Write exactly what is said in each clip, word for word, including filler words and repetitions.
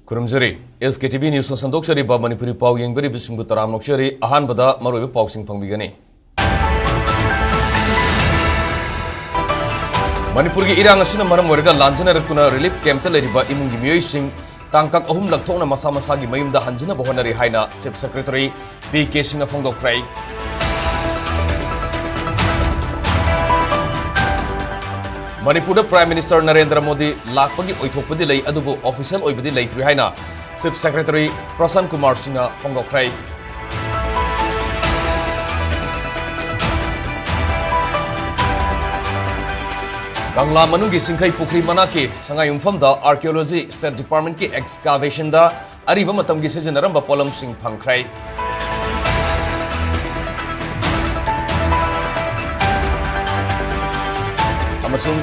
ꯈꯨꯔꯨꯝꯖꯔꯤ꯫ ꯑꯦꯁ ꯀꯦ T V ꯅ꯭ꯌꯨꯁꯅ ꯁꯟꯗꯣꯛꯆꯔꯤꯕ Manipuri ꯄꯥꯎ ꯌꯦꯡꯕꯤꯔꯤꯕꯁꯤꯡꯕꯨ ꯇꯔꯥꯝꯅ ꯑꯣꯛꯆꯔꯤ꯫ ꯑꯍꯥꯟꯕꯗ ꯃꯔꯨꯑꯣꯏꯕ ꯄꯥꯎꯁꯤꯡ ꯐꯪꯕꯤꯒꯅꯤ꯫ ꯃꯅꯤꯄꯨꯔꯒꯤ ꯏꯔꯥꯡ ꯑꯁꯤꯅ ꯃꯔꯝ ꯑꯣꯏꯔꯒ ꯂꯥꯟꯖꯦꯟꯅꯔꯛꯇꯨꯅ ꯔꯤꯂꯤꯐ ꯀꯦꯝꯞꯇ ꯂꯩꯔꯤꯕ ꯏꯃꯨꯡꯒꯤ ꯃꯤꯑꯣꯏꯁꯤꯡ ꯇꯥꯡꯀꯛ ꯑꯍꯨꯝ ꯂꯥꯞꯊꯣꯛꯅ ꯃꯁꯥ ꯃꯁꯥꯒꯤ ꯃꯌꯨꯝꯗ ꯍꯟꯖꯤꯟꯅꯕ ꯍꯣꯠꯅꯔꯤ ꯍꯥꯏꯅ ꯆꯤꯐ ꯁꯦꯀ꯭ꯔꯦꯇꯔꯤ ꯄꯤ ꯀꯦ ꯁꯤꯡꯅ ꯐꯣꯡꯗꯣꯛꯈ꯭ꯔꯦ꯫ ꯃꯅꯤꯄꯨꯔꯗ ꯄ꯭ꯔꯥꯏꯝ ꯃꯤꯅꯤꯁꯇꯔ ꯅꯔꯦꯟꯗ꯭ꯔ ꯃꯣꯗꯤ ꯂꯥꯛꯄꯒꯤ ꯑꯣꯏꯊꯣꯛꯄꯗꯤ ꯂꯩ, ꯑꯗꯨꯕꯨ ꯑꯣꯐꯤꯁꯤꯌꯦꯜ ꯑꯣꯏꯕꯗꯤ ꯂꯩꯇ꯭ꯔꯤ ꯍꯥꯏꯅ ꯆꯤꯐ ꯁꯦꯀ꯭ꯔꯦꯇꯔꯤ ꯄ꯭ꯔꯁꯥꯟ ꯀꯨꯃꯥꯔ ꯁꯤꯡꯅ ꯐꯣꯡꯗꯣꯛꯈ꯭ꯔꯦ꯫ ꯀꯪꯂꯥ ꯃꯅꯨꯡꯒꯤ ꯁꯤꯡꯈꯩ ꯄꯨꯈ꯭ꯔꯤ ꯃꯅꯥꯛꯀꯤ ꯁꯉꯥꯏ ꯌꯨꯝꯐꯝꯗ ꯑꯥꯔꯀꯤꯑꯣꯂꯣꯖꯤ ꯁ꯭ꯇꯦꯠ ꯗꯤꯄꯥꯔꯠꯃꯦꯟꯠꯀꯤ ꯑꯦꯛꯁꯀꯥꯚꯦꯁꯟꯗ ꯑꯔꯤꯕ ꯃꯇꯝꯒꯤ ꯁꯤꯖꯤꯟꯅꯔꯝꯕ ꯄꯣꯠꯂꯝꯁꯤꯡ ꯐꯪꯈ꯭ꯔꯦ꯫ ꯑꯃꯁꯨꯡ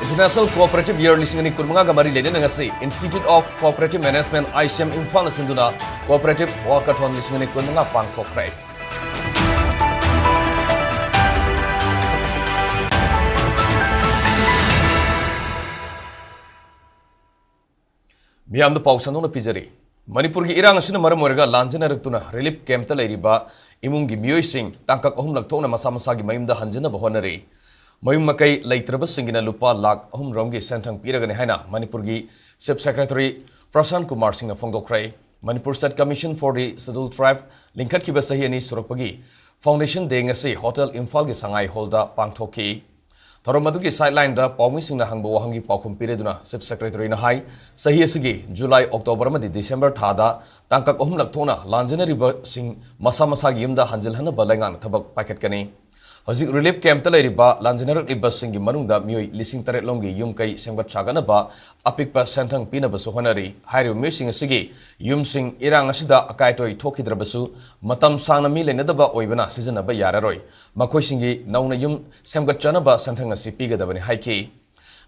International Cooperative Year ꯂꯤꯁꯤꯡ ꯑꯅꯤ ꯀꯨꯟꯃꯉꯥꯒ ꯃꯔꯤ ꯂꯩꯅꯅ ꯉꯁꯤ Institute of Cooperative Management, I C M, ꯏꯝꯐꯥꯜꯅ ꯁꯤꯟꯗꯨꯅ Cooperative Walkathon ꯂꯤꯁꯤꯡ ꯑꯅꯤ ꯀꯨꯟꯃꯉꯥ ꯄꯥꯡꯊꯣꯛꯈ꯭ꯔꯦ꯫ ꯃꯤꯌꯥꯝꯗ ꯄꯥꯎ ꯁꯟꯗꯣꯛꯅ ꯄꯤꯖꯔꯤ꯫ ꯃꯅꯤꯄꯨꯔꯒꯤ ꯏꯔꯥꯡ ꯑꯁꯤꯅ ꯃꯔꯝ ꯑꯣꯏꯔꯒ ꯂꯥꯟꯖꯦꯟꯅꯔꯛꯇꯨꯅ ꯔꯤꯂꯤꯐ ꯀꯦꯝꯞꯇ ꯂꯩꯔꯤꯕ ꯏꯃꯨꯡꯒꯤ ꯃꯤꯑꯣꯏꯁꯤꯡ ꯇꯥꯡꯀꯛ ꯑꯍꯨꯝ ꯂꯥꯞꯊꯣꯛꯅ ꯃꯁꯥ ꯃꯁꯥꯒꯤ ꯃꯌꯨꯝꯗ ꯍꯟꯖꯤꯟꯅꯕ ꯍꯣꯠꯅꯔꯤ꯫ ꯃꯌꯨꯝ ꯃꯀꯩ ꯂꯩꯇ꯭ꯔꯕꯁꯤꯡꯒꯤꯅ ꯂꯨꯄꯥ ꯂꯥꯈ ꯑꯍꯨꯝ ꯔꯣꯝꯒꯤ ꯁꯦꯟꯊꯪ ꯄꯤꯔꯒꯅꯤ ꯍꯥꯏꯅ ꯃꯅꯤꯄꯨꯔꯒꯤ ꯆꯤꯐ ꯁꯦꯀ꯭ꯔꯦꯇꯔꯤ ꯄ꯭ꯔꯁꯥꯟ ꯀꯨꯃꯥꯔ ꯁꯤꯡꯅ ꯐꯣꯡꯗꯣꯛꯈ꯭ꯔꯦ꯫ Manipur State Commission for the Scheduled Tribe ꯂꯤꯡꯈꯠꯈꯤꯕ ꯆꯍꯤ ꯑꯅꯤ ꯁꯨꯔꯛꯄꯒꯤ ꯐꯥꯎꯟꯗꯦꯁꯟ ꯗꯦ ꯉꯁꯤ ꯍꯣꯇꯦꯜ ꯏꯝꯐꯥꯜꯒꯤ ꯁꯉꯥꯏ ꯍꯣꯜꯗ ꯄꯥꯡꯊꯣꯛꯈꯤ꯫ ꯊꯧꯔꯝ ꯑꯗꯨꯒꯤ ꯁꯥꯏꯠꯂꯥꯏꯟꯗ ꯄꯥꯎꯃꯤꯁꯤꯡꯅ ꯍꯪꯕ ꯋꯥꯍꯪꯒꯤ ꯄꯥꯎꯈꯨꯝ ꯄꯤꯔꯗꯨꯅ ꯆꯤꯐ ꯁꯦꯀ꯭ꯔꯦꯇꯔꯤꯅ ꯍꯥꯏ, ꯆꯍꯤ ꯑꯁꯤꯒꯤ ꯖꯨꯂꯥꯏ, ꯑꯣꯛꯇꯣꯕꯔ ꯑꯃꯗꯤ ꯗꯤꯁꯦꯝꯕꯔ ꯊꯥꯗ ꯇꯥꯡꯀꯛ ꯑꯍꯨꯝꯂꯛ ꯊꯣꯛꯅ ꯂꯥꯟꯖꯦꯟꯅꯔꯤꯕꯁꯤꯡ ꯃꯁꯥ ꯃꯁꯥꯒꯤ ꯌꯨꯝꯗ ꯍꯟꯖꯤꯜꯍꯟꯅꯕ ꯂꯩꯉꯥꯛꯅ ꯊꯕꯛ ꯄꯥꯏꯈꯠꯀꯅꯤ꯫ ꯍꯧꯖꯤꯛ ꯔꯤꯂꯤꯐ ꯀꯦꯝꯞꯇ ꯂꯩꯔꯤꯕ ꯂꯥꯟꯖꯦꯟꯅꯔꯛꯂꯤꯕꯁꯤꯡꯒꯤ ꯃꯅꯨꯡꯗ ꯃꯤꯑꯣꯏ ꯂꯤꯁꯤꯡ ꯇꯔꯦꯠ ꯂꯣꯝꯒꯤ ꯌꯨꯝ ꯀꯩ ꯁꯦꯝꯒꯠ ꯁꯥꯒꯠꯅꯕ ꯑꯄꯤꯛꯄ ꯁꯦꯟꯊꯪ ꯄꯤꯅꯕꯁꯨ ꯍꯣꯠꯅꯔꯤ꯫ ꯍꯥꯏꯔꯤꯕ ꯃꯤꯑꯣꯏꯁꯤꯡ ꯑꯁꯤꯒꯤ ꯌꯨꯝꯁꯤꯡ ꯏꯔꯥꯡ ꯑꯁꯤꯗ ꯑꯀꯥꯏ ꯑꯇꯣꯏ ꯊꯣꯛꯈꯤꯗ꯭ꯔꯕꯁꯨ ꯃꯇꯝ ꯁꯥꯡꯅ ꯃꯤ ꯂꯩꯅꯗꯕ ꯑꯣꯏꯕꯅ ꯁꯤꯖꯤꯟꯅꯕ ꯌꯥꯔꯔꯣꯏ꯫ ꯃꯈꯣꯏꯁꯤꯡꯒꯤ ꯅꯧꯅ ꯌꯨꯝ ꯁꯦꯝꯒꯠꯆꯅꯕ ꯁꯦꯟꯊꯪ ꯑꯁꯤ ꯄꯤꯒꯗꯕꯅꯤ ꯍꯥꯏꯈꯤ꯫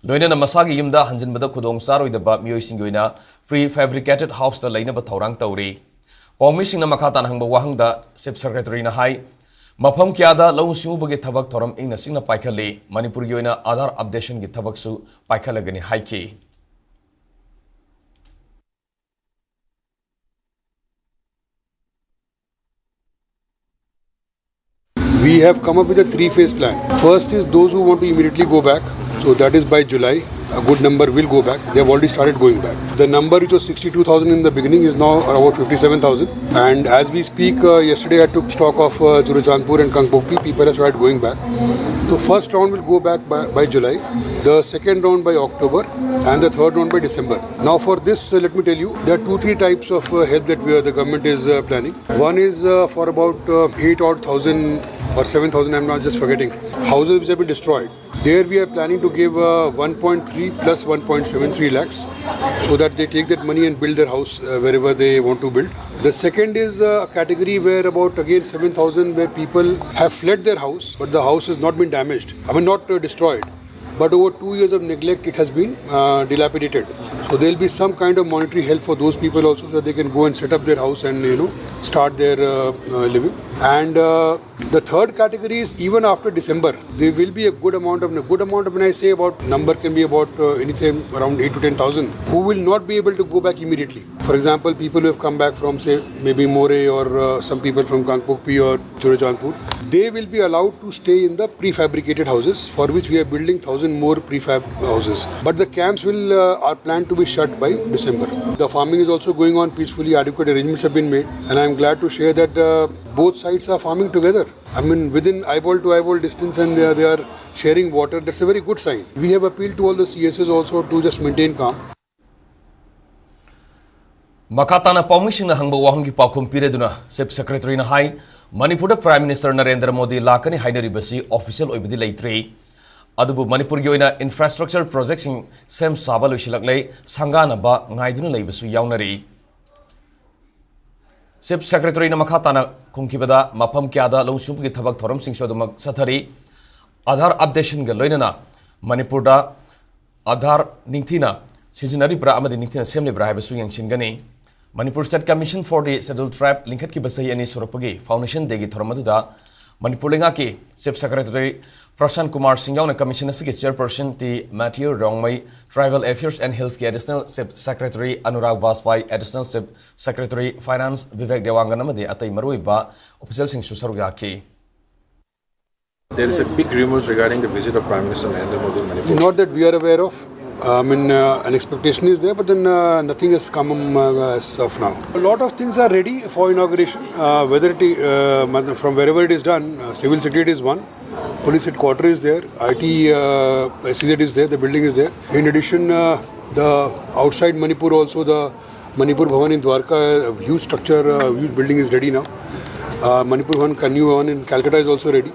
ꯂꯣꯏꯅꯅ ꯃꯁꯥꯒꯤ ꯌꯨꯝꯗ ꯍꯟꯖꯤꯟꯕꯗ ꯈꯨꯗꯣꯡ ꯆꯥꯔꯣꯏꯗꯕ ꯃꯤꯑꯣꯏꯁꯤꯡꯒꯤ ꯑꯣꯏꯅ ꯄ꯭ꯔꯤ ꯐꯦꯕ꯭ꯔꯤꯀꯦꯇꯦꯗ ꯍꯥꯎꯁꯇ ꯂꯩꯅꯕ ꯊꯧꯔꯥꯡ ꯇꯧꯔꯤ꯫ ꯄꯥꯎꯃꯤꯁꯤꯡꯅ ꯃꯈꯥ ꯇꯥꯅ ꯍꯪꯕ ꯋꯥꯍꯪꯗ ꯆꯤꯐ ꯁꯦꯀ꯭ꯔꯦꯇꯔꯤꯅ ꯍꯥꯏ, ꯃꯐꯝ ꯀꯌꯥꯗ ꯂꯧꯎ ꯁꯤꯡꯎꯕꯒꯤ ꯊꯕꯛ ꯊꯧꯔꯝ ꯏꯪꯅ ꯆꯤꯛꯅ ꯄꯥꯏꯈꯠꯂꯤ꯫ ꯃꯅꯤꯄꯨꯔꯒꯤ ꯑꯣꯏꯅ ꯑꯥꯙꯥꯔ ꯑꯞꯗꯦꯁꯟꯒꯤ ꯊꯕꯛꯁꯨ ꯄꯥꯏꯈꯠꯂꯒꯅꯤ ꯍꯥꯏꯈꯤ꯫ We have come up with a three-phase plan. First is those who want to immediately go back. So that is by July, a good number will go back. They have already started going back. The number which was sixty-two thousand in the beginning is now about fifty-seven thousand. And as we speak, uh, yesterday I took stock of uh, Churachandpur and Kangpokpi. People have started going back. The first round will go back by, by July. The second round by October, and the third round by December. Now, for this, uh, let me tell you, there are two, three types of uh, help that we are, the government is uh, planning. One is uh, for about uh, eight odd thousand or seven thousand, I'm not just forgetting, houses which have been destroyed. There we are planning to give uh, one point three plus one point seven three lakhs, so that they take that money and build their house uh, wherever they want to build. The second is uh, a category where about again seven thousand, where people have fled their house, but the house has not been damaged. I mean, not uh, destroyed. But over two years of neglect, it has been uh, dilapidated. So there will be some kind of monetary help for those people also, so that they can go and set up their house and, you know, start their uh, uh, living. And uh, the third category is, even after December, there will be a good amount of, a good amount of, when I say about, number can be about uh, anything around eight to ten thousand, who will not be able to go back immediately. For example, people who have come back from, say, maybe Moreh, or uh, some people from Kangpokpi or Churachandpur, they will be allowed to stay in the prefabricated houses, for which we are building thousand more prefab houses. But the camps will uh, are planned to be shut by December. The farming is also going on peacefully. Adequate arrangements have been made, and I am glad to share that uh, both sides are farming together. I mean, within eyeball to eyeball distance, and they are, they are sharing water. That's a very good sign. We have appealed to all the C S As also to just maintain calm. ꯃꯈꯥ ꯇꯥꯅ ꯄꯥꯎꯃꯤꯁꯤꯡꯅ ꯍꯪꯕ ꯋꯥꯍꯪꯒꯤ ꯄꯥꯎꯈꯨꯝ ꯄꯤꯔꯗꯨꯅ Chief Secretary ꯅ ꯍꯥꯏ, ꯃꯅꯤꯄꯨꯔꯗ Prime Minister Narendra Modi ꯂꯥꯛꯀꯅꯤ ꯍꯥꯏꯅꯔꯤꯕꯁꯤ official ꯑꯣꯏꯕꯗꯤ ꯂꯩꯇ꯭ꯔꯤ꯫ ꯑꯗꯨꯕꯨ ꯃꯅꯤꯄꯨꯔꯒꯤ ꯑꯣꯏꯅ infrastructure project ꯁꯤꯡ ꯁꯦꯝ ꯁꯥꯕ ꯂꯣꯏꯁꯤꯜꯂꯛꯂꯦ, ꯁꯪꯒꯥꯅꯕ ꯉꯥꯏꯗꯨꯅ ꯂꯩꯕꯁꯨ ꯌꯥꯎꯅꯔꯤ꯫ Chief Secretary ꯅ ꯃꯈꯥ ꯇꯥꯅ ꯈꯨꯝꯈꯤꯕꯗ, ꯃꯐꯝ ꯀꯌꯥꯗ ꯂꯧꯎ ꯁꯤꯡꯎꯕꯒꯤ ꯊꯕꯛ ꯊꯧꯔꯝꯁꯤꯡꯁꯨ ꯑꯗꯨꯃꯛ ꯆꯠꯊꯔꯤ꯫ Aadhaar updation ꯒ ꯂꯣꯏꯅꯅ ꯃꯅꯤꯄꯨꯔꯗ Aadhaar ꯅꯤꯡꯊꯤꯅ ꯁꯤꯖꯤꯟꯅꯔꯤꯕ꯭ꯔꯥ ꯑꯃꯗꯤ ꯅꯤꯡꯊꯤꯅ ꯁꯦꯝꯂꯤꯕ꯭ꯔꯥ ꯍꯥꯏꯕꯁꯨ ꯌꯦꯡꯁꯤꯟꯒꯅꯤ꯫ Manipur State Commission for the Scheduled Tribe ꯂꯤꯡꯈꯠꯈꯤꯕ ꯆꯍꯤ ꯑꯅꯤ ꯁꯨꯔꯛꯄꯒꯤ Foundation Day ꯒꯤ ꯊꯧꯔꯝ ꯑꯗꯨꯗ ꯃꯅꯤꯄꯨꯔ ꯂꯩꯉꯥꯛꯀꯤ Chief Secretary ꯄ꯭ꯔꯁꯥꯟ ꯀꯨꯃꯥꯔ ꯁꯤꯡ ꯌꯥꯎꯅ commission ꯑꯁꯤꯒꯤ chairperson T Mathew Rongmei, Tribal Affairs and Hills ꯀꯤ Additional Chief Secretary Anurag Bajpai, Additional Chief Secretary Finance Vivek Dewangan ꯑꯃꯗꯤ ꯑꯇꯩ ꯃꯔꯨꯑꯣꯏꯕ official ꯁꯤꯡꯁꯨ ꯁꯔꯨꯛ ꯌꯥꯈꯤ꯫ There is a big rumors regarding the visit of Prime Minister Narendra Modi in Manipur. Not that we are aware of. I mean, uh, an expectation is there, but then uh, nothing has come uh, as of now. A lot of things are ready for inauguration, uh, whether it uh, from wherever it is done. Uh, civil secretary is one, police headquarters is there, I T uh, S E Z is there, the building is there. In addition, uh, the outside Manipur also, the Manipur Bhavan in Dwarka, a huge structure, uh, huge building is ready now. Uh, Manipur Bhavan, Kanyu Bhavan in Calcutta is also ready.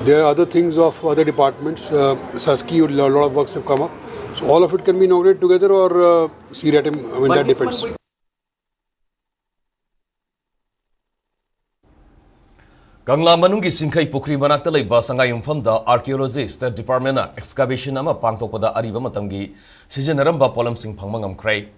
There are other things of other departments. Uh, Saski, a lot of works have come up. So all of it can be inaugurated together or uh, see at him. I mean, that depends. ꯀꯪꯂꯥ ꯃꯅꯨꯡꯒꯤ ꯁꯤꯡꯈꯩ ꯄꯨꯈ꯭ꯔꯤ ꯃꯅꯥꯛꯇ ꯂꯩꯕ ꯁꯉꯥꯏ ꯌꯨꯝꯐꯝꯗ Archaeology State Department ꯅ excavation ꯑꯃ ꯄꯥꯡꯊꯣꯛꯄꯗ ꯑꯔꯤꯕ ꯃꯇꯝꯒꯤ ꯁꯤꯖꯤꯟꯅꯔꯝꯕ ꯄꯣꯠꯂꯝꯁꯤꯡ ꯐꯪꯕ ꯉꯝꯈ꯭ꯔꯦ꯫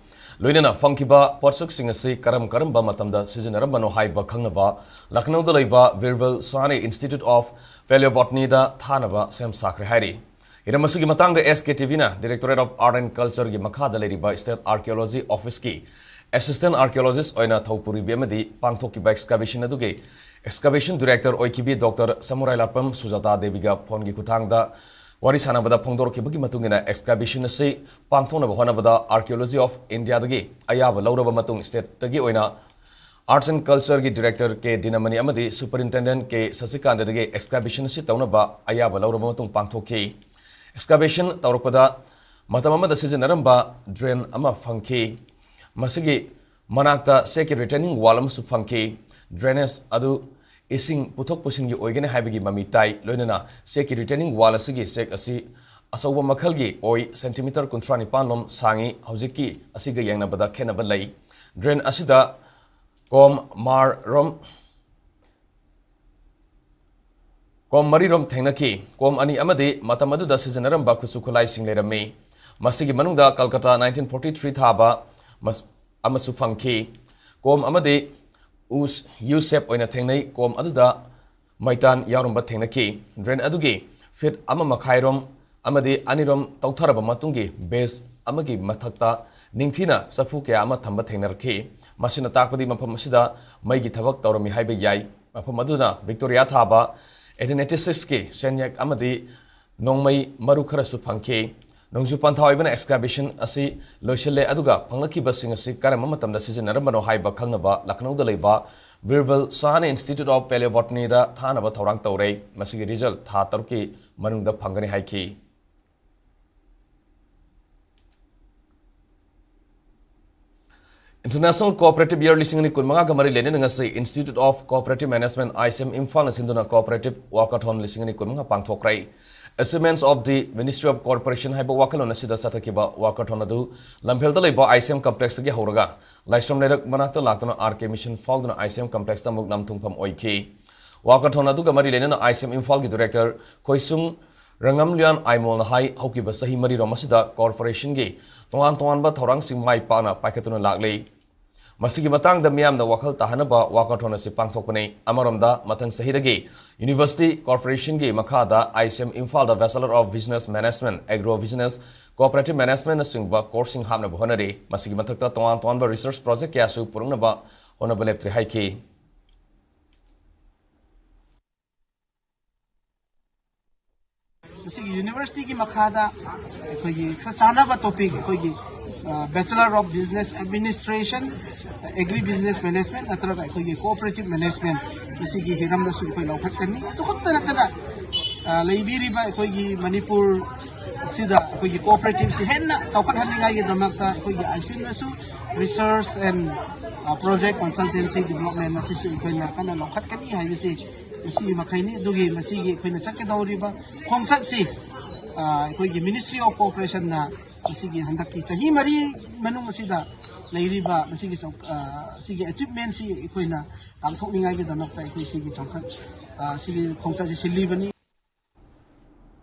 ꯂꯣꯏꯅꯅ ꯐꯪꯈꯤꯕ ꯄꯣꯠꯁꯛꯁꯤꯡ ꯑꯁꯤ ꯀꯔꯝ ꯀꯔꯝꯕ ꯃꯇꯝꯗ ꯁꯤꯖꯤꯟꯅꯔꯝꯕꯅꯣ ꯍꯥꯏꯕ ꯈꯪꯅꯕ ꯂꯈꯅꯧꯗ ꯂꯩꯕ Virwal Sahni Institute of Paleobotany ꯗ ꯊꯥꯅꯕ ꯁꯦꯝ ꯁꯥꯈ꯭ꯔꯦ ꯍꯥꯏꯔꯤ꯫ ꯍꯤꯔꯝ ꯑꯁꯤꯒꯤ ꯃꯇꯥꯡꯗ S K T V ꯅ Directorate of Art and Culture ꯒꯤ ꯃꯈꯥꯗ ꯂꯩꯔꯤꯕ State Archaeology Office ꯀꯤ Assistant Archaeologist ꯑꯣꯏꯅ ꯊꯧ ꯄꯨꯔꯤꯕꯤ ꯑꯃꯗꯤ ꯄꯥꯡꯊꯣꯛꯈꯤꯕ excavation ꯑꯗꯨꯒꯤ excavation director ꯑꯣꯏꯈꯤꯕꯤ Doctor ꯁꯃꯨꯔꯥꯏꯂꯥꯛꯄꯝ ꯁꯨꯖꯥꯇꯥ ꯗꯦꯕꯤꯒ phone ꯒꯤ ꯈꯨꯠꯊꯥꯡꯗ ꯋꯥꯔꯤ ꯁꯥꯟꯅꯕꯗ ꯐꯣꯡꯗꯣꯔꯛꯈꯤꯕꯒꯤ ꯃꯇꯨꯡ ꯏꯟꯅ excavation ꯑꯁꯤ ꯄꯥꯡꯊꯣꯛꯅꯕ ꯍꯣꯠꯅꯕꯗ Archaeology of India ꯗꯒꯤ ꯑꯌꯥꯕ ꯂꯧꯔꯕ ꯃꯇꯨꯡ state ꯇꯒꯤ ꯑꯣꯏꯅ Arts and Culture ꯒꯤ Director K ꯗꯤꯅꯃꯅꯤ ꯑꯃꯗꯤ Superintendent K ꯁꯁꯤꯀꯥꯟꯇꯗꯒꯤ excavation ꯑꯁꯤ ꯇꯧꯅꯕ ꯑꯌꯥꯕ ꯂꯧꯔꯕ ꯃꯇꯨꯡ ꯄꯥꯡꯊꯣꯛꯈꯤ꯫ Excavation ꯇꯧꯔꯛꯄꯗ ꯃꯇꯝ ꯑꯃꯗ ꯁꯤꯖꯤꯟꯅꯔꯝꯕ drain ꯑꯃ ꯐꯪꯈꯤ꯫ ꯃꯁꯤꯒꯤ ꯃꯅꯥꯛꯇ ꯆꯦꯛꯀꯤ retaining wall ꯑꯃꯁꯨ ꯐꯪꯈꯤ꯫ Drainage ꯑꯗꯨ ꯏꯁꯤꯡ ꯄꯨꯊꯣꯛ ꯄꯨꯁꯤꯟꯒꯤ ꯑꯣꯏꯒꯅꯤ ꯍꯥꯏꯕꯒꯤ ꯃꯃꯤ ꯇꯥꯏ꯫ ꯂꯣꯏꯅꯅ ꯆꯦꯛꯀꯤ retaining wall ꯑꯁꯤꯒꯤ ꯆꯦꯛ ꯑꯁꯤ ꯑꯆꯧꯕ ꯃꯈꯜꯒꯤ ꯑꯣꯏ, centimeter ꯀꯨꯟꯊ꯭ꯔꯥ ꯅꯤꯄꯥꯟ ꯂꯣꯝ ꯁꯥꯡꯉꯤ꯫ ꯍꯧꯖꯤꯛꯀꯤ ꯑꯁꯤꯒ ꯌꯦꯡꯅꯕꯗ ꯈꯦꯠꯅꯕ ꯂꯩ꯫ Drain ꯑꯁꯤꯗ ꯀꯣꯝ ꯃꯥꯔꯔꯣꯝ ꯀꯣꯝ ꯃꯔꯤꯔꯣꯝ ꯊꯦꯡꯅꯈꯤ꯫ ꯀꯣꯝ ꯑꯅꯤ ꯑꯃꯗꯤ ꯃꯇꯝ ꯑꯗꯨꯗ ꯁꯤꯖꯤꯟꯅꯔꯝꯕ ꯈꯨꯠꯁꯨ ꯈꯨꯠꯂꯥꯏꯁꯤꯡ ꯂꯩꯔꯝꯃꯤ꯫ ꯃꯁꯤꯒꯤ ꯃꯅꯨꯡꯗ ꯀꯜꯀꯇꯥ nineteen forty three ꯊꯥꯕ ꯃꯁ-, ꯑꯃꯁꯨ ꯐꯪꯈꯤ꯫ ꯀꯣꯝ ꯑꯃꯗꯤ ꯎꯁ U shape ꯑꯣꯏꯅ ꯊꯦꯡꯅꯩ꯫ ꯀꯣꯝ ꯑꯗꯨꯗ ꯃꯩꯇꯥꯟ ꯌꯥꯎꯔꯝꯕ ꯊꯦꯡꯅꯈꯤ꯫ Drain ꯑꯗꯨꯒꯤ feet ꯑꯃ ꯃꯈꯥꯏꯔꯣꯝ ꯑꯃꯗꯤ ꯑꯅꯤꯔꯣꯝ ꯇꯧꯊꯔꯕ ꯃꯇꯨꯡꯒꯤ base ꯑꯃꯒꯤ ꯃꯊꯛꯇ ꯅꯤꯡꯊꯤꯅ ꯆꯐꯨ ꯀꯌꯥ ꯑꯃ ꯊꯝꯕ ꯊꯦꯡꯅꯔꯛꯈꯤ꯫ ꯃꯁꯤꯅ ꯇꯥꯛꯄꯗꯤ ꯃꯐꯝ ꯑꯁꯤꯗ ꯃꯩꯒꯤ ꯊꯕꯛ ꯇꯧꯔꯝꯃꯤ ꯍꯥꯏꯕ ꯌꯥꯏ꯫ ꯃꯐꯝ ꯑꯗꯨꯅ Victoria ꯊꯥꯕ ꯑꯩꯠꯇꯤꯟ ꯑꯩꯠꯇꯤ ꯁꯤꯛꯁꯀꯤ ꯁꯦꯟꯌꯦꯛ ꯑꯃꯗꯤ ꯅꯣꯡꯃꯩ ꯃꯔꯨ ꯈꯔꯁꯨ ꯐꯪꯈꯤ꯫ ꯅꯣꯡꯖꯨ ꯄꯟꯊꯥ ꯑꯣꯏꯕꯅ excavation ꯑꯁꯤ ꯂꯣꯏꯁꯤꯜꯂꯦ, ꯑꯗꯨꯒ ꯐꯪꯂꯛꯈꯤꯕꯁꯤꯡ ꯑꯁꯤ ꯀꯔꯝꯕ ꯃꯇꯝꯗ ꯁꯤꯖꯤꯟꯅꯔꯝꯕꯅꯣ ꯍꯥꯏꯕ ꯈꯪꯅꯕ ꯂꯈꯅꯧꯗ ꯂꯩꯕ ꯕꯤꯔꯕꯜ ꯁꯍꯥꯅ Institute of Paleobotany ꯗ ꯊꯥꯅꯕ ꯊꯧꯔꯥꯡ ꯇꯧꯔꯦ꯫ ꯃꯁꯤꯒꯤ result ꯊꯥ ꯇꯔꯨꯛꯀꯤ ꯃꯅꯨꯡꯗ ꯐꯪꯒꯅꯤ ꯍꯥꯏꯈꯤ꯫ International Cooperative Year ꯂꯤꯁꯤꯡ ꯑꯅꯤ ꯀꯨꯟꯃꯉꯥꯒ ꯃꯔꯤ ꯂꯩꯅꯅ ꯉꯁꯤ Institute of Cooperative Management, ICM, ꯏꯝꯐꯥꯜꯅ ꯁꯤꯟꯗꯨꯅ Cooperative Walkathon ꯂꯤꯁꯤꯡ ꯑꯅꯤ ꯀꯨꯟꯃꯉꯥ ꯄꯥꯡꯊꯣꯛꯈ꯭ꯔꯦ꯫ Achievements of the Ministry of Corporation ꯍꯥꯏꯕ ꯋꯥꯈꯜꯂꯣꯟ ꯑꯁꯤꯗ ꯆꯠꯊꯈꯤꯕ walkathon ꯑꯗꯨ ꯂꯝꯐꯦꯜꯗ ꯂꯩꯕ ICM complex ꯇꯒꯤ ꯍꯧꯔꯒ ꯂꯥꯏꯁ꯭ꯔꯝ ꯂꯩꯔꯛ ꯃꯅꯥꯛꯇ ꯂꯥꯛꯇꯨꯅ RK Mission ꯐꯥꯎꯗꯨꯅ ICM complex ꯇ ꯑꯃꯨꯛ ꯅꯝꯊꯨꯡꯐꯝ ꯑꯣꯏꯈꯤ꯫ Walkathon ꯑꯗꯨꯒ ꯃꯔꯤ ꯂꯩꯅꯅ ICM ꯏꯝꯐꯥꯜꯒꯤ director ꯈꯣꯏꯁꯨꯡ ꯔꯪꯉꯝꯂꯤꯌꯥꯟ ꯑꯥꯏꯃꯣꯜꯅ ꯍꯥꯏ, ꯍꯧꯈꯤꯕ ꯆꯍꯤ ꯃꯔꯤꯔꯣꯝ ꯑꯁꯤꯗ corporation ꯒꯤ ꯇꯣꯉꯥꯟ ꯇꯣꯉꯥꯟꯕ ꯊꯧꯔꯥꯡꯁꯤꯡ ꯃꯥꯏ ꯄꯥꯛꯅ ꯄꯥꯏꯈꯠꯇꯨꯅ ꯂꯥꯛꯂꯤ꯫ ꯃꯁꯤꯒꯤ ꯃꯇꯥꯡꯗ ꯃꯤꯌꯥꯝꯗ ꯋꯥꯈꯜ ꯇꯥꯍꯟꯅꯕ walkathon ꯑꯁꯤ ꯄꯥꯡꯊꯣꯛꯄꯅꯤ꯫ ꯑꯃꯔꯣꯝꯗ, ꯃꯊꯪ ꯆꯍꯤꯗꯒꯤ university corporation ꯒꯤ ꯃꯈꯥꯗ ICM ꯏꯝꯐꯥꯜꯗ Bachelor of Business Management, Agro Business, Cooperative Management ꯅꯆꯤꯡꯕ course ꯁꯤꯡ ꯍꯥꯞꯅꯕ ꯍꯣꯠꯅꯔꯤ꯫ ꯃꯁꯤꯒꯤ ꯃꯊꯛꯇ ꯇꯣꯉꯥꯟ ꯇꯣꯉꯥꯟꯕ research project ꯀꯌꯥꯁꯨ ꯄꯨꯔꯛꯅꯕ ꯍꯣꯠꯅꯕ ꯂꯦꯞꯇ꯭ꯔꯤ ꯍꯥꯏꯈꯤ꯫ ꯃꯁꯤꯒꯤ university ꯒꯤ ꯃꯈꯥꯗ ꯑꯩꯈꯣꯏꯒꯤ ꯈꯔ ꯆꯥꯟꯅꯕ topic, ꯑꯩꯈꯣꯏꯒꯤ, ꯑ, Bachelor of Business Administration, Agri Business Management ꯅꯠꯇ꯭ꯔꯒ ꯑꯩꯈꯣꯏꯒꯤ Cooperative Management, ꯃꯁꯤꯒꯤ ꯍꯤꯔꯝꯗꯁꯨ ꯑꯩꯈꯣꯏ ꯂꯧꯈꯠꯀꯅꯤ꯫ ꯑꯗꯨ ꯈꯛꯇ ꯅꯠꯇꯅ, ꯑ, ꯂꯩꯕꯤꯔꯤꯕ ꯑꯩꯈꯣꯏꯒꯤ ꯃꯅꯤꯄꯨꯔ ꯑꯁꯤꯗ ꯑꯩꯈꯣꯏꯒꯤ cooperative ꯁꯤ ꯍꯦꯟꯅ ꯆꯥꯎꯈꯠꯍꯟꯅꯤꯡꯉꯥꯏꯒꯤꯗꯃꯛꯇ ꯑꯩꯈꯣꯏꯒꯤ ICM ꯅꯁꯨ research and, ꯑ, project consultancy development ꯑꯁꯤꯁꯨ ꯑꯩꯈꯣꯏꯅ ꯀꯟꯅ ꯂꯧꯈꯠꯀꯅꯤ ꯍꯥꯏꯕꯁꯤ ꯃꯁꯤꯒꯤ ꯃꯈꯩꯅꯤ꯫ ꯑꯗꯨꯒꯤ ꯃꯁꯤꯒꯤ ꯑꯩꯈꯣꯏꯅ ꯆꯠꯀꯗꯧꯔꯤꯕ ꯈꯣꯡꯆꯠꯁꯤ, ꯑ, ꯑꯩꯈꯣꯏꯒꯤ Ministry of Corporation ꯅ ꯃꯁꯤꯒꯤ ꯍꯟꯗꯛꯀꯤ ꯆꯍꯤ ꯃꯔꯤ ꯃꯅꯨꯡ ꯑꯁꯤꯗ ꯂꯩꯔꯤꯕ ꯃꯁꯤꯒꯤ ꯆꯥꯎ-, ꯑ, ꯁꯤꯒꯤ achievement ꯁꯤ ꯑꯩꯈꯣꯏꯅ ꯄꯥꯡꯊꯣꯛꯅꯤꯡꯉꯥꯏꯒꯤꯗꯃꯛꯇ ꯑꯩꯈꯣꯏ ꯁꯤꯒꯤ ꯆꯥꯎꯈꯠ-, ꯑ, ꯁꯤꯒꯤ ꯈꯣꯡꯆꯠꯁꯤ ꯁꯤꯜꯂꯤꯕꯅꯤ꯫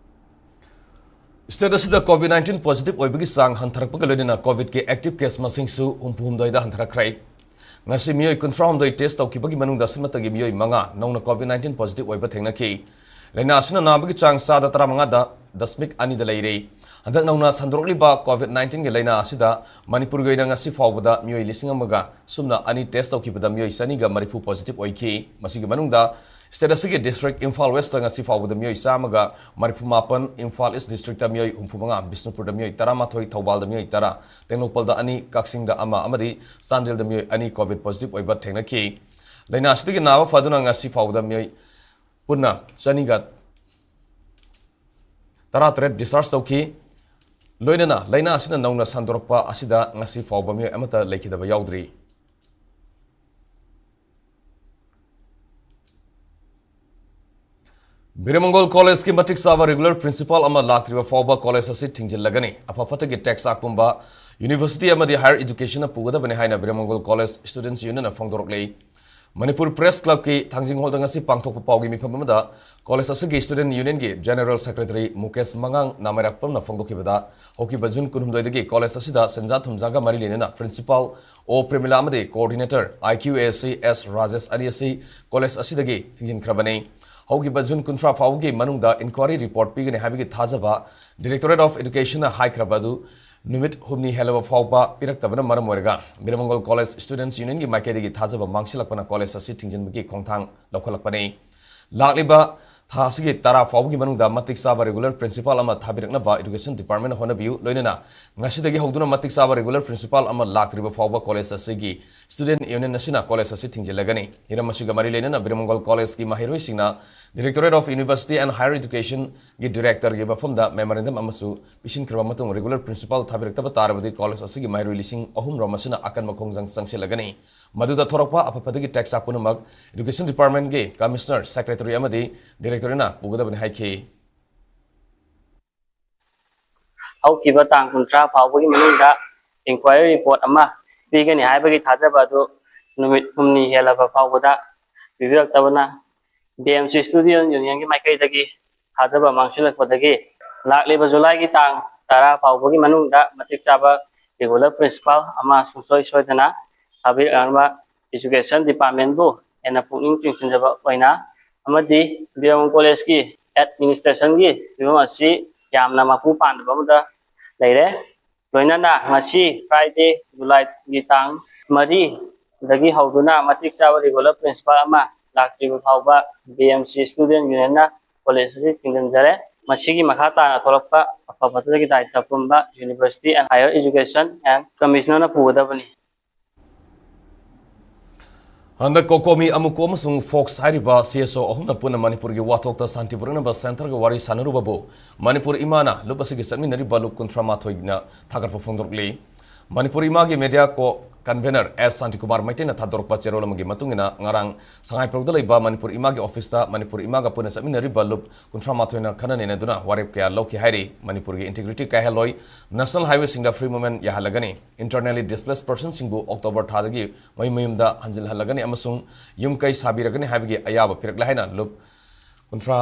State ꯑꯁꯤꯗ COVID nineteen positive ꯑꯣꯏꯕꯒꯤ ꯆꯥꯡ ꯍꯟꯊꯔꯛꯄꯒ ꯂꯣꯏꯅꯅ COVID ꯀꯤ active case ꯃꯁꯤꯡꯁꯨ ꯍꯨꯝꯐꯨ ꯍꯨꯝꯗꯣꯏꯗ ꯍꯟꯊꯔꯛꯈ꯭ꯔꯦ꯫ ꯉꯁꯤ ꯃꯤꯑꯣꯏ ꯀꯨꯟꯊ꯭ꯔꯥꯍꯨꯝꯗꯣꯏ test ꯇꯧꯈꯤꯕꯒꯤ ꯃꯅꯨꯡꯗ ꯑꯁꯨꯝꯅꯇꯒꯤ ꯃꯤꯑꯣꯏ ꯃꯉꯥ ꯅꯧꯅ COVID nineteen positive ꯑꯣꯏꯕ ꯊꯦꯡꯅꯈꯤ꯫ ꯂꯥꯏꯅꯥ ꯑꯁꯤꯅ ꯅꯥꯕꯒꯤ ꯆꯥꯡ ꯆꯥꯗ ꯇꯔꯥꯃꯉꯥꯗ ꯗꯁꯃꯤꯛ ꯑꯅꯤꯗ ꯂꯩꯔꯦ꯫ ꯍꯟꯗꯛ ꯅꯧꯅ ꯁꯟꯗꯣꯔꯛꯂꯤꯕ COVID nineteen ꯒꯤ ꯂꯥꯏꯅꯥ ꯑꯁꯤꯗ ꯃꯅꯤꯄꯨꯔꯒꯤ ꯑꯣꯏꯅ ꯉꯁꯤ ꯐꯥꯎꯕꯗ ꯃꯤꯑꯣꯏ ꯂꯤꯁꯤꯡ ꯑꯃꯒ ꯁꯨꯞꯅ ꯑꯅꯤ test ꯇꯧꯈꯤꯕꯗ ꯃꯤꯑꯣꯏ ꯆꯅꯤꯒ ꯃꯔꯤꯐꯨ positive ꯑꯣꯏꯈꯤ꯫ ꯃꯁꯤꯒꯤ ꯃꯅꯨꯡꯗ State ꯑꯁꯤꯒꯤ district ꯏꯝꯐꯥꯜ West ꯇ ꯉꯁꯤ ꯐꯥꯎꯕꯗ ꯃꯤꯑꯣꯏ ꯆꯥꯝꯃꯒ ꯃꯔꯤꯐꯨ ꯃꯥꯄꯟ, ꯏꯝꯐꯥꯜ East district ꯇ ꯃꯤꯑꯣꯏ ꯍꯨꯝꯐꯨ ꯃꯉꯥ, ꯕꯤꯁꯅꯨꯄꯨꯔꯗ ꯃꯤꯑꯣꯏ ꯇꯔꯥꯃꯥꯊꯣꯏ, ꯊꯧꯕꯥꯜꯗ ꯃꯤꯑꯣꯏ ꯇꯔꯥ, ꯇꯦꯡꯅꯧꯄꯜꯗ ꯑꯅꯤ, ꯀꯛꯆꯤꯡꯗ ꯑꯃ ꯑꯃꯗꯤ ꯆꯥꯟꯗꯦꯜꯗ ꯃꯤꯑꯣꯏ ꯑꯅꯤ COVID positive ꯑꯣꯏꯕ ꯊꯦꯡꯅꯈꯤ꯫ ꯂꯥꯏꯅꯥ ꯑꯁꯤꯗꯒꯤ ꯅꯥꯕ ꯐꯗꯨꯅ ꯉꯁꯤ ꯐꯥꯎꯕꯗ ꯃꯤꯑꯣꯏ ꯄꯨꯟꯅ ꯆꯅꯤꯒ ꯇꯔꯥꯇꯔꯦꯠ discharge ꯇꯧꯈꯤ꯫ ꯂꯣꯏꯅꯅ ꯂꯥꯏꯅꯥ ꯑꯁꯤꯅ ꯅꯧꯅ ꯁꯟꯗꯣꯔꯛꯄ ꯑꯁꯤꯗ ꯉꯁꯤ ꯐꯥꯎꯕ ꯃꯤꯑꯣꯏ ꯑꯃꯠꯇ ꯂꯩꯈꯤꯗꯕ ꯌꯥꯎꯗ꯭ꯔꯤ꯫ ꯕꯤꯔꯃꯪꯒꯣꯜ ꯀꯣꯂꯦꯖꯀꯤ ꯃꯇꯤꯛ ꯆꯥꯕ regular principal ꯑꯃ ꯂꯥꯛꯇ꯭ꯔꯤꯕ ꯐꯥꯎꯕ ꯀꯣꯂꯦꯖ ꯑꯁꯤ ꯊꯤꯡꯖꯤꯜꯂꯒꯅꯤ꯫ ꯑꯐ ꯐꯠꯇꯒꯤ ꯇꯦꯛꯆꯥꯛ ꯄꯨꯝꯕ university ꯑꯃꯗꯤ higher education ꯅ ꯄꯨꯒꯗꯕꯅꯤ ꯍꯥꯏꯅ ꯕꯤꯔꯃꯪꯒꯣꯜ ꯀꯣꯂꯦꯖ Students Union ꯅ ꯐꯣꯡꯗꯣꯔꯛꯂꯤ꯫ ꯃꯅꯤꯄꯨꯔ Press Club ꯀꯤ ꯊꯥꯡꯖꯤꯡ ꯍꯣꯜꯗ ꯉꯁꯤ ꯄꯥꯡꯊꯣꯛꯄ ꯄꯥꯎꯒꯤ ꯃꯤꯐꯝ ꯑꯃꯗ ꯀꯣꯂꯦꯖ ꯑꯁꯤꯒꯤ Student Union ꯒꯤ General Secretary ꯃꯨꯀꯦꯁ ꯃꯉꯥꯡ ꯅꯥꯃꯩꯔꯥꯛꯄꯝꯅ ꯐꯣꯡꯗꯣꯛꯈꯤꯕꯗ, ꯍꯧꯈꯤꯕ ꯖꯨꯟ ꯀꯨꯟꯍꯨꯝꯗꯣꯏꯗꯒꯤ ꯀꯣꯂꯦꯖ ꯑꯁꯤꯗ ꯁꯦꯟꯖꯥ ꯊꯨꯝꯖꯥꯒ ꯃꯔꯤ ꯂꯩꯅꯅ Principal ꯑꯣ ꯄ꯭ꯔꯦꯃꯤꯂꯥ ꯑꯃꯗꯤ Coordinator I Q A C S Rajesh ꯑꯅꯤ ꯑꯁꯤ ꯀꯣꯂꯦꯖ ꯑꯁꯤꯗꯒꯤ ꯊꯤꯡꯖꯤꯟꯈ꯭ꯔꯕꯅꯤ꯫ ꯍꯧꯈꯤꯕ ꯖꯨꯟ ꯀꯨꯟꯊ꯭ꯔꯥ ꯐꯥꯎꯕꯒꯤ ꯃꯅꯨꯡꯗ inquiry report ꯄꯤꯒꯅꯤ ꯍꯥꯏꯕꯒꯤ ꯊꯥꯖꯕ Directorate of Education ꯅ ꯍꯥꯏꯈ꯭ꯔꯕ ꯑꯗꯨ ꯅꯨꯃꯤꯠ ꯍꯨꯝꯅꯤ ꯍꯦꯜꯂꯕ ꯐꯥꯎꯕ ꯄꯤꯔꯛꯇꯕꯅ ꯃꯔꯝ ꯑꯣꯏꯔꯒ ꯕꯤꯔꯃꯪꯒꯣꯜ ꯀꯣꯂꯦꯖ Students Union ꯒꯤ ꯃꯥꯏꯀꯩꯗꯒꯤ ꯊꯥꯖꯕ ꯃꯥꯡꯁꯤꯜꯂꯛꯄꯅ ꯀꯣꯂꯦꯖ ꯑꯁꯤ ꯊꯤꯡꯖꯤꯟꯕꯒꯤ ꯈꯣꯡꯊꯥꯡ ꯂꯧꯈꯠꯂꯛꯄꯅꯤ꯫ ꯂꯥꯛꯂꯤꯕ ꯊꯥ ꯑꯁꯤꯒꯤ ꯇꯔꯥ ꯐꯥꯎꯕꯒꯤ ꯃꯅꯨꯡꯗ ꯃꯇꯤꯛ ꯆꯥꯕ regular principal ꯑꯃ ꯊꯥꯕꯤꯔꯛꯅꯕ Education Department ꯅ ꯍꯣꯠꯅꯕꯤꯌꯨ꯫ ꯂꯣꯏꯅꯅ ꯉꯁꯤꯗꯒꯤ ꯍꯧꯗꯨꯅ ꯃꯇꯤꯛ ꯆꯥꯕ regular principal ꯑꯃ ꯂꯥꯛꯇ꯭ꯔꯤꯕ ꯐꯥꯎꯕ ꯀꯣꯂꯦꯖ ꯑꯁꯤꯒꯤ Student Union ꯑꯁꯤꯅ ꯀꯣꯂꯦꯖ ꯑꯁꯤ ꯊꯤꯡꯖꯤꯜꯂꯒꯅꯤ꯫ ꯍꯤꯔꯝ ꯑꯁꯤꯒ ꯃꯔꯤ ꯂꯩꯅꯅ ꯕꯤꯔꯃꯪꯒꯣꯜ ꯀꯣꯂꯦꯖꯀꯤ ꯃꯍꯩꯔꯣꯏꯁꯤꯡꯅ Directorate of University and Higher Education ꯒꯤ Director ꯒꯤ ꯃꯐꯝꯗ memorandum ꯑꯃꯁꯨ ꯄꯤꯁꯤꯟꯈ꯭ꯔꯕ ꯃꯇꯨꯡ, regular principal ꯊꯥꯕꯤꯔꯛꯇꯕ ꯇꯥꯔꯕꯗꯤ ꯀꯣꯂꯦꯖ ꯑꯁꯤꯒꯤ ꯃꯍꯩꯔꯣꯏ ꯂꯤꯁꯤꯡ ꯑꯍꯨꯝ ꯔꯣꯝ ꯑꯁꯤꯅ ꯑꯀꯟꯕ ꯈꯣꯡꯖꯪ ꯆꯪꯁꯤꯜꯂꯒꯅꯤ꯫ ꯃꯗꯨꯗ ꯊꯣꯔꯛꯄ ꯑꯐ ꯐꯠꯇꯒꯤ ꯇꯦꯛꯆꯥꯛ ꯄꯨꯝꯅꯃꯛ Education Department ꯒꯤ Commissioner, Secretary ꯑꯃꯗꯤ Director ꯅ ꯄꯨꯒꯗꯕꯅꯤ ꯍꯥꯏꯈꯤ꯫ ꯍꯧꯈꯤꯕ ꯇꯥꯡ ꯀꯨꯟꯊ꯭ꯔꯥ ꯐꯥꯎꯕꯒꯤ ꯃꯅꯨꯡꯗ inquiry report ꯑꯃ ꯄꯤꯒꯅꯤ ꯍꯥꯏꯕꯒꯤ ꯊꯥꯖꯕ ꯑꯗꯨ ꯅꯨꯃꯤꯠ ꯍꯨꯝꯅꯤ ꯍꯦꯜꯂꯕ ꯐꯥꯎꯕꯗ ꯄꯤꯕꯤꯔꯛꯇꯕꯅ B M C Student Union ꯒꯤ ꯃꯥꯏꯀꯩꯗꯒꯤ ꯊꯥꯖꯕ ꯃꯥꯡꯁꯤꯜꯂꯛꯄꯗꯒꯤ ꯂꯥꯛꯂꯤꯕ ꯖꯨꯂꯥꯏꯒꯤ ꯇꯥꯡ ꯇꯔꯥ ꯐꯥꯎꯕꯒꯤ ꯃꯅꯨꯡꯗ ꯃꯇꯤꯛ ꯆꯥꯕ regular principal ꯑꯃ ꯁꯨꯡꯁꯣꯏ ꯁꯣꯏꯗꯅ ꯊꯥꯕꯤꯔꯛꯅꯕ Education Department ꯕꯨ ꯍꯦꯟꯅ ꯄꯨꯛꯅꯤꯡ ꯆꯤꯡꯁꯤꯟꯖꯕ ꯑꯣꯏꯅ ꯑꯃꯗꯤ ꯕꯤꯔꯃꯪꯒꯣꯜ ꯀꯣꯂꯦꯖꯀꯤ administration ꯒꯤ ꯐꯤꯕꯝ ꯑꯁꯤ ꯌꯥꯝꯅ ꯃꯄꯨ ꯄꯥꯟꯗꯕ ꯑꯃꯗ ꯂꯩꯔꯦ꯫ ꯂꯣꯏꯅꯅ ꯉꯁꯤ Friday, ꯖꯨꯂꯥꯏꯒꯤ ꯇꯥꯡ ꯃꯔꯤꯗꯒꯤ ꯍꯧꯗꯨꯅ ꯃꯇꯤꯛ ꯆꯥꯕ regular principal ꯑꯃ ꯂꯥꯛꯇ꯭ꯔꯤꯕ ꯐꯥꯎꯕ B M C Student Unionꯅ ꯀꯣꯂꯦꯖ ꯑꯁꯤ ꯊꯤꯡꯖꯤꯟꯖꯔꯦ꯫ ꯃꯁꯤꯒꯤ ꯃꯈꯥ ꯇꯥꯅ ꯊꯣꯛꯂꯛꯄ ꯑꯐ ꯐꯠꯇꯒꯤ ꯗꯥꯏꯇ ꯄꯨꯝꯕ University and Higher Education and Commissionerꯅ ꯄꯨꯒꯗꯕꯅꯤ꯫ ꯍꯟꯗꯛ ꯀꯣꯀꯣꯃꯤ, ꯑꯃꯨꯀꯣ ꯑꯃꯁꯨꯡ ꯐꯣꯛꯁ ꯍꯥꯏꯔꯤꯕ C S O ꯑꯍꯨꯝꯅ ꯄꯨꯟꯅ ꯃꯅꯤꯄꯨꯔꯒꯤ ꯋꯥꯊꯣꯛꯇ ꯁꯥꯟꯇꯤ ꯄꯨꯔꯛꯅꯕ ꯁꯦꯟꯇꯔꯒ ꯋꯥꯔꯤ ꯁꯥꯟꯅꯔꯨꯕꯕꯨ ꯃꯅꯤꯄꯨꯔ ꯏꯃꯥꯅ ꯂꯨꯞ ꯑꯁꯤꯒꯤ ꯆꯠꯃꯤꯟꯅꯔꯤꯕ ꯂꯨꯞ ꯀꯨꯟꯊ꯭ꯔꯥ ꯃꯥꯊꯣꯏꯅ ꯊꯥꯒꯠꯄ ꯐꯣꯡꯗꯣꯔꯛꯂꯤ꯫ ꯃꯅꯤꯄꯨꯔ ꯏꯃꯥꯒꯤ ꯃꯦꯗꯤꯌꯥ ꯀꯣ ꯀꯟꯚꯦꯅꯔ ꯑꯦꯁ ꯁꯥꯟꯇꯤꯀꯨꯃꯥꯔ ꯃꯩꯇꯩꯅ ꯊꯥꯗꯣꯔꯛꯄ ꯆꯦꯔꯣꯜ ꯑꯃꯒꯤ ꯃꯇꯨꯡ ꯏꯟꯅ, ꯉꯔꯥꯡ ꯁꯉꯥꯏꯄ꯭ꯔꯧꯗ ꯂꯩꯕ ꯃꯅꯤꯄꯨꯔ ꯏꯃꯥꯒꯤ ꯑꯣꯐꯤꯁꯇ ꯃꯅꯤꯄꯨꯔ ꯏꯃꯥꯒ ꯄꯨꯟꯅ ꯆꯠꯃꯤꯟꯅꯔꯤꯕ ꯂꯨꯞ ꯀꯨꯟꯊ꯭ꯔꯥ ꯃꯥꯊꯣꯏꯅ ꯈꯟꯅ ꯅꯩꯅꯗꯨꯅ ꯋꯥꯔꯦꯞ ꯀꯌꯥ ꯂꯧꯈꯤ ꯍꯥꯏꯔꯤ꯫ ꯃꯅꯤꯄꯨꯔꯒꯤ ꯏꯟꯇꯤꯒ꯭ꯔꯤꯇꯤ ꯀꯥꯏꯍꯜꯂꯣꯏ, ꯅꯦꯁꯅꯦꯜ ꯍꯥꯏꯋꯦꯁꯤꯡꯗ ꯐ꯭ꯔꯤ ꯃꯨꯚꯃꯦꯟ ꯌꯥꯍꯜꯂꯒꯅꯤ, ꯏꯟꯇꯔꯅꯦꯂꯤ ꯗꯤꯁꯄ꯭ꯂꯦꯁ ꯄꯔꯁꯟꯁꯤꯡꯕꯨ ꯑꯣꯛꯇꯣꯕꯔ ꯊꯥꯗꯒꯤ ꯃꯌꯨꯝ ꯃꯌꯨꯝꯗ ꯍꯟꯖꯤꯜꯍꯜꯂꯒꯅꯤ ꯑꯃꯁꯨꯡ ꯌꯨꯝ ꯀꯩ ꯁꯥꯕꯤꯔꯒꯅꯤ ꯍꯥꯏꯕꯒꯤ ꯑꯌꯥꯕ ꯄꯤꯔꯛꯂꯦ ꯍꯥꯏꯅ ꯂꯨꯞ ꯀꯨꯟꯊ꯭ꯔꯥ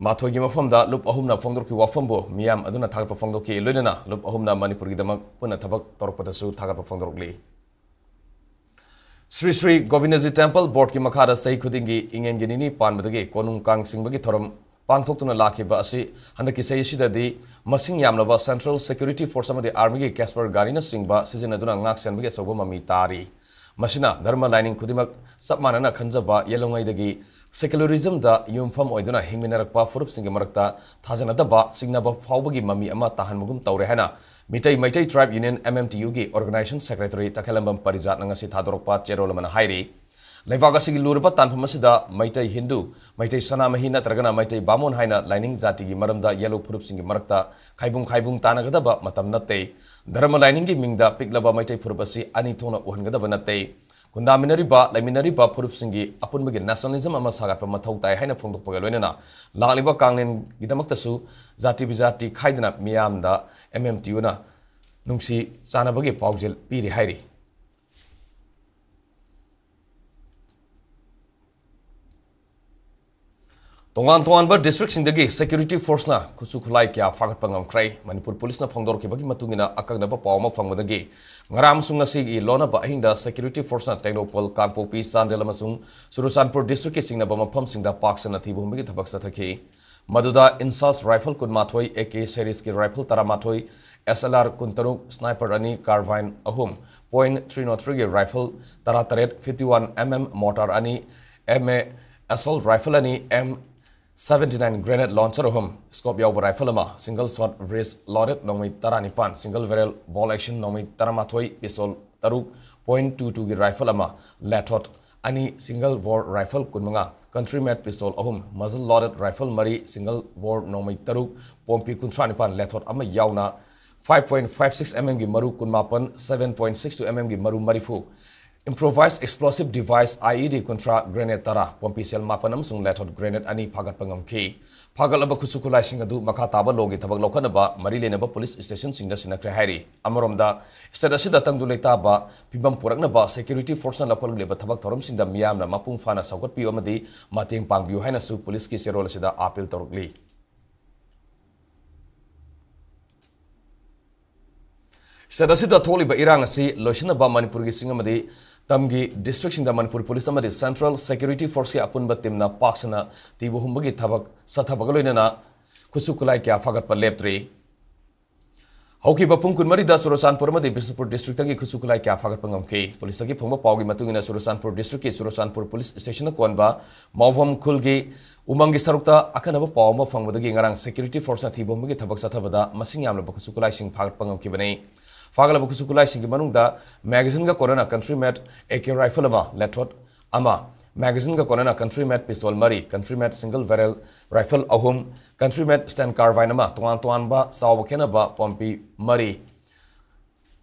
ꯃꯥꯊꯣꯏꯒꯤ ꯃꯐꯝꯗ ꯂꯨꯞ ꯑꯍꯨꯝꯅ ꯐꯣꯡꯗꯣꯔꯛꯈꯤꯕ ꯋꯥꯐꯝꯕꯨ ꯃꯤꯌꯥꯝ ꯑꯗꯨꯅ ꯊꯥꯒꯠꯄ ꯐꯣꯡꯗꯣꯛꯈꯤ꯫ ꯂꯣꯏꯅꯅ ꯂꯨꯞ ꯑꯍꯨꯝꯅ ꯃꯅꯤꯄꯨꯔꯒꯤꯗꯃꯛ ꯄꯨꯟꯅ ꯊꯕꯛ ꯇꯧꯔꯛꯄꯗꯁꯨ ꯊꯥꯒꯠꯄ ꯐꯣꯡꯗꯣꯔꯛꯂꯤ꯫ ꯁ꯭ꯔꯤ ꯁ꯭ꯔꯤ ꯒꯣꯕꯤꯟꯗꯖꯤ ꯇꯦꯝꯄꯜ ꯕꯣꯔꯗꯀꯤ ꯃꯈꯥꯗ ꯆꯍꯤ ꯈꯨꯗꯤꯡꯒꯤ ꯏꯉꯦꯟꯒꯤ ꯅꯤꯅꯤ ꯄꯥꯟꯕꯗꯒꯤ ꯀꯣꯅꯨꯡ ꯀꯥꯡ ꯆꯤꯡꯕꯒꯤ ꯊꯧꯔꯝ ꯄꯥꯡꯊꯣꯛꯇꯨꯅ ꯂꯥꯛꯈꯤꯕ ꯑꯁꯤ ꯍꯟꯗꯛꯀꯤ ꯆꯍꯤ ꯑꯁꯤꯗꯗꯤ ꯃꯁꯤꯡ ꯌꯥꯝꯂꯕ ꯁꯦꯟꯇ꯭ꯔꯦꯜ ꯁꯦꯀ꯭ꯌꯨꯔꯤꯇꯤ ꯐꯣꯔꯁ ꯑꯃꯗꯤ ꯑꯥꯔꯃꯤꯒꯤ ꯀꯦꯁꯄꯔ ꯒꯥꯔꯤꯅꯆꯤꯡꯕ ꯁꯤꯖꯤꯟꯅꯗꯨꯅ ꯉꯥꯛ ꯁꯦꯟꯕꯒꯤ ꯑꯆꯧꯕ ꯃꯃꯤ ꯇꯥꯔꯤ꯫ ꯃꯁꯤꯅ ꯙꯔꯃ ꯂꯥꯏꯅꯤꯡ ꯈꯨꯗꯤꯡꯃꯛ ꯆꯞ ꯃꯥꯟꯅꯅ ꯈꯟꯖꯕ ꯌꯦꯜꯍꯧꯉꯩꯗꯒꯤ ꯁꯦꯀ꯭ꯌꯨꯂꯔꯤꯖꯝꯗ ꯌꯨꯝꯐꯝ ꯑꯣꯏꯗꯨꯅ ꯍꯤꯡꯃꯤꯟꯅꯔꯛꯄ ꯐꯨꯔꯨꯞꯁꯤꯡꯒꯤ ꯃꯔꯛꯇ ꯊꯥꯖꯅꯗꯕ, ꯆꯤꯡꯅꯕ ꯐꯥꯎꯕꯒꯤ ꯃꯃꯤ ꯑꯃ ꯇꯥꯍꯟꯕꯒꯨꯝ ꯇꯧꯔꯦ ꯍꯥꯏꯅ Meetei Meitei tribe union, M M T Uꯒꯤ ꯑꯣꯔꯒꯅꯥꯏꯖꯦꯁꯟ ꯁꯦꯀ꯭ꯔꯦꯇꯔꯤ ꯇꯈꯦꯜꯂꯝꯕꯝ ꯄꯔꯤꯖꯥꯠꯅ ꯉꯁꯤ ꯊꯥꯗꯣꯔꯛꯄ ꯆꯦꯔꯣꯜ ꯑꯃꯅ ꯍꯥꯏꯔꯤ꯫ ꯂꯩꯕꯥꯛ ꯑꯁꯤꯒꯤ ꯂꯨꯔꯕ ꯇꯥꯟꯐꯝ ꯑꯁꯤꯗ ꯃꯩꯇꯩ ꯍꯤꯟꯗꯨ, ꯃꯩꯇꯩ ꯁꯅꯥꯃꯍꯤ ꯅꯠꯇ꯭ꯔꯒꯅ ꯃꯩꯇꯩ ꯕꯥꯃꯣꯟ ꯍꯥꯏꯅ ꯂꯥꯏꯅꯤꯡ ꯖꯥꯇꯤꯒꯤ ꯃꯔꯝꯗ ꯌꯦꯜꯍꯧ ꯐꯨꯔꯨꯞꯁꯤꯡꯒꯤ ꯃꯔꯛꯇ ꯈꯥꯏꯕꯨꯡ ꯈꯥꯏꯕꯨꯡ ꯇꯥꯅꯒꯗꯕ ꯃꯇꯝ ꯅꯠꯇꯦ꯫ ꯙꯔꯃ ꯂꯥꯏꯅꯤꯡꯒꯤ ꯃꯤꯡꯗ ꯄꯤꯛꯂꯕ ꯃꯩꯇꯩ ꯐꯨꯔꯨꯞ ꯑꯁꯤ ꯑꯅꯤ ꯊꯣꯛꯅ ꯎꯍꯟꯒꯗꯕ ꯅꯠꯇꯦ꯫ ꯈꯨꯟꯗꯥꯃꯤꯟꯅꯔꯤꯕ, ꯂꯩꯃꯤꯟꯅꯔꯤꯕ ꯐꯨꯔꯨꯞꯁꯤꯡꯒꯤ ꯑꯄꯨꯟꯕꯒꯤ ꯅꯦꯁꯅꯦꯂꯤꯖꯝ ꯑꯃ ꯁꯥꯒꯠꯄ ꯃꯊꯧ ꯇꯥꯏ ꯍꯥꯏꯅ ꯐꯣꯡꯗꯣꯛꯄꯒ ꯂꯣꯏꯅꯅ ꯂꯥꯛꯂꯤꯕ ꯀꯥꯡꯂꯦꯟꯒꯤꯗꯃꯛꯇꯁꯨ ꯖꯥꯇꯤ ꯕꯤꯖꯥꯇꯤ ꯈꯥꯏꯗꯅ ꯃꯤꯌꯥꯝꯗ M M T Uꯅ ꯅꯨꯡꯁꯤ ꯆꯥꯟꯅꯕꯒꯤ ꯄꯥꯎꯖꯦꯜ ꯄꯤꯔꯤ ꯍꯥꯏꯔꯤ꯫ ꯇꯣꯉꯥꯟ ꯇꯣꯉꯥꯟꯕ ꯗꯤꯁꯇ꯭ꯔꯤꯛꯁꯤꯡꯗꯒꯤ ꯁꯦꯀ꯭ꯌꯨꯔꯤꯇꯤ ꯐꯣꯔꯁꯅ ꯈꯨꯠꯁꯨ ꯈꯨꯠꯂꯥꯏ ꯀꯌꯥ ꯐꯥꯒꯠꯄ ꯉꯝꯈ꯭ꯔꯦ꯫ ꯃꯅꯤꯄꯨꯔ ꯄꯨꯂꯤꯁꯅ ꯐꯣꯡꯗꯣꯔꯛꯈꯤꯕꯒꯤ ꯃꯇꯨꯡ ꯏꯟꯅ ꯑꯀꯛꯅꯕ ꯄꯥꯎ ꯑꯃ ꯐꯪꯕꯗꯒꯤ ꯉꯔꯥꯡ ꯑꯃꯁꯨꯡ ꯉꯁꯤꯒꯤ ꯂꯣꯟꯅꯕ ꯑꯍꯤꯡꯗ ꯁꯦꯀ꯭ꯌꯨꯔꯤꯇꯤ ꯐꯣꯔꯁꯅ ꯇꯦꯡꯅꯧꯄꯜ, ꯀꯥꯡꯄꯣꯛꯄꯤ, ꯆꯥꯟꯗꯦꯜ ꯑꯃꯁꯨꯡ ꯆꯨꯔꯆꯥꯟꯄꯨꯔ ꯗꯤꯁꯇ꯭ꯔꯤꯛꯀꯤ ꯆꯤꯡꯅꯕ ꯃꯐꯝꯁꯤꯡꯗ ꯄꯥꯛ ꯁꯟꯅ ꯊꯤꯕ ꯍꯨꯝꯕꯒꯤ ꯊꯕꯛ ꯆꯠꯊꯈꯤ꯫ ꯃꯗꯨꯗ INSAS ꯔꯥꯏꯐꯜ ꯀꯨꯟꯃꯥꯊꯣꯏ, A K ꯁꯦꯔꯤꯁꯀꯤ ꯔꯥꯏꯐꯜ ꯇꯔꯥꯃꯥꯊꯣꯏ, S L R ꯀꯨꯟꯇꯔꯨꯛ, sniper ꯑꯅꯤ, carbine ꯑꯍꯨꯝ, point three zero three ꯒꯤ rifle ꯇꯔꯥꯇꯔꯦꯠ, fifty one M M mortar ꯑꯅꯤ, M A assault rifle ꯑꯅꯤ, M seventy nine grenade launcher ꯑꯍꯨꯝ, scope ꯌꯥꯎꯕ rifle ꯑꯃ, single shot breech loaded ꯅꯣꯡꯃꯩ ꯇꯔꯥꯅꯤꯄꯥꯟ, single barrel bolt action ꯅꯣꯡꯃꯩ ꯇꯔꯥꯃꯥꯊꯣꯏ, pistol ꯇꯔꯨꯛ, point two two ꯒꯤ rifle ꯑꯃ, lathot ꯑꯅꯤ, single bore rifle ꯀꯨꯟꯃꯉꯥ, country made pistol ꯑꯍꯨꯝ, muzzle loaded rifle ꯃꯔꯤ, single bore ꯅꯣꯡꯃꯩ ꯇꯔꯨꯛ, ꯄꯣꯝꯄꯤ ꯀꯨꯟꯊ꯭ꯔꯥ ꯅꯤꯄꯥꯟ, lathot ꯑꯃ ꯌꯥꯎꯅ five point five six M M ꯒꯤ ꯃꯔꯨ ꯀꯨꯟꯃꯥꯄꯟ, seven point six two M M ꯒꯤ ꯃꯔꯨ ꯃꯔꯤꯐꯨ, improvised explosive device I E D ꯀꯨꯟꯊ꯭ꯔꯥ, grenade ꯇꯔꯥ, ꯄꯣꯝꯄꯤ shell ꯃꯥꯄꯟ ꯑꯃꯁꯨꯡ lathot grenade ꯑꯅꯤ ꯐꯥꯒꯠꯄ ꯉꯝꯈꯤ꯫ ꯐꯥꯒꯠꯂꯕ ꯈꯨꯠꯁꯨ ꯈꯨꯠꯂꯥꯏꯁꯤꯡ ꯑꯗꯨ ꯃꯈꯥ ꯇꯥꯕ ꯂꯣꯒꯤ ꯊꯕꯛ ꯂꯧꯈꯠꯅꯕ ꯃꯔꯤ ꯂꯩꯅꯕ ꯄꯨꯂꯤꯁ ꯁ꯭ꯇꯦꯁꯟꯁꯤꯡꯗ ꯁꯤꯟꯅꯈ꯭ꯔꯦ ꯍꯥꯏꯔꯤ꯫ ꯑꯃꯔꯣꯝꯗ, ꯁ꯭ꯇꯦꯠ ꯑꯁꯤꯗ ꯇꯪꯗꯨ ꯂꯩꯇꯥꯕ ꯐꯤꯕꯝ ꯄꯨꯔꯛꯅꯕ ꯁꯦꯀ꯭ꯌꯨꯔꯤꯇꯤ ꯐꯣꯔꯁꯅ ꯂꯧꯈꯠꯂꯛꯂꯤꯕ ꯊꯕꯛ ꯊꯧꯔꯝꯁꯤꯡꯗ ꯃꯤꯌꯥꯝꯅ ꯃꯄꯨꯡ ꯐꯥꯅ ꯁꯧꯒꯠꯄꯤꯌꯨ ꯑꯃꯗꯤ ꯃꯇꯦꯡ ꯄꯥꯡꯕꯤꯌꯨ ꯍꯥꯏꯅꯁꯨ ꯄꯨꯂꯤꯁꯀꯤ ꯆꯦꯔꯣꯜ ꯑꯁꯤꯗ ꯑꯥꯄꯤꯜ ꯇꯧꯔꯛꯂꯤ꯫ ꯁ꯭ꯇꯦꯠ ꯑꯁꯤꯗ ꯊꯣꯛꯂꯤꯕ ꯏꯔꯥꯡ ꯑꯁꯤ ꯂꯣꯏꯁꯤꯟꯅꯕ ꯃꯅꯤꯄꯨꯔꯒꯤ ꯆꯤꯡ ꯑꯃꯗꯤ ꯇꯝꯒꯤ ꯗꯤꯁꯇ꯭ꯔꯤꯛꯁꯤꯡꯗ ꯃꯅꯤꯄꯨꯔ ꯄꯨꯂꯤꯁ ꯑꯃꯗꯤ ꯁꯦꯟꯇ꯭ꯔꯦꯜ ꯁꯦꯀ꯭ꯌꯨꯔꯤꯇꯤ ꯐꯣꯔꯁꯀꯤ ꯑꯄꯨꯟꯕ ꯇꯤꯝꯅ ꯄꯥꯛ ꯁꯟꯅ ꯊꯤꯕ ꯍꯨꯝꯕꯒꯤ ꯊꯕꯛ ꯆꯠꯊꯕꯒ ꯂꯣꯏꯅꯅ ꯈꯨꯠꯁꯨ ꯈꯨꯠꯂꯥꯏ ꯀꯌꯥ ꯐꯥꯒꯠꯄ ꯂꯦꯞꯇ꯭ꯔꯤ꯫ ꯍꯧꯈꯤꯕ ꯄꯨꯡ ꯀꯨꯟꯃꯔꯤꯗ ꯆꯨꯔꯆꯥꯟꯄꯨꯔ ꯑꯃꯗꯤ ꯕꯤꯁꯅꯨꯄꯨꯔ ꯗꯤꯁꯇ꯭ꯔꯤꯛꯇꯒꯤ ꯈꯨꯠꯁꯨ ꯈꯨꯠꯂꯥꯏ ꯀꯌꯥ ꯐꯥꯒꯠꯄ ꯉꯝꯈꯤ꯫ ꯄꯨꯂꯤꯁꯇꯒꯤ ꯐꯪꯕ ꯄꯥꯎꯒꯤ ꯃꯇꯨꯡ ꯏꯟꯅ, ꯆꯨꯔꯆꯥꯟꯄꯨꯔ ꯗꯤꯁꯇ꯭ꯔꯤꯛꯀꯤ ꯆꯨꯔꯆꯥꯟꯄꯨꯔ ꯄꯨꯂꯤꯁ ꯁ꯭ꯇꯦꯁꯟꯅ ꯀꯣꯟꯕ ꯃꯥꯎꯚꯝ ꯈꯨꯜꯒꯤ ꯎꯃꯪꯒꯤ ꯁꯔꯨꯛꯇ ꯑꯀꯟꯅꯕ ꯄꯥꯎ ꯑꯃ ꯐꯪꯕꯗꯒꯤ ꯉꯔꯥꯡ ꯁꯦꯀ꯭ꯌꯨꯔꯤꯇꯤ ꯐꯣꯔꯁꯅ ꯊꯤꯕ ꯍꯨꯝꯕꯒꯤ ꯊꯕꯛ ꯆꯠꯊꯕꯗ ꯃꯁꯤꯡ ꯌꯥꯝꯂꯕ ꯈꯨꯠꯁꯨ ꯈꯨꯠꯂꯥꯏꯁꯤꯡ ꯐꯥꯒꯠꯄ ꯉꯝꯈꯤꯕꯅꯤ꯫ ꯐꯥꯒꯠꯂꯕ ꯈꯨꯠꯁꯨ ꯈꯨꯠꯂꯥꯏꯁꯤꯡꯒꯤ ꯃꯅꯨꯡꯗ ꯃꯦꯒꯥꯖꯤꯟꯒ ꯀꯣꯟꯅꯅ country made A K rifle ꯑꯃ, lathot ꯑꯃ, ꯃꯦꯒꯥꯖꯤꯟꯒ ꯀꯣꯟꯅꯅ country made pistol ꯃꯔꯤ, country made single barrel rifle ꯑꯍꯨꯝ, country made Sten carbine ꯑꯃ, ꯇꯣꯉꯥꯟ ꯇꯣꯉꯥꯟꯕ ꯆꯥꯎꯕ ꯈꯦꯠꯅꯕ ꯄꯣꯝꯄꯤ ꯃꯔꯤ,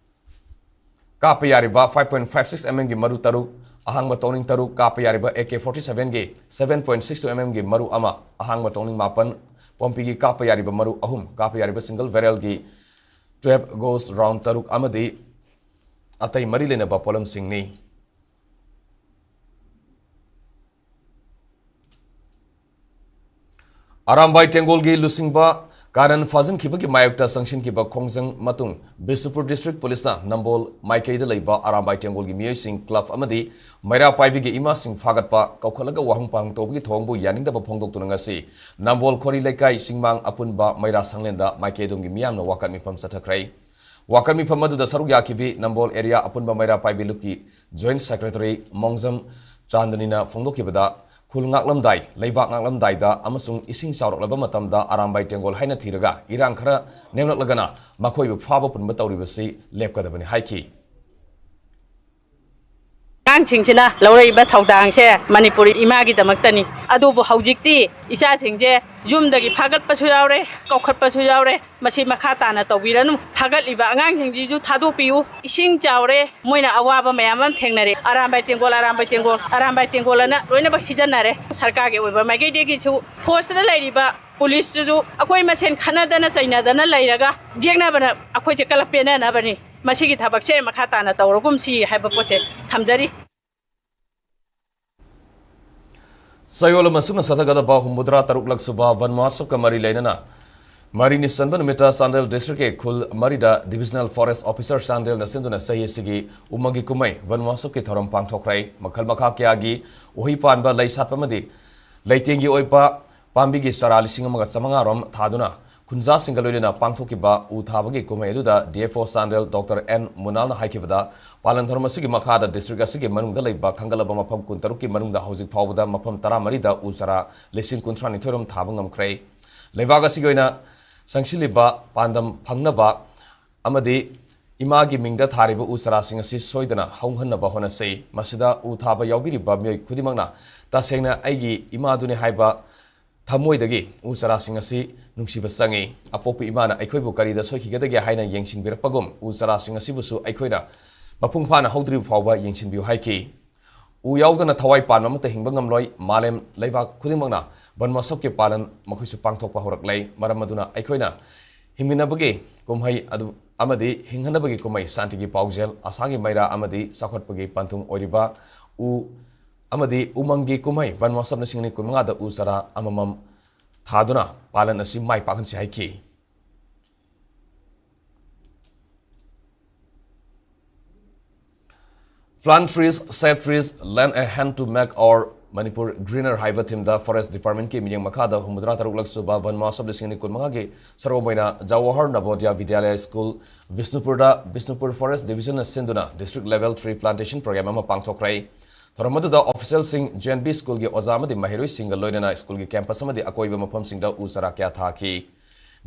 ꯀꯥꯞꯄ ꯌꯥꯔꯤꯕ five point five six M M ꯒꯤ ꯃꯔꯨ ꯇꯔꯨꯛ, ꯑꯍꯥꯡꯕ ꯇꯧꯅꯤꯡ ꯇꯔꯨꯛ, ꯀꯥꯞꯄ ꯌꯥꯔꯤꯕ A K forty seven ꯒꯤ seven point six two M M ꯒꯤ ꯃꯔꯨ ꯑꯃ, ꯑꯍꯥꯡꯕ ꯇꯧꯅꯤꯡ ꯃꯥꯄꯟ, ꯄꯣꯝꯄꯤꯒꯤ ꯀꯥꯞꯄ ꯌꯥꯔꯤꯕ ꯃꯔꯨ ꯑꯍꯨꯝ, ꯀꯥꯞꯄ ꯌꯥꯔꯤꯕ single barrel ꯒꯤ twelve gauge round ꯇꯔꯨꯛ ꯑꯃꯗꯤ ꯑꯇꯩ ꯃꯔꯤ ꯂꯩꯅꯕ ꯄꯣꯠꯂꯝꯁꯤꯡꯅꯤ꯫ ꯑꯔꯥꯝꯕꯥꯏ ꯇꯦꯡꯒꯣꯜꯒꯤ ꯂꯨꯆꯤꯡꯕ ꯀꯥꯔꯟ ꯐꯥꯖꯤꯟꯈꯤꯕꯒꯤ ꯃꯥꯌꯣꯛꯇ ꯆꯪꯁꯤꯟꯈꯤꯕ ꯈꯣꯡꯖꯪ ꯃꯇꯨꯡ ꯕꯤꯁꯅꯨꯄꯨꯔ ꯗꯤꯁꯇ꯭ꯔꯤꯛ ꯄꯨꯂꯤꯁꯅ ꯅꯝꯕꯣꯜ ꯃꯥꯏꯀꯩꯗ ꯂꯩꯕ ꯑꯔꯥꯝꯕꯥꯏ ꯇꯦꯡꯒꯣꯜꯒꯤ ꯃꯤꯑꯣꯏꯁꯤꯡ, ꯀ꯭ꯂꯕ ꯑꯃꯗꯤ ꯃꯩꯔꯥ ꯄꯥꯏꯕꯤꯒꯤ ꯏꯃꯥꯁꯤꯡ ꯐꯥꯒꯠꯄ, ꯀꯧꯈꯠꯂꯒ ꯋꯥꯍꯪ ꯄꯥꯎꯍꯪ ꯇꯧꯕꯒꯤ ꯊꯧꯑꯣꯡꯕꯨ ꯌꯥꯅꯤꯡꯗꯕ ꯐꯣꯡꯗꯣꯛꯇꯨꯅ ꯉꯁꯤ ꯅꯝꯕꯣꯜ ꯈꯣꯔꯤ ꯂꯩꯀꯥꯏ ꯆꯤꯡꯃꯥꯡ ꯑꯄꯨꯟꯕ ꯃꯩꯔꯥ ꯁꯪꯂꯦꯟꯗ ꯃꯥꯏꯀꯩ ꯑꯗꯣꯝꯒꯤ ꯃꯤꯌꯥꯝꯅ ꯋꯥꯀꯠ ꯃꯤꯐꯝ ꯆꯠꯊꯈ꯭ꯔꯦ꯫ ꯋꯥꯀꯠ ꯃꯤꯐꯝ ꯑꯗꯨꯗ ꯁꯔꯨꯛ ꯌꯥꯈꯤꯕꯤ ꯅꯝꯕꯣꯜ ꯑꯦꯔꯤꯌꯥ ꯑꯄꯨꯟꯕ ꯃꯩꯔꯥ ꯄꯥꯏꯕꯤ ꯂꯨꯞꯀꯤ ꯖꯣꯏꯟꯠ ꯁꯦꯀ꯭ꯔꯦꯇꯔꯤ ꯃꯣꯡꯖꯝ ꯆꯥꯟꯗꯅꯤꯅ ꯐꯣꯡꯗꯣꯛꯈꯤꯕꯗ, ꯈꯨꯜ ꯉꯥꯛꯂꯝꯗꯥꯏ, ꯂꯩꯕꯥꯛ ꯉꯥꯛꯂꯝꯗꯥꯏꯗ ꯑꯃꯁꯨꯡ ꯏꯁꯤꯡ ꯆꯥꯎꯔꯛꯂꯕ ꯃꯇꯝꯗ ꯑꯔꯥꯝꯕꯥꯏ ꯇꯦꯡꯒꯣꯜ ꯍꯥꯏꯅ ꯊꯤꯔꯒ ꯏꯔꯥꯡ ꯈꯔ ꯅꯦꯝꯂꯛꯂꯒꯅ ꯃꯈꯣꯏꯕꯨ ꯐꯥꯕ ꯄꯨꯟꯕ ꯇꯧꯔꯤꯕꯁꯤ ꯂꯦꯞꯀꯗꯕꯅꯤ ꯍꯥꯏꯈꯤ꯫ ꯑꯉꯥꯡꯁꯤꯡꯁꯤꯅ ꯂꯧꯔꯛꯏꯕ ꯊꯧꯗꯥꯡꯁꯦ ꯃꯅꯤꯄꯨꯔ ꯏꯃꯥꯒꯤꯗꯃꯛꯇꯅꯤ꯫ ꯑꯗꯨꯕꯨ ꯍꯧꯖꯤꯛꯇꯤ ꯏꯆꯥꯁꯤꯡꯁꯦ ꯌꯨꯝꯗꯒꯤ ꯐꯥꯒꯠꯄꯁꯨ ꯌꯥꯎꯔꯦ, ꯀꯧꯈꯠꯄꯁꯨ ꯌꯥꯎꯔꯦ꯫ ꯃꯁꯤ ꯃꯈꯥ ꯇꯥꯅ ꯇꯧꯕꯤꯔꯅꯨ꯫ ꯐꯥꯒꯠꯂꯤꯕ ꯑꯉꯥꯡꯁꯤꯡꯁꯤꯁꯨ ꯊꯥꯗꯣꯛꯄꯤꯌꯨ꯫ ꯏꯁꯤꯡ ꯆꯥꯎꯔꯦ, ꯃꯣꯏꯅ ꯑꯋꯥꯕ ꯃꯌꯥꯝ ꯑꯃ ꯊꯦꯡꯅꯔꯦ꯫ ꯑꯔꯥꯝꯕꯥꯏ ꯇꯦꯡꯒꯣꯜ, ꯑꯔꯥꯝꯕꯥꯏ ꯇꯦꯡꯒꯣꯜ, ꯑꯔꯥꯝꯕꯥꯏ ꯇꯦꯡꯒꯣꯜ ꯑꯅ ꯂꯣꯏꯅꯃꯛ ꯁꯤꯖꯤꯟꯅꯔꯦ꯫ ꯁꯔꯀꯥꯔꯒꯤ ꯑꯣꯏꯕ ꯃꯥꯏꯀꯩꯗꯒꯤꯁꯨ ꯐꯣꯔꯁꯇ ꯂꯩꯔꯤꯕ ꯄꯨꯂꯤꯁꯇꯨꯁꯨ ꯑꯩꯈꯣꯏ ꯃꯁꯦꯟ ꯈꯠꯅꯗꯅ ꯆꯩꯅꯗꯅ ꯂꯩꯔꯒ ꯌꯦꯛꯅꯕꯅ ꯑꯩꯈꯣꯏꯁꯦ ꯀꯂꯞ ꯄꯦꯟꯅꯅꯕꯅꯤ꯫ ꯃꯁꯤꯒꯤ ꯊꯕꯛꯁꯦ ꯃꯈꯥ ꯇꯥꯅ ꯇꯧꯔꯒꯨꯝꯁꯤ ꯍꯥꯏꯕ ꯄꯣꯠꯁꯦ ꯊꯝꯖꯔꯤ꯫ ꯆꯌꯣꯜ ꯑꯃ ꯁꯨꯞꯅ ꯆꯠꯊꯒꯗꯕ ꯍꯨꯝꯐꯨꯇꯔꯥ ꯇꯔꯨꯛꯂꯛ ꯁꯨꯕ ꯋꯟ ꯃꯍꯣꯠꯁꯕꯀ ꯃꯔꯤ ꯂꯩꯅꯅ ꯃꯔꯤꯅꯤ ꯆꯟꯕ ꯅꯨꯃꯤꯠꯇ ꯆꯥꯟꯗꯦꯜ ꯗꯤꯁꯇ꯭ꯔꯤꯛꯀꯤ ꯈꯨꯜ ꯃꯔꯤꯗ ꯗꯤꯕꯤꯖꯅꯦꯜ ꯐꯣꯔꯦꯁ ꯑꯣꯐꯤꯁꯔ ꯆꯥꯟꯗꯦꯜꯅ ꯁꯤꯟꯗꯨꯅ ꯆꯍꯤ ꯑꯁꯤꯒꯤ ꯎꯃꯪꯒꯤ ꯀꯨꯝꯍꯩ ꯋꯟ ꯃꯍꯣꯠꯁꯕꯀꯤ ꯊꯧꯔꯝ ꯄꯥꯡꯊꯣꯛꯈ꯭ꯔꯦ꯫ ꯃꯈꯜ ꯃꯈꯥ ꯀꯌꯥꯒꯤ ꯎꯍꯩ ꯄꯥꯟꯕ, ꯂꯩ ꯁꯥꯠꯄ ꯑꯃꯗꯤ ꯂꯩꯇꯦꯡꯒꯤ ꯑꯣꯏꯕ ꯄꯥꯝꯕꯤꯒꯤ ꯆꯔꯥ ꯂꯤꯁꯤꯡ ꯑꯃꯒ ꯆꯥꯃꯉꯥ ꯔꯣꯝ ꯊꯥꯗꯨꯅ ꯈꯨꯟꯖꯥꯁꯤꯡꯒ ꯂꯣꯏꯅꯅ ꯄꯥꯡꯊꯣꯛꯈꯤꯕ ꯎ ꯊꯥꯕꯒꯤ ꯀꯨꯝꯍꯩ ꯑꯗꯨꯗ D F O Chandel doctor N ꯃꯨꯅꯥꯜꯅ ꯍꯥꯏꯈꯤꯕꯗ, ꯄꯥꯂꯟ ꯊꯧꯔꯝ ꯑꯁꯤꯒꯤ ꯃꯈꯥꯗ ꯗꯤꯁꯇ꯭ꯔꯤꯛ ꯑꯁꯤꯒꯤ ꯃꯅꯨꯡꯗ ꯂꯩꯕ ꯈꯪꯒꯠꯂꯕ ꯃꯐꯝ ꯀꯨꯟꯇꯔꯨꯛꯀꯤ ꯃꯅꯨꯡꯗ ꯍꯧꯖꯤꯛ ꯐꯥꯎꯕꯗ ꯃꯐꯝ ꯇꯔꯥꯃꯔꯤꯗ ꯎ ꯆꯔꯥ ꯂꯤꯁꯤꯡ ꯀꯨꯟꯊ꯭ꯔꯥ ꯅꯤꯊꯣꯏ ꯔꯣꯝ ꯊꯥꯕ ꯉꯝꯈ꯭ꯔꯦ꯫ ꯂꯩꯕꯥꯛ ꯑꯁꯤꯒꯤ ꯑꯣꯏꯅ ꯆꯪꯁꯤꯜꯂꯤꯕ ꯄꯥꯟꯗꯝ ꯐꯪꯅꯕ ꯑꯃꯗꯤ ꯏꯃꯥꯒꯤ ꯃꯤꯡꯗ ꯊꯥꯔꯤꯕ ꯎ ꯆꯔꯥꯁꯤꯡ ꯑꯁꯤ ꯁꯣꯏꯗꯅ ꯍꯧꯍꯟꯅꯕ ꯍꯣꯠꯅꯁꯤ꯫ ꯃꯁꯤꯗ ꯎ ꯊꯥꯕ ꯌꯥꯎꯕꯤꯔꯤꯕ ꯃꯤꯑꯣꯏ ꯈꯨꯗꯤꯡꯃꯛꯅ ꯇꯁꯦꯡꯅ ꯑꯩꯒꯤ ꯏꯃꯥꯗꯨꯅꯤ ꯍꯥꯏꯕ ꯊꯃꯣꯏꯗꯒꯤ ꯎ ꯆꯔꯥꯁꯤꯡ ꯑꯁꯤ ꯅꯨꯡꯁꯤꯕ ꯆꯪꯏ꯫ ꯑꯄꯣꯛꯄ ꯏꯃꯥꯅ ꯑꯩꯈꯣꯏꯕꯨ ꯀꯔꯤꯗ ꯁꯣꯏꯈꯤꯒꯗꯒꯦ ꯍꯥꯏꯅ ꯌꯦꯡꯁꯤꯟꯕꯤꯔꯛꯄꯒꯨꯝ, ꯎ ꯆꯔꯥꯁꯤꯡ ꯑꯁꯤꯕꯨꯁꯨ ꯑꯩꯈꯣꯏꯅ ꯃꯄꯨꯡ ꯐꯥꯅ ꯍꯧꯗ꯭ꯔꯤꯕ ꯐꯥꯎꯕ ꯌꯦꯡꯁꯤꯟꯕꯤꯌꯨ ꯍꯥꯏꯈꯤ꯫ ꯎ ꯌꯥꯎꯗꯅ ꯊꯋꯥꯏ ꯄꯥꯟꯕ ꯑꯃꯠꯇ ꯍꯤꯡꯕ ꯉꯝꯂꯣꯏ꯫ ꯃꯥꯂꯦꯝ ꯂꯩꯕꯥꯛ ꯈꯨꯗꯤꯡꯃꯛꯅ ꯕꯟ ꯃꯍꯣꯠꯁꯕꯀꯤ ꯄꯥꯂꯟ ꯃꯈꯣꯏꯁꯨ ꯄꯥꯡꯊꯣꯛꯄ ꯍꯧꯔꯛꯂꯦ꯫ ꯃꯔꯝ ꯑꯗꯨꯅ ꯑꯩꯈꯣꯏꯅ ꯍꯤꯡꯃꯤꯟꯅꯕꯒꯤ ꯀꯨꯝꯍꯩ ꯑꯗꯨ ꯑꯃꯗꯤ ꯍꯤꯡꯍꯟꯅꯕꯒꯤ ꯀꯨꯝꯍꯩ ꯁꯥꯟꯇꯤꯒꯤ ꯄꯥꯎꯖꯦꯜ, ꯑꯁꯥꯒꯤ ꯃꯩꯔꯥ ꯑꯃꯗꯤ ꯆꯥꯎꯈꯠꯄꯒꯤ ꯄꯟꯊꯨꯡ ꯑꯣꯏꯔꯤꯕ ꯎ ꯑꯃꯗꯤ ꯎꯃꯪꯒꯤ ꯀꯨꯝꯍꯩ ꯕꯟ ꯃꯍꯣꯠꯁꯕ ꯂꯤꯁꯤꯡ ꯑꯅꯤ ꯀꯨꯟꯃꯉꯥꯗ ꯎ ꯆꯔꯥ ꯑꯃꯃꯝ ꯊꯥꯗꯨꯅ ꯄꯥꯂꯟ ꯑꯁꯤ ꯃꯥꯏ ꯄꯥꯛꯍꯟꯁꯤ ꯍꯥꯏꯈꯤ꯫ Plant trees, save trees, lend a hand to make our Manipur greener ꯍꯥꯏꯕ ꯊꯤꯝꯗ ꯐꯣꯔꯦꯁ ꯗꯤꯄꯥꯔꯠꯃꯦꯟꯠꯀꯤ ꯃꯤꯠꯌꯦꯡ ꯃꯈꯥꯗ ꯍꯨꯝꯐꯨꯇꯔꯥ ꯇꯔꯨꯛꯂꯛ ꯁꯨꯕ ꯚꯟ ꯃꯍꯣꯠꯁꯕ ꯂꯤꯁꯤꯡ ꯑꯅꯤ ꯀꯨꯟꯃꯉꯥꯒꯤ ꯁꯔꯨꯛ ꯑꯣꯏꯅ ꯖꯋꯥꯍꯔ ꯅꯕꯣꯗꯤꯌꯥ ꯕꯤꯗ꯭ꯌꯥꯂꯌ ꯁ꯭ꯀꯨꯜ, ꯕꯤꯁꯅꯨꯄꯨꯔꯗ ꯕꯤꯁꯅꯨꯄꯨꯔ ꯐꯣꯔꯦꯁꯠ ꯗꯤꯕꯤꯖꯟꯅ ꯁꯤꯟꯗꯨꯅ district level tree plantation program ꯑꯃ ꯄꯥꯡꯊꯣꯛꯈ꯭ꯔꯦ꯫ ꯊꯧꯔꯝ ꯑꯗꯨꯗ ꯑꯣꯐꯤꯁꯤꯌꯦꯜꯁꯤꯡ, ꯖꯦ ꯑꯦꯟ ꯕꯤ ꯁ꯭ꯀꯨꯜꯒꯤ ꯑꯣꯖꯥ ꯑꯃꯗꯤ ꯃꯍꯩꯔꯣꯏꯁꯤꯡꯒ ꯂꯣꯏꯅꯅ ꯁ꯭ꯀꯨꯜꯒꯤ ꯀꯦꯝꯄꯁ ꯑꯃꯗꯤ ꯑꯀꯣꯏꯕ ꯃꯐꯝꯁꯤꯡꯗ ꯎ ꯆꯥꯔꯥ ꯀꯌꯥ ꯊꯥꯈꯤ꯫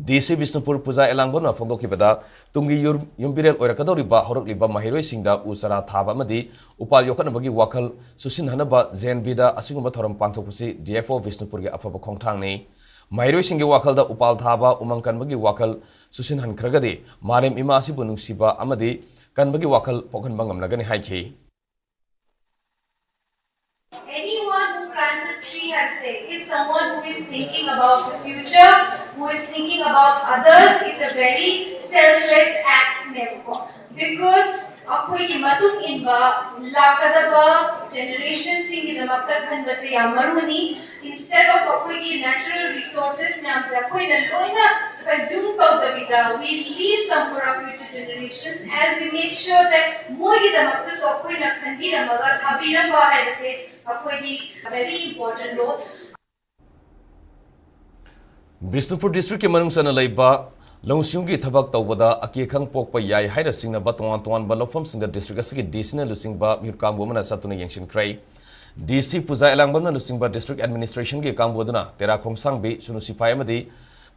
ꯗꯤ ꯁꯤ ꯕꯤꯁꯅꯨꯄꯨꯔ ꯄꯨꯖꯥ ꯑꯦꯂꯥꯡꯕꯝꯅ ꯐꯣꯡꯗꯣꯛꯈꯤꯕꯗ, ꯇꯨꯡꯒꯤ ꯌꯨꯝ-, ꯌꯨꯝꯕꯤꯔꯦꯜ ꯑꯣꯏꯔꯛꯀꯗꯧꯔꯤꯕ ꯍꯧꯔꯛꯂꯤꯕ ꯃꯍꯩꯔꯣꯏꯁꯤꯡꯗ ꯎ ꯆꯥꯔꯥ ꯊꯥꯕ ꯑꯃꯗꯤ ꯎꯄꯥꯜ ꯌꯣꯛꯈꯠꯅꯕꯒꯤ ꯋꯥꯈꯜ ꯆꯨꯁꯤꯟꯍꯟꯅꯕ ꯖꯦ ꯑꯦꯟ ꯕꯤꯗ ꯑꯁꯤꯒꯨꯝꯕ ꯊꯧꯔꯝ ꯄꯥꯡꯊꯣꯛꯄꯁꯤ ꯗꯤ ꯑꯦꯐ ꯑꯣ ꯕꯤꯁꯅꯨꯄꯨꯔꯒꯤ ꯑꯐꯕ ꯈꯣꯡꯊꯥꯡꯅꯤ꯫ ꯃꯍꯩꯔꯣꯏꯁꯤꯡꯒꯤ ꯋꯥꯈꯜꯗ ꯎꯄꯥꯜ ꯊꯥꯕ, ꯎꯃꯪ ꯀꯟꯕꯒꯤ ꯋꯥꯈꯜ ꯆꯨꯁꯤꯟꯍꯟꯈ꯭ꯔꯒꯗꯤ ꯃꯥꯂꯦꯝ ꯏꯃꯥ ꯑꯁꯤꯕꯨ ꯅꯨꯡꯁꯤꯕ ꯑꯃꯗꯤ ꯀꯟꯕꯒꯤ ꯋꯥꯈꯜ ꯄꯣꯛꯍꯟꯕ ꯉꯝꯂꯒꯅꯤ ꯍꯥꯏꯈꯤ꯫ Anyone who plants a tree, I say, is someone who is thinking about the future, who is thinking about others. It's a very selfless act, ꯅꯦꯕꯀꯣ꯫ Because ꯑꯩꯈꯣꯏꯒꯤ ꯃꯇꯨꯡ ꯏꯟꯕ ꯂꯥꯛꯀꯗꯕ ꯖꯦꯅꯦꯔꯦꯁꯟꯁꯤꯡꯒꯤꯗꯃꯛꯇ ꯈꯟꯕꯁꯦ ꯌꯥꯝ ꯃꯔꯨꯅꯤ꯫ Instead of ꯑꯩꯈꯣꯏꯒꯤ natural resources ꯃꯌꯥꯝꯁꯦ ꯑꯩꯈꯣꯏꯅ ꯂꯣꯏꯅ consume ꯇꯧꯗꯕꯤꯗ, we leave some for our future generations and we make sure that ꯃꯣꯏꯒꯤꯗꯃꯛꯇꯁꯨ ꯑꯩꯈꯣꯏꯅ ꯈꯟꯕꯤꯔꯝꯃꯒ ꯊꯥꯕꯤꯔꯝꯕ ꯍꯥꯏꯕꯁꯦ ꯑꯩꯈꯣꯏꯒꯤ very important role꯫ ꯕꯤꯁꯅꯨꯄꯨꯔ ꯗꯤꯁꯇ꯭ꯔꯤꯛꯀꯤ ꯃꯅꯨꯡ ꯆꯟꯅ ꯂꯩꯕ ꯂꯧꯎ ꯁꯤꯡꯎꯒꯤ ꯊꯕꯛ ꯇꯧꯕꯗ ꯑꯀꯤ ꯑꯈꯪ ꯄꯣꯛꯄ ꯌꯥꯏ ꯍꯥꯏꯅ ꯆꯤꯡꯅꯕ ꯇꯣꯉꯥꯟ ꯇꯣꯉꯥꯟꯕ ꯂꯧꯐꯝꯁꯤꯡꯗ ꯗꯤꯁꯇ꯭ꯔꯤꯛ ꯑꯁꯤꯒꯤ ꯗꯤ ꯁꯤꯅ ꯂꯨꯆꯤꯡꯕ ꯃꯤꯑꯣꯏ ꯀꯥꯡꯕꯨ ꯑꯃꯅ ꯆꯠꯇꯨꯅ ꯌꯦꯡꯁꯤꯟꯈ꯭ꯔꯦ꯫ ꯗꯤ ꯁꯤ ꯄꯨꯖꯥ ꯑꯦꯂꯥꯡꯕꯝꯅ ꯂꯨꯆꯤꯡꯕ ꯗꯤꯁꯇ꯭ꯔꯤꯛ ꯑꯦꯗꯃꯤꯅꯤꯁꯇ꯭ꯔꯦꯁꯟꯒꯤ ꯀꯥꯡꯕꯨ ꯑꯗꯨꯅ ꯇꯦꯔꯥ ꯈꯣꯡꯁꯥꯡꯕꯤ, ꯁꯨꯅꯨ ꯁꯤꯐꯥꯏ ꯑꯃꯗꯤ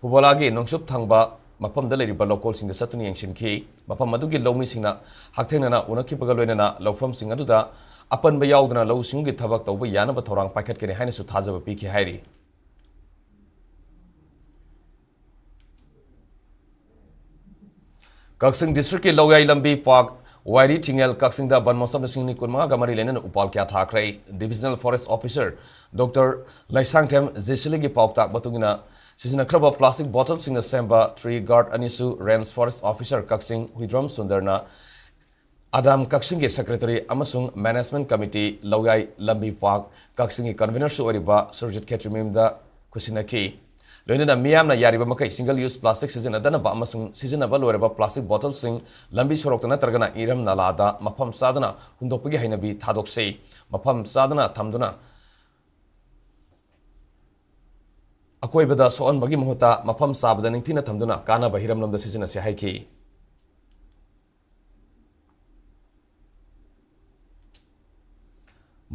ꯐꯨꯕꯣꯂꯥꯒꯤ ꯅꯣꯡꯆꯨꯞ ꯊꯪꯕ ꯃꯐꯝꯗ ꯂꯩꯔꯤꯕ ꯂꯧꯀꯣꯜꯁꯤꯡꯗ ꯆꯠꯇꯨꯅ ꯌꯦꯡꯁꯤꯟꯈꯤ꯫ ꯃꯐꯝ ꯑꯗꯨꯒꯤ ꯂꯧꯃꯤꯁꯤꯡꯅ ꯍꯛꯊꯦꯡꯅꯅ ꯎꯅꯈꯤꯕꯒ ꯂꯣꯏꯅꯅ ꯂꯧꯐꯝꯁꯤꯡ ꯑꯗꯨꯗ ꯑꯄꯟꯕ ꯌꯥꯎꯗꯅ ꯂꯧꯎ ꯁꯤꯡꯎꯒꯤ ꯊꯕꯛ ꯇꯧꯕ ꯌꯥꯅꯕ ꯊꯧꯔꯥꯡ ꯄꯥꯏꯈꯠꯀꯅꯤ ꯍꯥꯏꯅꯁꯨ ꯊꯥꯖꯕ ꯄꯤꯈꯤ ꯍꯥꯏꯔꯤ꯫ ꯀꯛꯆꯤꯡ ꯗꯤꯁꯇ꯭ꯔꯤꯛꯀꯤ ꯂꯧꯌꯥꯏ ꯂꯝꯕꯤ ꯄꯥꯛ ꯋꯥꯏꯔꯤ ꯊꯤꯡꯉꯦꯜ ꯀꯛꯆꯤꯡꯗ ꯕꯟ ꯃꯍꯣꯠꯁꯕ ꯂꯤꯁꯤꯡ ꯑꯅꯤ ꯀꯨꯟꯃꯉꯥꯒ ꯃꯔꯤ ꯂꯩꯅꯅ ꯎꯄꯥꯜ ꯀꯌꯥ ꯊꯥꯈ꯭ꯔꯦ꯫ ꯗꯤꯕꯤꯖꯅꯦꯜ ꯐꯣꯔꯦꯁ ꯑꯣꯐꯤꯁꯔ ꯗꯣꯛꯇꯔ ꯂꯩꯁꯥꯡꯊꯦꯝ ꯖꯦꯁꯤꯂꯤꯒꯤ ꯄꯥꯎꯇꯥꯛ ꯃꯇꯨꯡ ꯏꯟꯅ, ꯁꯤꯖꯤꯟꯅꯈ꯭ꯔꯕ ꯄ꯭ꯂꯥꯁꯇꯤꯛ ꯕꯣꯇꯜꯁꯤꯡꯅ ꯁꯦꯝꯕ ꯇ꯭ꯔꯤ ꯒꯥꯔꯗ ꯑꯅꯤꯁꯨ ꯔꯦꯟꯖ ꯐꯣꯔꯦꯁ ꯑꯣꯐꯤꯁꯔ ꯀꯛꯆꯤꯡ ꯍꯨꯏꯗ꯭ꯔꯣꯝ ꯁꯨꯟꯗꯔꯅ ꯑꯗꯥꯝ ꯀꯛꯆꯤꯡꯒꯤ ꯁꯦꯀ꯭ꯔꯦꯇꯔꯤ ꯑꯃꯁꯨꯡ ꯃꯦꯅꯦꯖꯃꯦꯟꯠ ꯀꯃꯤꯇꯤ ꯂꯧꯌꯥꯏ ꯂꯝꯕꯤ ꯄꯥꯛ ꯀꯛꯆꯤꯡꯒꯤ ꯀꯟꯚꯤꯅꯔꯁꯨ ꯑꯣꯏꯔꯤꯕ ꯁꯨꯔꯖꯤꯠ ꯈꯦꯇ꯭ꯔꯤ ꯃꯌꯨꯝꯗ ꯈꯨꯠꯁꯤꯟꯅꯈꯤ꯫ ꯂꯣꯏꯅꯅ ꯃꯤꯌꯥꯝꯅ ꯌꯥꯔꯤꯕ ꯃꯈꯩ single use plastic ꯁꯤꯖꯤꯟꯅꯗꯅꯕ ꯑꯃꯁꯨꯡ ꯁꯤꯖꯤꯟꯅꯕ ꯂꯣꯏꯔꯕ plastic bottle ꯁꯤꯡ ꯂꯝꯕꯤ ꯁꯣꯔꯣꯛꯇ ꯅꯠꯇ꯭ꯔꯒꯅ ꯏꯔꯝ ꯅꯂꯥꯗ ꯃꯐꯝ ꯆꯥꯗꯅ ꯍꯨꯟꯗꯣꯛꯄꯒꯤ ꯍꯩꯅꯕꯤ ꯊꯥꯗꯣꯛꯁꯤ꯫ ꯃꯐꯝ ꯆꯥꯗꯅ ꯊꯝꯗꯨꯅ ꯑꯀꯣꯏꯕꯗ ꯁꯣꯛꯍꯟꯕꯒꯤ ꯃꯍꯨꯠꯇ ꯃꯐꯝ ꯆꯥꯕꯗ ꯅꯤꯡꯊꯤꯅ ꯊꯝꯗꯨꯅ ꯀꯥꯟꯅꯕ ꯍꯤꯔꯝꯂꯣꯝꯗ ꯁꯤꯖꯤꯟꯅꯁꯤ ꯍꯥꯏꯈꯤ꯫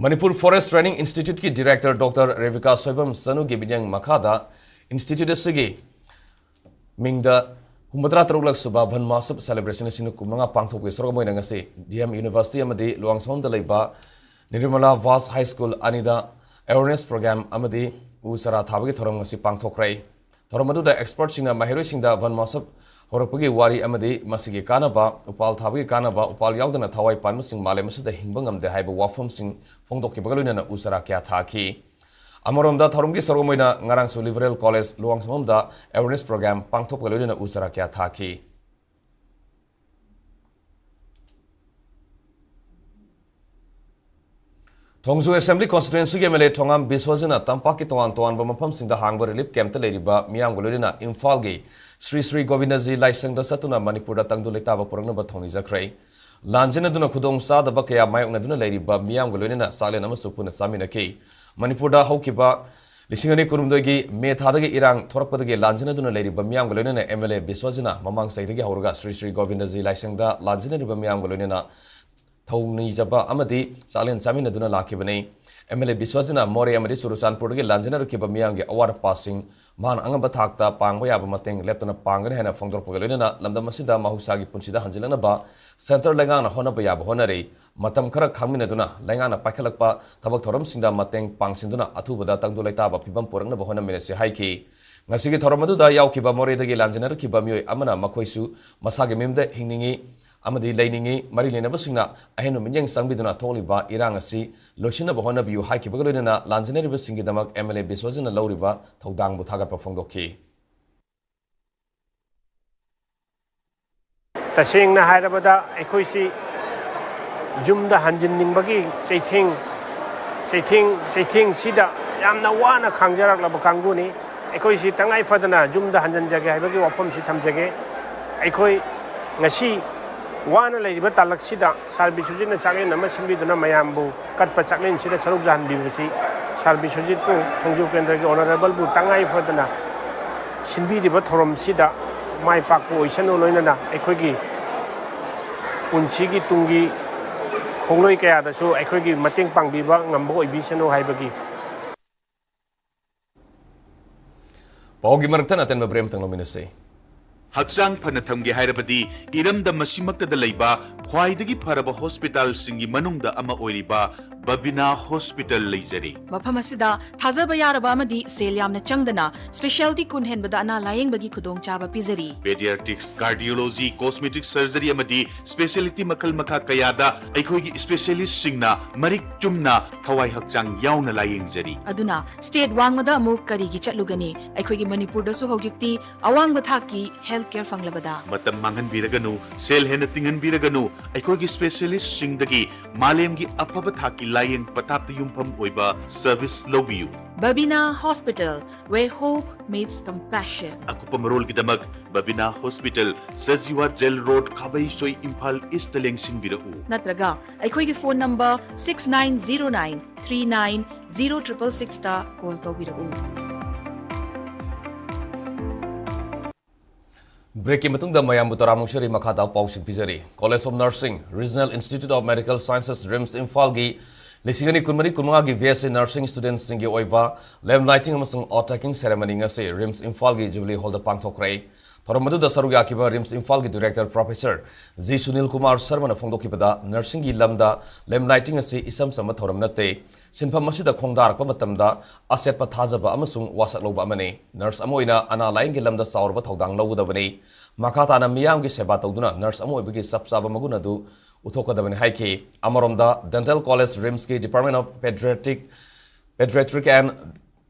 ꯃꯅꯤꯄꯨꯔ Forest Training Institute ꯀꯤ director Doctor ꯔꯦꯕꯤꯀꯥ ꯁꯣꯏꯕꯝ ꯆꯅꯨꯒꯤ ꯃꯤꯠꯌꯦꯡ ꯃꯈꯥꯗ institute ꯑꯁꯤꯒꯤ ꯃꯤꯡꯗ ꯍꯨꯝꯐꯨꯇꯔꯥ ꯇꯔꯨꯛꯂꯛ ꯁꯨꯕ ꯚꯟ ꯃꯍꯣꯠꯁꯕ celebration ꯑꯁꯤ ꯀꯨꯟꯃꯉꯥ ꯄꯥꯡꯊꯣꯛꯄꯒꯤ ꯁꯔꯨꯛ ꯑꯃ ꯑꯣꯏꯅ ꯉꯁꯤ D M University ꯑꯃꯗꯤ ꯂꯨꯋꯥꯡꯁꯪꯕꯝꯗ ꯂꯩꯕ ꯅꯤꯔꯃꯂꯥ Vast High School ꯑꯅꯤꯗ awareness program ꯑꯃꯗꯤ ꯎ ꯆꯥꯔꯥ ꯊꯥꯕꯒꯤ ꯊꯧꯔꯝ ꯉꯁꯤ ꯄꯥꯡꯊꯣꯛꯈ꯭ꯔꯦ꯫ ꯊꯧꯔꯝ ꯑꯗꯨꯗ expertꯁꯤꯡꯅ ꯃꯍꯩꯔꯣꯏꯁꯤꯡꯗ ꯚꯟ ꯃꯍꯣꯠꯁꯕ ꯍꯧꯔꯛꯄꯒꯤ ꯋꯥꯔꯤ ꯑꯃꯗꯤ ꯃꯁꯤꯒꯤ ꯀꯥꯟꯅꯕ, ꯎꯄꯥꯜ ꯊꯥꯕꯒꯤ ꯀꯥꯟꯅꯕ, ꯎꯄꯥꯜ ꯌꯥꯎꯗꯅ ꯊꯋꯥꯏ ꯄꯥꯟꯕꯁꯤꯡ ꯃꯥꯂꯦꯝ ꯑꯁꯤꯗ ꯍꯤꯡꯕ ꯉꯝꯗꯦ ꯍꯥꯏꯕ ꯋꯥꯐꯝꯁꯤꯡ ꯐꯣꯡꯗꯣꯛꯈꯤꯕꯒ ꯂꯣꯏꯅꯅ ꯎ ꯆꯥꯔꯥ ꯀꯌꯥ ꯊꯥꯈꯤ꯫ ꯑꯃꯔꯣꯝꯗ ꯊꯧꯔꯝꯒꯤ ꯁꯔꯨꯛ ꯑꯃ ꯑꯣꯏꯅ ꯉꯔꯥꯡꯁꯨ Liberal College ꯂꯨꯋꯥꯡꯁꯪꯕꯝꯗ awareness program ꯄꯥꯡꯊꯣꯛꯄꯒ ꯂꯣꯏꯅꯅ ꯎ ꯆꯥꯔꯥ ꯀꯌꯥ ꯊꯥꯈꯤ꯫ ꯊꯣꯡꯖꯨ Assembly Constituency ꯒꯤ M L A ꯊꯣꯉꯥꯝ ꯕꯤꯁ꯭ꯋꯖꯤꯠꯅ ꯇꯝꯄꯥꯛꯀꯤ ꯇꯣꯉꯥꯟ ꯇꯣꯉꯥꯟꯕ ꯃꯐꯝꯁꯤꯡꯗ ꯍꯥꯡꯕ relief camp ꯇ ꯂꯩꯔꯤꯕ ꯃꯤꯌꯥꯝꯒ ꯂꯣꯏꯅꯅ ꯏꯝꯐꯥꯜꯒꯤ ꯁ꯭ꯔꯤ ꯁ꯭ꯔꯤ ꯒꯣꯕꯤꯟꯗꯖꯤ ꯂꯥꯏꯁꯪꯗ ꯆꯠꯇꯨꯅ ꯃꯅꯤꯄꯨꯔꯗ ꯇꯪꯗꯨ ꯂꯩꯇꯥꯕ ꯄꯨꯔꯛꯅꯕ ꯊꯧꯅꯤꯖꯈ꯭ꯔꯦ꯫ ꯂꯥꯟꯖꯦꯟꯅꯗꯨꯅ ꯈꯨꯗꯣꯡ ꯆꯥꯗꯕ ꯀꯌꯥ ꯃꯥꯌꯣꯛꯅꯗꯨꯅ ꯂꯩꯔꯤꯕ ꯃꯤꯌꯥꯝꯒ ꯂꯣꯏꯅꯅ ꯆꯥꯛꯂꯦꯟ ꯑꯃꯁꯨ ꯄꯨꯟꯅ ꯆꯥꯃꯤꯟꯅꯈꯤ꯫ ꯃꯅꯤꯄꯨꯔꯗ ꯍꯧꯈꯤꯕ ꯂꯤꯁꯤꯡ ꯑꯅꯤ ꯀꯨꯟꯍꯨꯝꯗꯣꯏꯒꯤ ꯃꯦ ꯊꯥꯗꯒꯤ ꯏꯔꯥꯡ ꯊꯣꯔꯛꯄꯗꯒꯤ ꯂꯥꯟꯖꯦꯟꯅꯗꯨꯅ ꯂꯩꯔꯤꯕ ꯃꯤꯌꯥꯝꯒ ꯂꯣꯏꯅꯅ M L A ꯕꯤꯁ꯭ꯋꯖꯤꯠꯅ ꯃꯃꯥꯡ ꯆꯍꯤꯗꯒꯤ ꯍꯧꯔꯒ ꯁ꯭ꯔꯤ ꯁ꯭ꯔꯤ ꯒꯣꯕꯤꯟꯗꯖꯤ ꯂꯥꯏꯁꯪꯗ ꯂꯥꯟꯖꯦꯟꯅꯔꯤꯕ ꯃꯤꯌꯥꯝꯒ ꯂꯣꯏꯅꯅ ꯊꯧꯅꯤꯖꯕ ꯑꯃꯗꯤ ꯆꯥꯛꯂꯦꯟ ꯆꯥꯃꯤꯟꯅꯗꯨꯅ ꯂꯥꯛꯈꯤꯕꯅꯤ꯫ M L A ꯕꯤꯁ꯭ꯋꯖꯤꯠꯅ ꯃꯣꯔꯦ ꯑꯃꯗꯤ ꯆꯨꯔꯆꯥꯟꯄꯨꯔꯗꯒꯤ ꯂꯥꯟꯖꯦꯟꯅꯔꯛꯈꯤꯕ ꯃꯤꯌꯥꯝꯒꯤ ꯑꯋꯥꯠ ꯑꯄꯥꯁꯤꯡ ꯃꯍꯥꯛꯅ ꯑꯉꯝꯕ ꯊꯥꯛꯇ ꯄꯥꯡꯕ ꯌꯥꯕ ꯃꯇꯦꯡ ꯂꯦꯞꯇꯅ ꯄꯥꯡꯒꯅꯤ ꯍꯥꯏꯅ ꯐꯣꯡꯗꯣꯔꯛꯄꯒ ꯂꯣꯏꯅꯅ ꯂꯝꯗꯝ ꯑꯁꯤꯗ ꯃꯍꯧꯁꯥꯒꯤ ꯄꯨꯟꯁꯤꯗ ꯍꯟꯖꯤꯜꯂꯛꯅꯕ centre ꯂꯩꯉꯥꯛꯅ ꯍꯣꯠꯅꯕ ꯌꯥꯕ ꯍꯣꯠꯅꯔꯤ꯫ ꯃꯇꯝ ꯈꯔ ꯈꯥꯡꯃꯤꯟꯅꯗꯨꯅ ꯂꯩꯉꯥꯛꯅ ꯄꯥꯏꯈꯠꯂꯛꯄ ꯊꯕꯛ ꯊꯧꯔꯝꯁꯤꯡꯗ ꯃꯇꯦꯡ ꯄꯥꯡꯁꯤꯟꯗꯨꯅ ꯑꯊꯨꯕꯗ ꯇꯪꯗꯨ ꯂꯩꯇꯥꯕ ꯐꯤꯕꯝ ꯄꯨꯔꯛꯅꯕ ꯍꯣꯠꯅꯃꯤꯟꯅꯁꯤ ꯍꯥꯏꯈꯤ꯫ ꯉꯁꯤꯒꯤ ꯊꯧꯔꯝ ꯑꯗꯨꯗ ꯌꯥꯎꯈꯤꯕ ꯃꯣꯔꯦꯗꯒꯤ ꯂꯥꯟꯖꯦꯟꯅꯔꯛꯈꯤꯕ ꯃꯤꯑꯣꯏ ꯑꯃꯅ ꯃꯈꯣꯏꯁꯨ ꯃꯁꯥꯒꯤ ꯃꯌꯨꯝꯗ ꯍꯤꯡꯅꯤꯡꯏ ꯑꯃꯗꯤ ꯂꯩꯅꯤꯡꯏ, ꯃꯔꯤ ꯂꯩꯅꯕꯁꯤꯡꯅ ꯑꯍꯦꯟꯕ ꯃꯤꯠꯌꯦꯡ ꯆꯪꯕꯤꯗꯨꯅ ꯊꯣꯛꯂꯤꯕ ꯏꯔꯥꯡ ꯑꯁꯤ ꯂꯣꯏꯁꯤꯟꯅꯕ ꯍꯣꯠꯅꯕꯤꯌꯨ ꯍꯥꯏꯈꯤꯕꯒ ꯂꯣꯏꯅꯅ ꯂꯥꯟꯖꯦꯟꯅꯔꯤꯕꯁꯤꯡꯒꯤꯗꯃꯛ M L A ꯕꯤꯁ꯭ꯋꯖꯤꯠꯅ ꯂꯧꯔꯤꯕ ꯊꯧꯗꯥꯡꯕꯨ ꯊꯥꯒꯠꯄ ꯐꯣꯡꯗꯣꯛꯈꯤ꯫ ꯇꯁꯦꯡꯅ ꯍꯥꯏꯔꯕꯗ ꯑꯩꯈꯣꯏꯁꯤ ꯌꯨꯝꯗ ꯍꯟꯖꯤꯟꯅꯤꯡꯕꯒꯤ ꯆꯩꯊꯦꯡ, ꯆꯩꯊꯦꯡ, ꯆꯩꯊꯦꯡꯁꯤꯗ ꯌꯥꯝꯅ ꯋꯥꯅ ꯈꯥꯡꯖꯔꯛꯂꯕ ꯀꯥꯡꯕꯨꯅꯤ꯫ ꯑꯩꯈꯣꯏꯁꯤ ꯇꯉꯥꯏ ꯐꯗꯅ ꯌꯨꯝꯗ ꯍꯟꯖꯤꯟꯖꯒꯦ ꯍꯥꯏꯕꯒꯤ ꯋꯥꯐꯝꯁꯤ ꯊꯝꯖꯒꯦ꯫ ꯑꯩꯈꯣꯏ ꯉꯁꯤ ꯋꯥꯅ ꯂꯩꯔꯤꯕ ꯇꯥꯂꯛꯁꯤꯗ ꯁꯥꯔ ꯕꯤꯁ꯭ꯋꯖꯤꯠꯅ ꯆꯥꯛꯂꯦꯟ ꯑꯃ ꯁꯤꯟꯕꯤꯗꯨꯅ ꯃꯌꯥꯝꯕꯨ ꯀꯠꯄ ꯆꯥꯛꯂꯦꯟꯁꯤꯗ ꯁꯔꯨꯛ ꯌꯥꯍꯟꯕꯤꯕꯁꯤ ꯁꯥꯔ ꯕꯤꯁ꯭ꯋꯖꯤꯠꯄꯨ, ꯊꯣꯡꯖꯨ ꯀꯦꯟꯗ꯭ꯔꯒꯤ ꯑꯣꯅꯔꯦꯕꯜꯕꯨ ꯇꯉꯥꯏ ꯐꯗꯅ ꯁꯤꯟꯕꯤꯔꯤꯕ ꯊꯧꯔꯝꯁꯤꯗ ꯃꯥꯏ ꯄꯥꯛꯄ ꯑꯣꯏꯁꯅꯨ, ꯂꯣꯏꯅꯅ ꯑꯩꯈꯣꯏꯒꯤ ꯄꯨꯟꯁꯤꯒꯤ ꯇꯨꯡꯒꯤ ꯈꯣꯡꯂꯣꯏ ꯀꯌꯥꯗꯁꯨ ꯑꯩꯈꯣꯏꯒꯤ ꯃꯇꯦꯡ ꯄꯥꯡꯕꯤꯕ ꯉꯝꯕ ꯑꯣꯏꯕꯤꯁꯅꯨ ꯍꯥꯏꯕꯒꯤ꯫ ꯄꯥꯎꯒꯤ ꯃꯔꯛꯇ ꯑꯇꯦꯟꯕ ꯕ꯭ꯔꯦꯛ ꯑꯃꯇꯪ ꯂꯧꯃꯤꯟꯅꯁꯤ꯫ ꯍꯛꯆꯥꯡ ꯐꯅ ꯊꯝꯒꯦ ꯍꯥꯏꯔꯕꯗꯤ ꯏꯔꯝꯗꯝ ꯑꯁꯤꯃꯛꯇꯗ ꯂꯩꯕ ꯈ꯭ꯋꯥꯏꯗꯒꯤ ꯐꯔꯕ ꯍꯣꯁꯄꯤꯇꯥꯜꯁꯤꯡꯒꯤ ꯃꯅꯨꯡꯗ ꯑꯃ ꯑꯣꯏꯔꯤꯕ ꯕꯕꯤꯅꯥ ꯍꯣꯁꯄꯤꯇꯥꯜ ꯂꯩꯖꯔꯤ꯫ ꯃꯐꯝ ꯑꯁꯤꯗ ꯊꯥꯖꯕ ꯌꯥꯔꯕ ꯑꯃꯗꯤ ꯁꯦꯜ ꯌꯥꯝꯅ ꯆꯪꯗꯅ ꯁ꯭ꯄꯦꯁꯤꯌꯦꯜꯇꯤ ꯀꯨꯟ ꯍꯦꯟꯕꯗ ꯑꯅꯥ ꯂꯥꯌꯦꯡꯕꯒꯤ ꯈꯨꯗꯣꯡꯆꯥꯕ ꯄꯤꯖꯔꯤ꯫ ꯄꯦꯗꯤꯌꯥꯇ꯭ꯔꯤꯛꯁ, ꯀꯥꯔꯗꯤꯑꯣꯂꯣꯖꯤ, ꯀꯣꯁꯃꯦꯇꯤꯛ ꯁꯔꯖꯔꯤ ꯑꯃꯗꯤ ꯁ꯭ꯄꯦꯁꯤꯌꯦꯂꯤꯇꯤ ꯃꯈꯜ ꯃꯈꯥ ꯀꯌꯥꯗ ꯑꯩꯈꯣꯏꯒꯤ ꯁ꯭ꯄꯦꯁꯤꯌꯦꯂꯤꯁꯁꯤꯡꯅ ꯃꯔꯤꯛ ꯆꯨꯝꯅ ꯊꯋꯥꯏ ꯍꯛꯆꯥꯡ ꯌꯥꯎꯅ ꯂꯥꯌꯦꯡꯖꯔꯤ꯫ ꯑꯗꯨꯅ ꯁ꯭ꯇꯦꯠ ꯋꯥꯡꯃꯗ ꯑꯃꯨꯛ ꯀꯔꯤꯒꯤ ꯆꯠꯂꯨꯒꯅꯤ? ꯑꯩꯈꯣꯏꯒꯤ ꯃꯅꯤꯄꯨꯔꯗꯁꯨ ꯍꯧꯖꯤꯛꯇꯤ ꯑꯋꯥꯡꯕ ꯊꯥꯛꯀꯤ ꯍꯦꯜꯊ ꯀꯦꯌꯔ ꯐꯪꯂꯕꯗ꯫ ꯃꯇꯝ ꯃꯥꯡꯍꯟꯕꯤꯔꯒꯅꯨ, ꯁꯦꯜ ꯍꯦꯟꯅ ꯇꯤꯡꯍꯟꯕꯤꯔꯒꯅꯨ, ꯑꯩꯈꯣꯏꯒꯤ ꯁ꯭ꯄꯦꯁꯤꯌꯦꯂꯤꯁꯁꯤꯡꯗꯒꯤ ꯃꯥꯂꯦꯝꯒꯤ ꯑꯐꯕ ꯊꯥꯛꯀꯤ ꯂꯥꯌꯦꯡ ꯄꯊꯥꯞꯇ ꯌꯨꯝꯐꯝ ꯑꯣꯏꯕ ꯁꯔꯚꯤꯁ ꯂꯧꯕꯤꯌꯨ꯫ Babina Hospital, where hope meets compassion. ꯑꯀꯨꯞꯄ ꯃꯔꯣꯜꯒꯤꯗꯃꯛ Babina hospital, Sajiwa jail road, Khabeisoi, Imphal east ꯂꯦꯡꯁꯤꯟꯕꯤꯔꯛꯎ꯫ ꯅꯠꯇ꯭ꯔꯒ ꯑꯩꯈꯣꯏꯒꯤ phone number six nine zero nine three nine zero triple six ꯇ ꯀꯣꯜ ꯇꯧꯕꯤꯔꯛꯎ꯫ ꯕ꯭ꯔꯦꯛꯀꯤ ꯃꯇꯨꯡꯗ ꯃꯌꯥꯝꯕꯨ ꯇꯔꯥꯃꯨꯛ ꯁꯦꯔꯤ ꯃꯈꯥꯗ ꯄꯥꯎꯁꯤꯡ ꯄꯤꯖꯔꯤ꯫ College of Nursing, Regional Institute of Medical Sciences, RIMS ꯏꯝꯐꯥꯜꯒꯤ ꯂꯤꯁꯤꯡ ꯑꯅꯤ ꯀꯨꯟꯃꯔꯤ ꯀꯨꯟꯃꯉꯥꯒꯤ ꯕꯤ ꯑꯦꯁ ꯁꯤ ꯅꯔꯁꯤꯡ ꯁ꯭ꯇꯨꯗꯦꯟꯠꯁꯤꯡꯒꯤ ꯑꯣꯏꯕ ꯂꯦꯝꯞ ꯂꯥꯏꯇꯤꯡ ꯑꯃꯁꯨꯡ ꯑꯣꯠ ꯇꯦꯀꯤꯡ ꯁꯦꯔꯦꯃꯅꯤ ꯉꯁꯤ ꯔꯤꯝꯁ ꯏꯝꯐꯥꯜꯒꯤ ꯖꯨꯕꯤꯂꯤ ꯍꯣꯜꯗ ꯄꯥꯡꯊꯣꯛꯈ꯭ꯔꯦ꯫ ꯊꯧꯔꯝ ꯑꯗꯨꯗ ꯁꯔꯨꯛ ꯌꯥꯈꯤꯕ ꯔꯤꯝꯁ ꯏꯝꯐꯥꯜꯒꯤ director professor G Sunil Kumar ꯁꯔꯃꯅ ꯐꯣꯡꯗꯣꯛꯈꯤꯕꯗ, ꯅꯔꯁꯤꯡꯒꯤ ꯂꯝꯗ ꯂꯦꯝꯞ ꯂꯥꯏꯇꯤꯡ ꯑꯁꯤ ꯏꯆꯝ ꯆꯝꯕ ꯊꯧꯔꯝ ꯅꯠꯇꯦ꯫ ꯁꯤꯟꯐꯝ ꯑꯁꯤꯗ ꯈꯣꯡꯗꯥꯔꯛꯄ ꯃꯇꯝꯗ ꯑꯆꯦꯠꯄ ꯊꯥꯖꯕ ꯑꯃꯁꯨꯡ ꯋꯥꯁꯛ ꯂꯧꯕ ꯑꯃꯅꯤ꯫ ꯅꯔꯁ ꯑꯃ ꯑꯣꯏꯅ ꯑꯅꯥ ꯂꯥꯌꯦꯡꯒꯤ ꯂꯝꯗ ꯆꯥꯎꯔꯕ ꯊꯧꯗꯥꯡ ꯂꯧꯒꯗꯕꯅꯤ꯫ ꯃꯈꯥ ꯇꯥꯅ ꯃꯤꯌꯥꯝꯒꯤ ꯁꯦꯕꯥ ꯇꯧꯗꯨꯅ ꯅꯔꯁ ꯑꯃ ꯑꯣꯏꯕꯒꯤ ꯆꯞ ꯆꯥꯕ ꯃꯒꯨꯟ ꯑꯗꯨ ꯎꯠꯊꯣꯛꯀꯗꯕꯅꯤ ꯍꯥꯏꯈꯤ꯫ ꯑꯃꯔꯣꯝꯗ, ꯗꯦꯟꯇꯦꯜ ꯀꯣꯂꯦꯖ ꯔꯤꯝꯁꯀꯤ Department of Pediatric, Pediatric and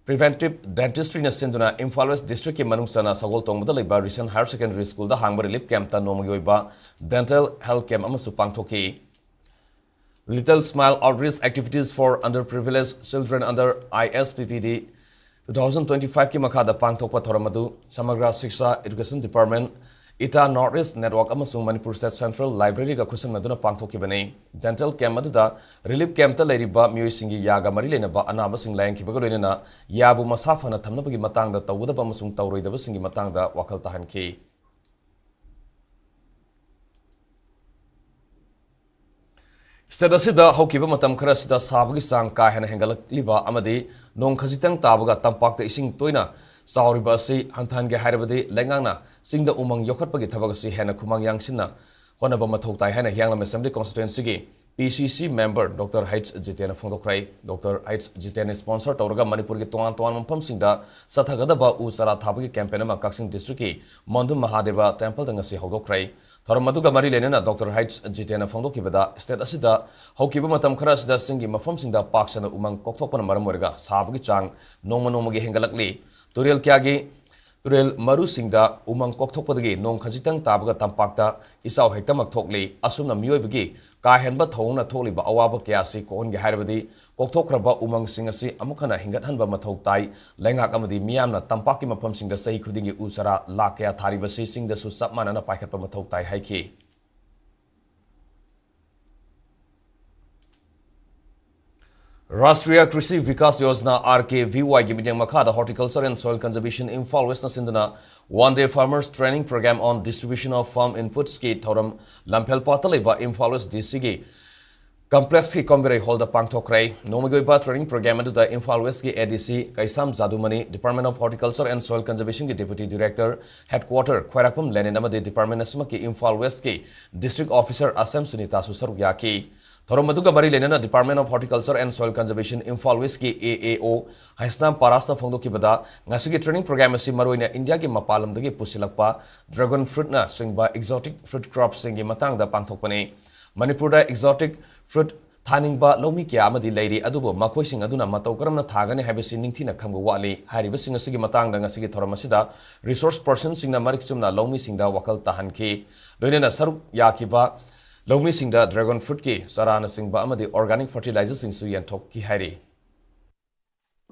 Preventive Dentistryꯅ ꯁꯤꯟꯗꯨꯅ ꯏꯝꯐꯥꯜ ꯋꯦꯁ ꯗꯤꯁꯇ꯭ꯔꯤꯛꯀꯤ ꯃꯅꯨꯡ ꯆꯟꯅ ꯁꯒꯣꯜ ꯇꯣꯡꯕꯗ ꯂꯩꯕ ꯔꯤꯁꯟ ꯍꯥꯌꯔ ꯁꯦꯀꯦꯟꯗꯔꯤ ꯁ꯭ꯀꯨꯜꯗ ꯍꯥꯡꯕ ꯔꯤꯂꯤꯐ ꯀꯦꯝꯞꯇ ꯅꯣꯡꯃꯒꯤ ꯑꯣꯏꯕ ꯗꯦꯟꯇꯦꯜ ꯍꯦꯜꯊ ꯀꯦꯝꯞ ꯑꯃꯁꯨ ꯄꯥꯡꯊꯣꯛꯈꯤ꯫ Little Smile Outreach Activities for Underprivileged Children under I S P P D two thousand twenty ꯐꯥꯏꯚꯀꯤ ꯃꯈꯥꯗ ꯄꯥꯡꯊꯣꯛꯄ ꯊꯧꯔꯝ ꯑꯗꯨ ꯁꯃꯒ꯭ꯔꯥ ꯁꯤꯛꯁꯥ Education Department, ꯏꯇꯥ North East Network ꯑꯃꯁꯨꯡ Manipur State Central Library-ꯒ ꯈꯨꯠꯁꯝꯅꯗꯨꯅ ꯄꯥꯡꯊꯣꯛꯈꯤꯕꯅꯤ꯫ Dental camp ꯑꯗꯨꯗ relief camp-ꯇ ꯂꯩꯔꯤꯕ ꯃꯤꯑꯣꯏꯁꯤꯡꯒꯤ ꯌꯥꯒ ꯃꯔꯤ ꯂꯩꯅꯕ ꯑꯅꯥꯕꯁꯤꯡ ꯂꯥꯌꯦꯡꯈꯤꯕꯒ ꯂꯣꯏꯅꯅ ꯌꯥꯕꯨ ꯃꯁꯥ ꯐꯅ ꯊꯝꯅꯕꯒꯤ ꯃꯇꯥꯡꯗ ꯇꯧꯒꯗꯕ ꯑꯃꯁꯨꯡ ꯇꯧꯔꯣꯏꯗꯕꯁꯤꯡꯒꯤ ꯃꯇꯥꯡꯗ ꯋꯥꯈꯜ ꯇꯥꯍꯟꯈꯤ꯫ State ꯑꯁꯤꯗ ꯍꯧꯈꯤꯕ ꯃꯇꯝ ꯈꯔ ꯑꯁꯤꯗ ꯁꯥꯕꯒꯤ ꯆꯥꯡ ꯀꯥ ꯍꯦꯟꯅ ꯍꯦꯟꯒꯠꯂꯛꯂꯤꯕ ꯑꯃꯗꯤ ꯅꯣꯡ ꯈꯖꯤꯛꯇꯪ ꯇꯥꯕꯒ ꯇꯝꯄꯥꯛꯇ ꯏꯁꯤꯡ ꯇꯣꯏꯅ ꯆꯥꯎꯔꯤꯕ ꯑꯁꯤ ꯍꯟꯊꯍꯟꯒꯦ ꯍꯥꯏꯔꯕꯗꯤ ꯂꯩꯉꯥꯛꯅ ꯆꯤꯡꯗ ꯎꯃꯪ ꯌꯣꯛꯈꯠꯄꯒꯤ ꯊꯕꯛ ꯑꯁꯤ ꯍꯦꯟꯅ ꯈꯨꯃꯥꯡ ꯌꯥꯡꯁꯤꯟꯅ ꯍꯣꯠꯅꯕ ꯃꯊꯧ ꯇꯥꯏ ꯍꯥꯏꯅ ꯍꯤꯌꯥꯡꯂꯝ Assembly Constituency-ꯒꯤ P C C member Doctor H Jitendra ꯐꯣꯡꯗꯣꯛꯈ꯭ꯔꯦ꯫ Doctor H Jitendra sponsor ꯇꯧꯔꯒ ꯃꯅꯤꯄꯨꯔꯒꯤ ꯇꯣꯉꯥꯟ ꯇꯣꯉꯥꯟꯕ ꯃꯐꯝꯁꯤꯡꯗ ꯆꯠꯊꯒꯗꯕ ꯎ ꯆꯥꯔꯥ ꯊꯥꯕꯒꯤ campaign ꯑꯃ ꯀꯛꯆꯤꯡ district-ꯀꯤ ꯃꯣꯟꯗꯨꯝ ꯃꯍꯥꯗꯦꯕ temple-ꯗ ꯉꯁꯤ ꯍꯧꯗꯣꯛꯈ꯭ꯔꯦ꯫ ꯊꯧꯔꯝ ꯑꯗꯨꯒ ꯃꯔꯤ ꯂꯩꯅꯅ Doctor H Jitendra ꯐꯣꯡꯗꯣꯛꯈꯤꯕꯗ, state ꯑꯁꯤꯗ ꯍꯧꯈꯤꯕ ꯃꯇꯝ ꯈꯔ ꯑꯁꯤꯗ ꯆꯤꯡꯒꯤ ꯃꯐꯝꯁꯤꯡꯗ ꯄꯥꯛ ꯁꯟꯅ ꯎꯃꯪ ꯀꯣꯛꯊꯣꯛꯄꯅ ꯃꯔꯝ ꯑꯣꯏꯔꯒ ꯁꯥꯕꯒꯤ ꯆꯥꯡ ꯅꯣꯡꯃ ꯅꯣꯡꯃꯒꯤ ꯍꯦꯟꯒꯠꯂꯛꯂꯤ꯫ ꯇꯨꯔꯦꯜ ꯀꯌꯥꯒꯤ ꯇꯨꯔꯦꯜ ꯃꯔꯨꯁꯤꯡꯗ ꯎꯃꯪ ꯀꯣꯛꯊꯣꯛꯄꯗꯒꯤ ꯅꯣꯡ ꯈꯖꯤꯛꯇꯪ ꯇꯥꯕꯒ ꯇꯝꯄꯥꯛꯇ ꯏꯆꯥꯎ ꯍꯦꯛꯇꯃꯛ ꯊꯣꯛꯂꯤ꯫ ꯑꯁꯨꯝꯅ ꯃꯤꯑꯣꯏꯕꯒꯤ ꯀꯥ ꯍꯦꯟꯕ ꯊꯧꯑꯣꯡꯅ ꯊꯣꯛꯂꯤꯕ ꯑꯋꯥꯕ ꯀꯌꯥ ꯑꯁꯤ ꯀꯣꯛꯍꯟꯒꯦ ꯍꯥꯏꯔꯕꯗꯤ ꯀꯣꯛꯊꯣꯛꯈ꯭ꯔꯕ ꯎꯃꯪꯁꯤꯡ ꯑꯁꯤ ꯑꯃꯨꯛ ꯍꯟꯅ ꯍꯤꯡꯒꯠꯍꯟꯕ ꯃꯊꯧ ꯇꯥꯏ꯫ ꯂꯩꯉꯥꯛ ꯑꯃꯗꯤ ꯃꯤꯌꯥꯝꯅ ꯇꯝꯄꯥꯛꯀꯤ ꯃꯐꯝꯁꯤꯡꯗ ꯆꯍꯤ ꯈꯨꯗꯤꯡꯒꯤ ꯎ ꯆꯥꯔꯥ ꯂꯥꯈ ꯀꯌꯥ ꯊꯥꯔꯤꯕꯁꯤ ꯆꯤꯡꯗꯁꯨ ꯆꯞ ꯃꯥꯟꯅꯅ ꯄꯥꯏꯈꯠꯄ ꯃꯊꯧ ꯇꯥꯏ ꯍꯥꯏꯈꯤ꯫ Rashtriya Krishi Vikas Yojana, R K V Y-ꯒꯤ ꯃꯤꯠꯌꯦꯡ ꯃꯈꯥꯗ Horticulture and Soil Conservation Imphal West-ꯅ ꯁꯤꯟꯗꯨꯅ One Day Farmers Training Program on Distribution of Farm Inputs-ꯀꯤ ꯊꯧꯔꯝ ꯂꯝꯐꯦꯜꯄꯥꯠꯇ ꯂꯩꯕ Imphal West D C-ꯒꯤ complex-ꯀꯤ Convery Hall-ꯗ ꯄꯥꯡꯊꯣꯛꯈ꯭ꯔꯦ꯫ ꯅꯣꯡꯃꯒꯤ ꯑꯣꯏꯕ training program ꯑꯗꯨꯗ Imphal West-ꯀꯤ A D C Keisham ꯖꯥꯗꯨꯃꯅꯤ, Department of Horticulture and Soil Conservation-ꯒꯤ Deputy Director, Headquarter ꯈ꯭ꯋꯥꯏꯔꯥꯛꯄꯝ ꯂꯦꯅꯤꯟ ꯑꯃꯗꯤ department ꯑꯁꯤꯃꯛꯀꯤ Imphal West-ꯀꯤ District Officer ꯑꯁꯝ ꯁꯨꯅꯤꯇꯥꯁꯨ ꯁꯔꯨꯛ ꯌꯥꯈꯤ꯫ ꯊꯧꯔꯝ ꯑꯗꯨꯒ ꯃꯔꯤ ꯂꯩꯅꯅ Department of Horticulture and Soil Conservation Imphal West-ꯀꯤ A A O Heisnam ꯄꯥꯔꯥꯁꯅ ꯐꯣꯡꯗꯣꯛꯈꯤꯕꯗ, ꯉꯁꯤꯒꯤ training program ꯑꯁꯤ ꯃꯔꯨꯑꯣꯏꯅ ꯏꯟꯗꯤꯌꯥꯒꯤ ꯃꯄꯥꯟ ꯂꯝꯗꯒꯤ ꯄꯨꯁꯤꯜꯂꯛꯄ dragon fruit-ꯅꯆꯤꯡꯕ exotic fruit crop-ꯁꯤꯡꯒꯤ ꯃꯇꯥꯡꯗ ꯄꯥꯡꯊꯣꯛꯄꯅꯤ꯫ ꯃꯅꯤꯄꯨꯔꯗ exotic fruit ꯊꯥꯅꯤꯡꯕ ꯂꯧꯃꯤ ꯀꯌꯥ ꯑꯃꯗꯤ ꯂꯩꯔꯤ, ꯑꯗꯨꯕꯨ ꯃꯈꯣꯏꯁꯤꯡ ꯑꯗꯨꯅ ꯃꯇꯧ ꯀꯔꯝꯅ ꯊꯥꯒꯅꯤ ꯍꯥꯏꯕꯁꯤ ꯅꯤꯡꯊꯤꯅ ꯈꯪꯕ ꯋꯥꯠꯂꯤ꯫ ꯍꯥꯏꯔꯤꯕꯁꯤꯡ ꯑꯁꯤꯒꯤ ꯃꯇꯥꯡꯗ ꯉꯁꯤꯒꯤ ꯊꯧꯔꯝ ꯑꯁꯤꯗ resource person-ꯁꯤꯡꯅ ꯃꯔꯤꯛ ꯆꯨꯝꯅ ꯂꯧꯃꯤꯁꯤꯡꯗ ꯋꯥꯈꯜ ꯇꯥꯍꯟꯈꯤ꯫ ꯂꯣꯏꯅꯅ ꯁꯔꯨꯛ ꯌꯥꯈꯤꯕ ꯂꯧꯃꯤꯁꯤꯡꯗ dragon fruit-ꯀꯤ ꯆꯥꯔꯥꯅꯆꯤꯡꯕ ꯑꯃꯗꯤ organic fertilizer-ꯁꯤꯡꯁꯨ ꯌꯦꯟꯊꯣꯛꯈꯤ ꯍꯥꯏꯔꯤ꯫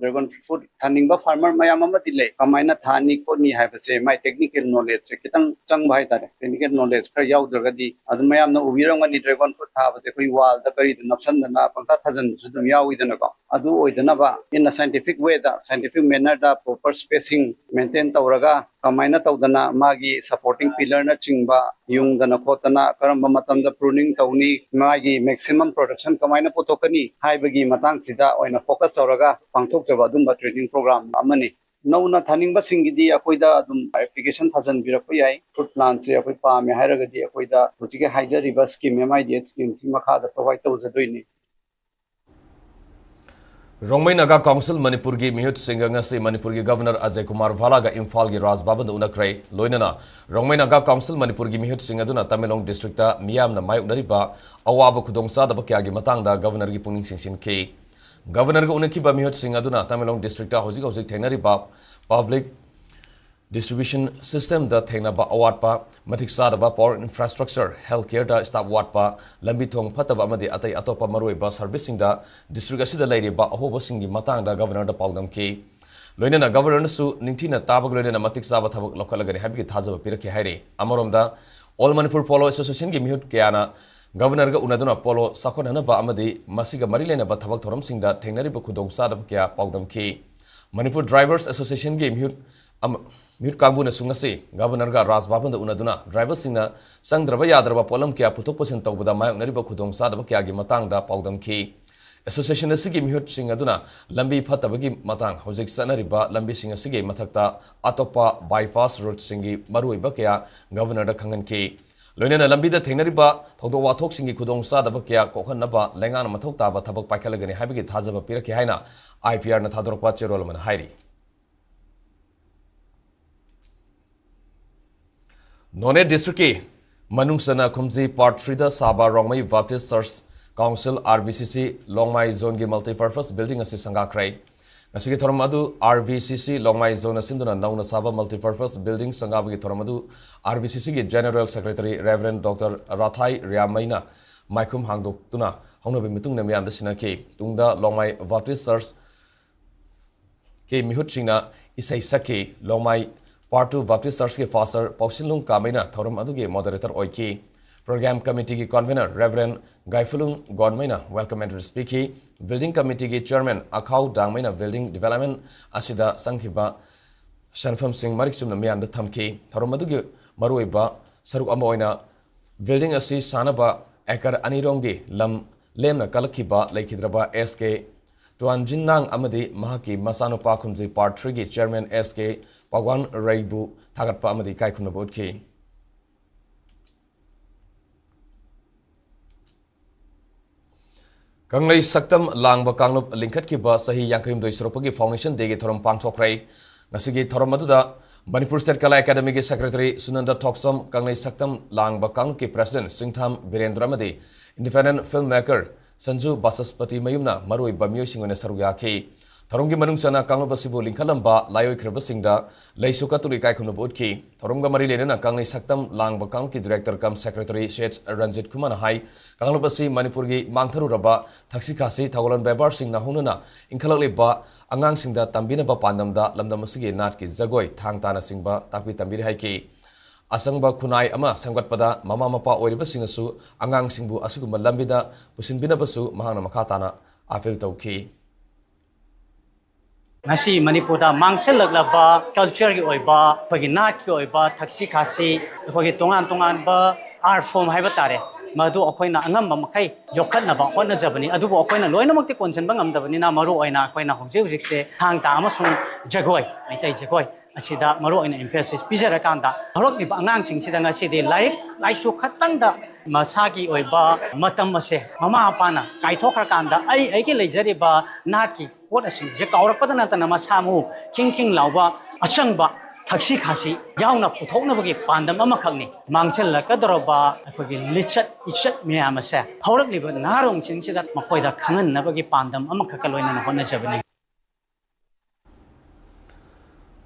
ꯗ꯭ꯔꯦꯒꯣꯟ ꯐ꯭ꯔꯨꯠ ꯊꯥꯅꯤꯡꯕ ꯐꯥꯔꯃꯔ ꯃꯌꯥꯝ ꯑꯃꯗꯤ ꯂꯩ꯫ ꯀꯃꯥꯏꯅ ꯊꯥꯅꯤ ꯈꯣꯠꯅꯤ ꯍꯥꯏꯕꯁꯦ ꯃꯥꯏ ꯇꯦꯛꯅꯤꯀꯦꯜ ꯅꯣꯂꯦꯖꯁꯦ ꯈꯤꯇꯪ ꯆꯪꯕ ꯍꯥꯏꯇꯥꯔꯦ꯫ ꯇꯦꯛꯅꯤꯀꯦꯜ ꯅꯣꯂꯦꯖ ꯈꯔ ꯌꯥꯎꯗ꯭ꯔꯒꯗꯤ, ꯑꯗꯨꯝ ꯃꯌꯥꯝꯅ ꯎꯕꯤꯔꯝꯒꯅꯤ, ꯗ꯭ꯔꯦꯒꯣꯟ ꯐ꯭ꯔꯨꯠ ꯊꯥꯕꯁꯦ ꯑꯩꯈꯣꯏ ꯋꯥꯜꯗ ꯀꯔꯤꯗ ꯅꯞꯁꯟꯗꯅ ꯄꯪꯊꯥ ꯊꯥꯖꯟꯕꯁꯨ ꯑꯗꯨꯝ ꯌꯥꯎꯋꯤꯗꯅꯀꯣ꯫ ꯑꯗꯨ ꯑꯣꯏꯗꯅꯕ in a scientific way ꯗ, ꯁꯥꯏꯟꯇꯤꯐꯤꯛ ꯃꯦꯅꯔꯗ, ꯄ꯭ꯔꯣꯄꯔ ꯁ꯭ꯄꯦꯁꯤꯡ ꯃꯦꯟꯇꯦꯟ ꯇꯧꯔꯒ ꯀꯃꯥꯏꯅ ꯇꯧꯗꯅ ꯃꯥꯒꯤ ꯁꯄꯣꯔꯇꯤꯡ ꯄꯤꯂꯔꯅꯆꯤꯡꯕ ꯌꯨꯡꯗꯅ ꯈꯣꯠꯇꯅ ꯀꯔꯝꯕ ꯃꯇꯝꯗ ꯄ꯭ꯔꯨꯅꯤꯡ ꯇꯧꯅꯤ, ꯃꯥꯒꯤ ꯃꯦꯛꯁꯤꯃꯝ ꯄ꯭ꯔꯣꯗꯛꯁꯟ ꯀꯃꯥꯏꯅ ꯄꯨꯊꯣꯛꯀꯅꯤ ꯍꯥꯏꯕꯒꯤ ꯃꯇꯥꯡꯁꯤꯗ ꯑꯣꯏꯅ ꯐꯣꯀꯁ ꯇꯧꯔꯒ ꯄꯥꯡꯊꯣꯛꯆꯕ ꯑꯗꯨꯝꯕ ꯇ꯭ꯔꯦꯅꯤꯡ ꯄ꯭ꯔꯣꯒ꯭ꯔꯥꯝ ꯑꯃꯅꯤ꯫ ꯅꯧꯅ ꯊꯥꯅꯤꯡꯕꯁꯤꯡꯒꯤꯗꯤ ꯑꯩꯈꯣꯏꯗ ꯑꯗꯨꯝ ꯑꯦꯄ꯭ꯂꯤꯀꯦꯁꯟ ꯊꯥꯖꯤꯟꯕꯤꯔꯛꯄ ꯌꯥꯏ꯫ ꯐ꯭ꯔꯨꯠ ꯄ꯭ꯂꯥꯟꯁꯦ ꯑꯩꯈꯣꯏ ꯄꯥꯝꯃꯦ ꯍꯥꯏꯔꯒꯗꯤ ꯑꯩꯈꯣꯏꯗ ꯍꯧꯖꯤꯛꯀꯤ ꯍꯥꯏꯖꯔꯤꯕ scheme, M I D S ꯁ꯭ꯀꯤꯝꯁꯤ ꯃꯈꯥꯗ ꯄ꯭ꯔꯣꯚꯥꯏꯗ ꯇꯧꯖꯗꯣꯏꯅꯤ꯫ ꯔꯣꯡꯃꯩ ꯅꯥꯒꯥ ꯀꯥꯎꯟꯁꯤꯜ ꯃꯅꯤꯄꯨꯔꯒꯤ ꯃꯤꯍꯨꯠꯁꯤꯡꯒ ꯉꯁꯤ ꯃꯅꯤꯄꯨꯔꯒꯤ ꯒꯕꯔꯅꯔ ꯑꯖꯌ ꯀꯨꯃꯥꯔ ꯚꯥꯂꯥꯒ ꯏꯝꯐꯥꯜꯒꯤ ꯔꯥꯖ ꯚꯕꯟꯗ ꯎꯅꯈ꯭ꯔꯦ꯫ ꯂꯣꯏꯅꯅ ꯔꯣꯡꯃꯩ ꯅꯥꯒꯥ ꯀꯥꯎꯟꯁꯤꯜ ꯃꯅꯤꯄꯨꯔꯒꯤ ꯃꯤꯍꯨꯠꯁꯤꯡ ꯑꯗꯨꯅ ꯇꯃꯦꯡꯂꯣꯡ ꯗꯤꯁꯇ꯭ꯔꯤꯛꯇ ꯃꯤꯌꯥꯝꯅ ꯃꯥꯌꯣꯛꯅꯔꯤꯕ ꯑꯋꯥꯕ ꯈꯨꯗꯣꯡꯆꯥꯗꯕ ꯀꯌꯥꯒꯤ ꯃꯇꯥꯡꯗ ꯒꯕꯔꯅꯔꯒꯤ ꯄꯨꯛꯅꯤꯡ ꯆꯤꯡꯁꯤꯟꯈꯤ꯫ ꯒꯕꯔꯅꯔꯒ ꯎꯅꯈꯤꯕ ꯃꯤꯍꯨꯠꯁꯤꯡ ꯑꯗꯨꯅ ꯇꯃꯦꯡꯂꯣꯡ ꯗꯤꯁꯇ꯭ꯔꯤꯛꯇ ꯍꯧꯖꯤꯛ ꯍꯧꯖꯤꯛ ꯊꯦꯡꯅꯔꯤꯕ ꯄꯕ꯭ꯂꯤꯛ ꯗꯤꯁꯇ꯭ꯔꯤꯕ꯭ꯌꯨꯁꯟ ꯁꯤꯁꯇꯦꯝꯗ ꯊꯦꯡꯅꯕ ꯑꯋꯥꯠꯄ, ꯃꯇꯤꯛ ꯆꯥꯗꯕ ꯄꯥꯋꯔ ꯏꯟꯐ꯭ꯔꯥꯁ꯭ꯇ꯭ꯔꯛꯆꯔ, ꯍꯦꯜꯊ ꯀꯦꯌꯔꯗ ꯁ꯭ꯇꯥꯐ ꯋꯥꯠꯄ, ꯂꯝꯕꯤ ꯊꯣꯡ ꯐꯠꯇꯕ ꯑꯃꯗꯤ ꯑꯇꯩ ꯑꯇꯣꯞꯄ ꯃꯔꯨꯑꯣꯏꯕ ꯁꯔꯚꯤꯁꯁꯤꯡꯗ ꯗꯤꯁꯇ꯭ꯔꯤꯛ ꯑꯁꯤꯗ ꯂꯩꯔꯤꯕ ꯑꯍꯣꯕꯁꯤꯡꯒꯤ ꯃꯇꯥꯡꯗ ꯒꯕꯔꯅꯔꯗ ꯄꯥꯎꯗꯝꯈꯤ꯫ ꯂꯣꯏꯅꯅ ꯒꯕꯔꯅꯔꯅꯁꯨ ꯅꯤꯡꯊꯤꯅ ꯇꯥꯕꯒ ꯂꯣꯏꯅꯅ ꯃꯇꯤꯛ ꯆꯥꯕ ꯊꯕꯛ ꯂꯧꯈꯠꯂꯒꯅꯤ ꯍꯥꯏꯕꯒꯤ ꯊꯥꯖꯕ ꯄꯤꯔꯛꯈꯤ ꯍꯥꯏꯔꯤ꯫ ꯑꯃꯔꯣꯝꯗ, ꯑꯣꯜ ꯃꯅꯤꯄꯨꯔ ꯄꯣꯂꯣ ꯑꯦꯁꯣꯁꯤꯌꯦꯁꯟꯒꯤ ꯃꯤꯍꯨꯠ ꯀꯌꯥꯅ ꯒꯕꯔꯅꯔꯒ ꯎꯅꯗꯨꯅ ꯄꯣꯂꯣ ꯆꯥꯎꯈꯠꯍꯟꯅꯕ ꯑꯃꯗꯤ ꯃꯁꯤꯒ ꯃꯔꯤ ꯂꯩꯅꯕ ꯊꯕꯛ ꯊꯧꯔꯝꯁꯤꯡꯗ ꯊꯦꯡꯅꯔꯤꯕ ꯈꯨꯗꯣꯡꯆꯥꯗꯕ ꯀꯌꯥ ꯄꯥꯎꯗꯝꯈꯤ꯫ ꯃꯅꯤꯄꯨꯔ ꯗ꯭ꯔꯥꯏꯚꯔꯁ ꯑꯦꯁꯣꯁꯤꯌꯦꯁꯟꯒꯤ ꯃꯤꯍꯨꯠ ꯑꯃ, ꯃꯤꯍꯨꯠ ꯀꯥꯡꯕꯨꯅꯁꯨ ꯉꯁꯤ ꯒꯕꯔꯅꯔꯒ ꯔꯥꯖ ꯚꯕꯟꯗ ꯎꯅꯗꯨꯅ ꯗ꯭ꯔꯥꯏꯚꯔꯁꯤꯡꯅ ꯆꯪꯗ꯭ꯔꯕ ꯌꯥꯗ꯭ꯔꯕ ꯄꯣꯠꯂꯝ ꯀꯌꯥ ꯄꯨꯊꯣꯛ ꯄꯨꯁꯤꯟ ꯇꯧꯕꯗ ꯃꯥꯌꯣꯛꯅꯔꯤꯕ ꯈꯨꯗꯣꯡꯆꯥꯗꯕ ꯀꯌꯥꯒꯤ ꯃꯇꯥꯡꯗ ꯄꯥꯎꯗꯝꯈꯤ꯫ ꯑꯦꯁꯣꯁꯤꯌꯦꯁꯟ ꯑꯁꯤꯒꯤ ꯃꯤꯍꯨꯠꯁꯤꯡ ꯑꯗꯨꯅ ꯂꯝꯕꯤ ꯐꯠꯇꯕꯒꯤ ꯃꯇꯥꯡ, ꯍꯧꯖꯤꯛ ꯆꯠꯅꯔꯤꯕ ꯂꯝꯕꯤꯁꯤꯡ ꯑꯁꯤꯒꯤ ꯃꯊꯛꯇ ꯑꯇꯣꯞꯄ ꯕꯥꯏꯄꯥꯁ ꯔꯣꯗꯁꯤꯡꯒꯤ ꯃꯔꯨꯑꯣꯏꯕ ꯀꯌꯥ ꯒꯕꯔꯅꯔꯗ ꯈꯪꯍꯟꯈꯤ꯫ ꯂꯣꯏꯅꯅ ꯂꯝꯕꯤꯗ ꯊꯦꯡꯅꯔꯤꯕ ꯊꯧꯗꯣꯛ ꯋꯥꯊꯣꯛꯁꯤꯡꯒꯤ ꯈꯨꯗꯣꯡꯆꯥꯗꯕ ꯀꯌꯥ ꯀꯣꯛꯍꯟꯅꯕ ꯂꯩꯉꯥꯛꯅ ꯃꯊꯧ ꯇꯥꯕ ꯊꯕꯛ ꯄꯥꯏꯈꯠꯂꯒꯅꯤ ꯍꯥꯏꯕꯒꯤ ꯊꯥꯖꯕ ꯄꯤꯔꯛꯈꯤ ꯍꯥꯏꯅ ꯑꯥꯏ ꯄꯤ ꯑꯥꯔꯅ ꯊꯥꯗꯣꯔꯛꯄ ꯆꯦꯔꯣꯜ ꯑꯃꯅ ꯍꯥꯏꯔꯤ꯫ ꯅꯣꯅꯦ ꯗꯤꯁꯇ꯭ꯔꯤꯛꯀꯤ ꯃꯅꯨꯡ ꯆꯟꯅ ꯈꯨꯝꯖꯤ ꯄꯥꯔꯠ ꯊ꯭ꯔꯤꯗ ꯁꯥꯕ ꯔꯣꯡꯃꯩ ꯕꯥꯞꯇꯤꯁ ꯆꯔꯆ ꯀꯥꯎꯟꯁꯤꯜ, ꯑꯥꯔ ꯕꯤ ꯁꯤ ꯁꯤ, ꯂꯣꯡꯃꯥꯏ ꯖꯣꯟꯒꯤ ꯃꯜꯇꯤꯄꯔꯄꯁ ꯕꯤꯜꯗꯤꯡ ꯑꯁꯤ ꯁꯪꯒꯥꯈ꯭ꯔꯦ꯫ ꯉꯁꯤꯒꯤ ꯊꯧꯔꯝ ꯑꯗꯨ ꯑꯥꯔ ꯕꯤ ꯁꯤ ꯁꯤ ꯂꯣꯡꯃꯥꯏ ꯖꯣꯟꯅ ꯁꯤꯟꯗꯨꯅ ꯅꯧꯅ ꯁꯥꯕ ꯃꯜꯇꯤꯄꯔꯄꯁ ꯕꯤꯜꯗꯤꯡ ꯁꯪꯒꯥꯕꯒꯤ ꯊꯧꯔꯝ ꯑꯗꯨ ꯑꯥꯔ ꯕꯤ ꯁꯤ ꯁꯤꯒꯤ ꯖꯦꯅꯔꯦꯜ ꯁꯦꯀ꯭ꯔꯦꯇꯔꯤ ꯔꯦꯚꯔꯦꯟ ꯗꯣꯛꯇꯔ ꯔꯥꯊꯥꯏ ꯔꯤꯌꯥꯃꯩꯅ ꯃꯥꯏꯈꯨꯝ ꯍꯥꯡꯗꯣꯛꯇꯨꯅ ꯍꯧꯅꯕꯤ ꯃꯇꯨꯡꯗ ꯃꯤꯌꯥꯝꯗ ꯁꯤꯟꯅꯈꯤ꯫ ꯇꯨꯡꯗ ꯂꯣꯡꯃꯥꯏ ꯕꯥꯞꯇꯤꯁ ꯆꯔꯆ ꯃꯤꯍꯨꯠꯁꯤꯡꯅ ꯏꯁꯩ ꯁꯛꯈꯤ꯫ ꯂꯣꯡꯃꯥꯏ Part Two Baptist Churchꯀꯤ Pastor ꯄꯥꯎꯁꯤꯟꯂꯨꯡ ꯀꯥꯃꯩꯅ ꯊꯧꯔꯝ ꯑꯗꯨꯒꯤ moderator ꯑꯣꯏꯈꯤ꯫ Program Committeeꯒꯤ Convener Reverend ꯒꯥꯏꯐꯨꯂꯨꯡ ꯒꯣꯟꯃꯩꯅ welcome address ꯄꯤꯈꯤ꯫ Building Committeeꯒꯤ Chairman ꯑꯈꯥꯎ ꯗꯥꯡꯃꯩꯅ building development ꯑꯁꯤꯗ ꯆꯪꯈꯤꯕ ꯁꯦꯟꯐꯝꯁꯤꯡ ꯃꯔꯤꯛ ꯆꯨꯝꯅ ꯃꯤꯌꯥꯝꯗ ꯊꯝꯈꯤ꯫ ꯊꯧꯔꯝ ꯑꯗꯨꯒꯤ ꯃꯔꯨꯑꯣꯏꯕ ꯁꯔꯨꯛ ꯑꯃ ꯑꯣꯏꯅ building ꯑꯁꯤ ꯁꯥꯅꯕ acre ꯑꯅꯤꯔꯣꯝꯒꯤ ꯂꯝ ꯂꯦꯝꯅ ꯀꯜꯂꯛꯈꯤꯕ ꯂꯩꯈꯤꯗ꯭ꯔꯕ ꯑꯦꯁ ꯀꯦ ꯇꯨꯋꯥꯟꯖꯤꯟꯅꯥꯡ ꯑꯃꯗꯤ ꯃꯍꯥꯛꯀꯤ ꯃꯆꯥꯅꯨꯄꯥ ꯈꯨꯝꯖꯩ Part Threeꯒꯤ Chairman ꯑꯦꯁ ꯀꯦ ꯄꯥꯋꯥꯟ ꯔꯩꯕꯨ ꯊꯥꯒꯠꯄ ꯑꯃꯗꯤ ꯏꯀꯥꯏ ꯈꯨꯝꯅꯕ ꯎꯠꯈꯤ꯫ ꯀꯪꯂꯩ ꯁꯛꯇꯝ ꯂꯥꯡꯕ ꯀꯥꯡꯂꯨꯞ ꯂꯤꯡꯈꯠꯈꯤꯕ ꯆꯍꯤ ꯌꯥꯡꯈꯩ ꯍꯨꯝꯗꯣꯏ ꯁꯨꯔꯛꯄꯒꯤ Foundation Dayꯒꯤ ꯊꯧꯔꯝ ꯄꯥꯡꯊꯣꯛꯈ꯭ꯔꯦ꯫ ꯉꯁꯤꯒꯤ ꯊꯧꯔꯝ ꯑꯗꯨꯗ ꯃꯅꯤꯄꯨꯔ State Kala Academyꯒꯤ Secretary ꯁꯨꯅꯟꯗ ꯊꯣꯛꯆꯣꯝ, ꯀꯪꯂꯩ ꯁꯛꯇꯝ ꯂꯥꯡꯕ ꯀꯥꯡꯂꯨꯞꯀꯤ President ꯁꯤꯡꯊꯥꯝ ꯕꯤꯔꯦꯟꯗ꯭ꯔ ꯑꯃꯗꯤ Independent Film Maker ꯁꯟꯖꯨ ꯕꯥꯆꯁꯄꯇꯤ ꯃꯌꯨꯝꯅ ꯃꯔꯨꯑꯣꯏꯕ ꯃꯤꯑꯣꯏꯁꯤꯡ ꯑꯣꯏꯅ ꯁꯔꯨꯛ ꯌꯥꯈꯤ꯫ ꯊꯧꯔꯝꯒꯤ ꯃꯅꯨꯡ ꯆꯟꯅ ꯀꯥꯡꯂꯨꯞ ꯑꯁꯤꯕꯨ ꯂꯤꯡꯈꯠꯂꯝꯕ ꯂꯥꯏꯑꯣꯏꯈ꯭ꯔꯕꯁꯤꯡꯗ ꯂꯩꯁꯨ ꯀꯠꯇꯨꯅ ꯏꯀꯥꯏ ꯈꯨꯝꯅꯕ ꯎꯠꯈꯤ꯫ ꯊꯧꯔꯝꯒ ꯃꯔꯤ ꯂꯩꯅꯅ ꯀꯪꯂꯩ ꯁꯛꯇꯝ ꯂꯥꯡꯕ ꯀꯥꯡꯂꯨꯞꯀꯤ Director cum Secretary set Ranjit ꯀꯨꯃꯥꯔꯅ ꯍꯥꯏ, ꯀꯥꯡꯂꯨꯞ ꯑꯁꯤ ꯃꯅꯤꯄꯨꯔꯒꯤ ꯃꯥꯡꯊꯔꯨꯔꯕ ꯊꯛꯁꯤ ꯈꯥꯁꯤ, ꯊꯧꯒꯜꯂꯣꯟ ꯕꯦꯕꯥꯔꯁꯤꯡꯅ ꯍꯧꯅꯅ ꯏꯟꯈꯠꯂꯛꯂꯤꯕ ꯑꯉꯥꯡꯁꯤꯡꯗ ꯇꯝꯕꯤꯅꯕ ꯄꯥꯟꯗꯝꯗ ꯂꯝꯗꯝ ꯑꯁꯤꯒꯤ ꯅꯥꯠꯀꯤ ꯖꯒꯣꯏ, ꯊꯥꯡ ꯇꯥꯅꯆꯤꯡꯕ ꯇꯥꯛꯄꯤ ꯇꯝꯕꯤꯔꯤ ꯍꯥꯏꯈꯤ꯫ ꯑꯆꯪꯕ ꯈꯨꯟꯅꯥꯏ ꯑꯃ ꯁꯦꯝꯒꯠꯄꯗ ꯃꯃꯥ ꯃꯄꯥ ꯑꯣꯏꯔꯤꯕꯁꯤꯡꯅꯁꯨ ꯑꯉꯥꯡꯁꯤꯡꯕꯨ ꯑꯁꯤꯒꯨꯝꯕ ꯂꯝꯕꯤꯗ ꯄꯨꯁꯤꯟꯕꯤꯅꯕꯁꯨ ꯃꯍꯥꯛꯅ ꯃꯈꯥ ꯇꯥꯅ appeal ꯇꯧꯈꯤ꯫ ꯉꯁꯤ ꯃꯅꯤꯄꯨꯔꯗ ꯃꯥꯡꯁꯤꯜꯂꯛꯂꯕ cultureꯒꯤ ꯑꯣꯏꯕ, ꯑꯩꯈꯣꯏꯒꯤ ꯅꯥꯠꯀꯤ ꯑꯣꯏꯕ ꯊꯛꯁꯤ ꯈꯥꯁꯤ, ꯑꯩꯈꯣꯏꯒꯤ ꯇꯣꯉꯥꯟ ꯇꯣꯉꯥꯟꯕ art form ꯍꯥꯏꯕ ꯇꯥꯔꯦ, ꯃꯗꯨ ꯑꯩꯈꯣꯏꯅ ꯑꯉꯝꯕ ꯃꯈꯩ ꯌꯣꯛꯈꯠꯅꯕ ꯍꯣꯠꯅꯖꯕꯅꯤ꯫ ꯑꯗꯨꯕꯨ ꯑꯩꯈꯣꯏꯅ ꯂꯣꯏꯅꯃꯛꯇꯤ ꯀꯣꯟꯁꯤꯟꯕ ꯉꯝꯗꯕꯅꯤꯅ, ꯃꯔꯨ ꯑꯣꯏꯅ ꯑꯩꯈꯣꯏꯅ ꯍꯧꯖꯤꯛ ꯍꯧꯖꯤꯛꯁꯦ ꯊꯥꯡ ꯇꯥ ꯑꯃꯁꯨꯡ ꯖꯒꯣꯏ, ꯃꯩꯇꯩ ꯖꯒꯣꯏ ꯑꯁꯤꯗ ꯃꯔꯨ ꯑꯣꯏꯅ emphasis ꯄꯤꯖꯔꯀꯥꯟꯗ, ꯍꯧꯔꯛꯂꯤꯕ ꯑꯉꯥꯡꯁꯤꯡꯁꯤꯗ ꯉꯁꯤꯗꯤ ꯂꯥꯏꯔꯤꯛ ꯂꯥꯏꯁꯨ ꯈꯛꯇꯪꯗ ꯃꯁꯥꯒꯤ ꯑꯣꯏꯕ ꯃꯇꯝ ꯑꯁꯦ ꯃꯃꯥ ꯃꯄꯥꯅ ꯀꯥꯏꯊꯣꯛꯈ꯭ꯔꯀꯥꯟꯗ, ꯑꯩ ꯑꯩꯒꯤ ꯂꯩꯖꯔꯤꯕ ꯅꯥꯠꯀꯤ ꯄꯣꯠ ꯑꯁꯤꯡꯁꯦ ꯀꯥꯎꯔꯛꯄꯗ ꯅꯠꯇꯅ, ꯃꯁꯥ ꯃꯎ ꯈꯤꯡ ꯈꯤꯡ ꯂꯥꯎꯕ, ꯑꯆꯪꯕ ꯊꯛꯁꯤ ꯈꯥꯁꯤ ꯌꯥꯎꯅ ꯄꯨꯊꯣꯛꯅꯕꯒꯤ ꯄꯥꯟꯗꯝ ꯑꯃꯈꯛꯅꯤ꯫ ꯃꯥꯡꯁꯤꯜꯂꯛꯀꯗꯧꯔꯕ ꯑꯩꯈꯣꯏꯒꯤ ꯂꯤꯆꯠ ꯏꯆꯠ ꯃꯌꯥꯝ ꯑꯁꯦ ꯍꯧꯔꯛꯂꯤꯕ ꯅꯍꯥꯔꯣꯜꯁꯤꯡꯁꯤꯗ ꯃꯈꯣꯏꯗ ꯈꯪꯍꯟꯅꯕꯒꯤ ꯄꯥꯟꯗꯝ ꯑꯃꯈꯛꯀ ꯂꯣꯏꯅꯅ ꯍꯣꯠꯅꯖꯕꯅꯤ꯫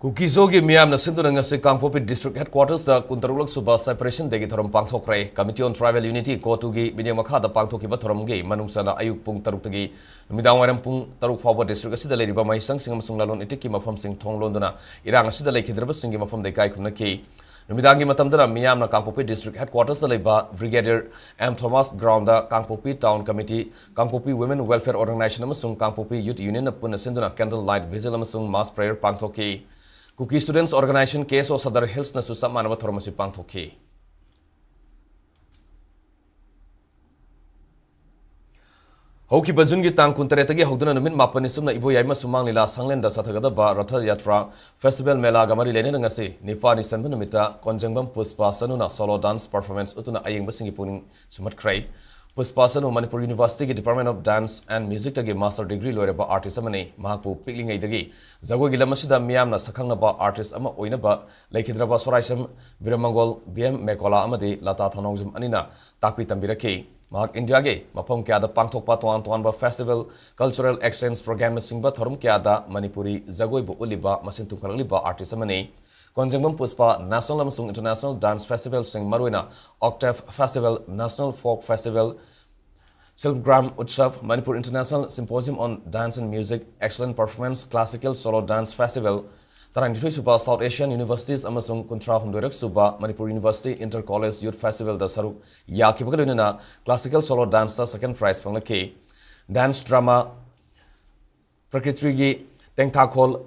ꯀꯨꯀꯤꯖꯣꯒꯤ ꯃꯤꯌꯥꯝꯅ ꯁꯤꯟꯗꯨꯅ ꯉꯁꯤ ꯀꯥꯡꯄꯣꯛꯄꯤ District Headquarters ꯗ ꯀꯨꯟꯇꯔꯨꯛꯂꯛ ꯁꯨꯕ Separation Day ꯒꯤ ꯊꯧꯔꯝ ꯄꯥꯡꯊꯣꯛꯈ꯭ꯔꯦ꯫ Committee on Tribal Unity, ꯀꯣꯇꯨꯒꯤ ꯃꯤꯠꯌꯦꯡ ꯃꯈꯥꯗ ꯄꯥꯡꯊꯣꯛꯈꯤꯕ ꯊꯧꯔꯝꯒꯤ ꯃꯅꯨꯡ ꯆꯟꯅ ꯑꯌꯨꯛ ꯄꯨꯡ ꯇꯔꯨꯛꯇꯒꯤ ꯅꯨꯃꯤꯗꯥꯡ ꯋꯥꯏꯔꯝ ꯄꯨꯡ ꯇꯔꯨꯛ ꯐꯥꯎꯕ district ꯑꯁꯤꯗ ꯂꯩꯔꯤꯕ ꯃꯍꯩꯁꯪꯁꯤꯡ ꯑꯃꯁꯨꯡ ꯂꯂꯣꯟ ꯏꯇꯤꯛꯀꯤ ꯃꯐꯝꯁꯤꯡ ꯊꯣꯡ ꯂꯣꯟꯗꯨꯅ ꯏꯔꯥꯡ ꯑꯁꯤꯗ ꯂꯩꯈꯤꯗ꯭ꯔꯕꯁꯤꯡꯒꯤ ꯃꯐꯝꯗ ꯏꯀꯥꯏ ꯈꯨꯝꯅꯈꯤ꯫ ꯅꯨꯃꯤꯗꯥꯡꯒꯤ ꯃꯇꯝꯗꯅ ꯃꯤꯌꯥꯝꯅ ꯀꯥꯡꯄꯣꯛꯄꯤ District Headquarters ꯗ ꯂꯩꯕ Brigadier M Thomas Ground ꯗ ꯀꯥꯡꯄꯣꯛꯄꯤ Town Committee, ꯀꯥꯡꯄꯣꯛꯄꯤ Women Welfare Organization ꯑꯃꯁꯨꯡ ꯀꯥꯡꯄꯣꯛꯄꯤ Youth Union ꯅ ꯄꯨꯟꯅ ꯁꯤꯟꯗꯨꯅ candle light vigil ꯑꯃꯁꯨꯡ mass prayer ꯄꯥꯡꯊꯣꯛꯈꯤ꯫ Kuki Students Organization, K S O Sadar Hills ꯅꯁꯨ ꯆꯞ ꯃꯥꯟꯅꯕ ꯊꯧꯔꯝ ꯑꯁꯤ ꯄꯥꯡꯊꯣꯛꯈꯤ꯫ ꯍꯧꯈꯤꯕ June ꯒꯤ ꯇꯥꯡ ꯀꯨꯟꯇꯔꯦꯠꯇꯒꯤ ꯍꯧꯗꯨꯅ ꯅꯨꯃꯤꯠ ꯃꯥꯄꯟꯅꯤ ꯆꯨꯞꯅ ꯏꯕꯣꯌꯥꯏꯃ ꯁꯨꯃꯥꯡ ꯂꯤꯂꯥ ꯁꯪꯂꯦꯟꯗ ꯆꯠꯊꯒꯗꯕ ꯔꯊ ꯌꯥꯇ꯭ꯔꯥ Festival ꯃꯦꯂꯥꯒ ꯃꯔꯤ ꯂꯩꯅꯅ ꯉꯁꯤ ꯅꯤꯄꯥꯜꯅꯤ ꯆꯟꯕ ꯅꯨꯃꯤꯠꯇ ꯀꯣꯟꯖꯪꯕꯝ ꯄꯨꯁꯄꯥ ꯆꯅꯨꯅ solo dance performance ꯎꯠꯇꯨꯅ ꯑꯌꯦꯡꯕꯁꯤꯡꯒꯤ ꯄꯨꯛꯅꯤꯡ ꯁꯨꯝꯍꯠꯈ꯭ꯔꯦ꯫ ꯄꯨꯁꯄꯥ ꯆꯅꯨ ꯃꯅꯤꯄꯨꯔ University ꯒꯤ Department of Dance and Music ꯇꯒꯤ master degree ꯂꯣꯏꯔꯕ artist ꯑꯃꯅꯤ꯫ ꯃꯍꯥꯛꯄꯨ ꯄꯤꯛꯂꯤꯉꯩꯗꯒꯤ ꯖꯒꯣꯏꯒꯤ ꯂꯝ ꯑꯁꯤꯗ ꯃꯤꯌꯥꯝꯅ ꯁꯛꯈꯪꯅꯕ artist ꯑꯃ ꯑꯣꯏꯅꯕ ꯂꯩꯈꯤꯗ꯭ꯔꯕ ꯁꯣꯔꯥꯏꯁꯝ ꯕꯤꯔꯃꯪꯒꯣꯜ, B M ꯃꯦꯀꯣꯂꯥ ꯑꯃꯗꯤ ꯂꯇꯥ ꯊꯧꯅꯥꯎꯖꯝ ꯑꯅꯤꯅ ꯇꯥꯛꯄꯤ ꯇꯝꯕꯤꯔꯛꯈꯤ꯫ ꯃꯍꯥꯛ ꯏꯟꯗꯤꯌꯥꯒꯤ ꯃꯐꯝ ꯀꯌꯥꯗ ꯄꯥꯡꯊꯣꯛꯄ ꯇꯣꯉꯥꯟ ꯇꯣꯉꯥꯟꯕ festival, cultural exchange program ꯅꯆꯤꯡꯕ ꯊꯧꯔꯝ ꯀꯌꯥꯗ ꯃꯅꯤꯄꯨꯔꯤ ꯖꯒꯣꯏꯕꯨ ꯎꯠꯂꯤꯕ ꯃꯁꯤꯡ ꯊꯨꯡꯈꯠꯂꯛꯂꯤꯕ artist ꯑꯃꯅꯤ꯫ ꯀꯣꯟꯖꯪꯕꯝ ꯄꯨꯁꯄꯥ national ꯑꯃꯁꯨꯡ international dance festival ꯁꯤꯡ, ꯃꯔꯨꯑꯣꯏꯅ Octave Festival, National Folk Festival, Silpgram Utsav, Manipur International Symposium on Dance and Music, Excellent Performance, Classical Solo Dance Festival, ꯇꯔꯥꯅꯤꯊꯣꯏ ꯁꯨꯕ South Asian Universities ꯑꯃꯁꯨꯡ ꯀꯨꯟꯊ꯭ꯔꯥ ꯍꯨꯝꯗꯣꯏꯔꯛ ꯁꯨꯕ Manipur University Inter College Youth Festival ꯗ ꯁꯔꯨꯛ ꯌꯥꯈꯤꯕꯒ ꯂꯣꯏꯅꯅ Classical Solo Dance ꯇ second prize ꯐꯪꯂꯛꯈꯤ꯫ Dance drama ꯄ꯭ꯔꯀ꯭ꯔꯤꯇꯤꯒꯤ ꯇꯦꯡꯊꯥꯈꯣꯜ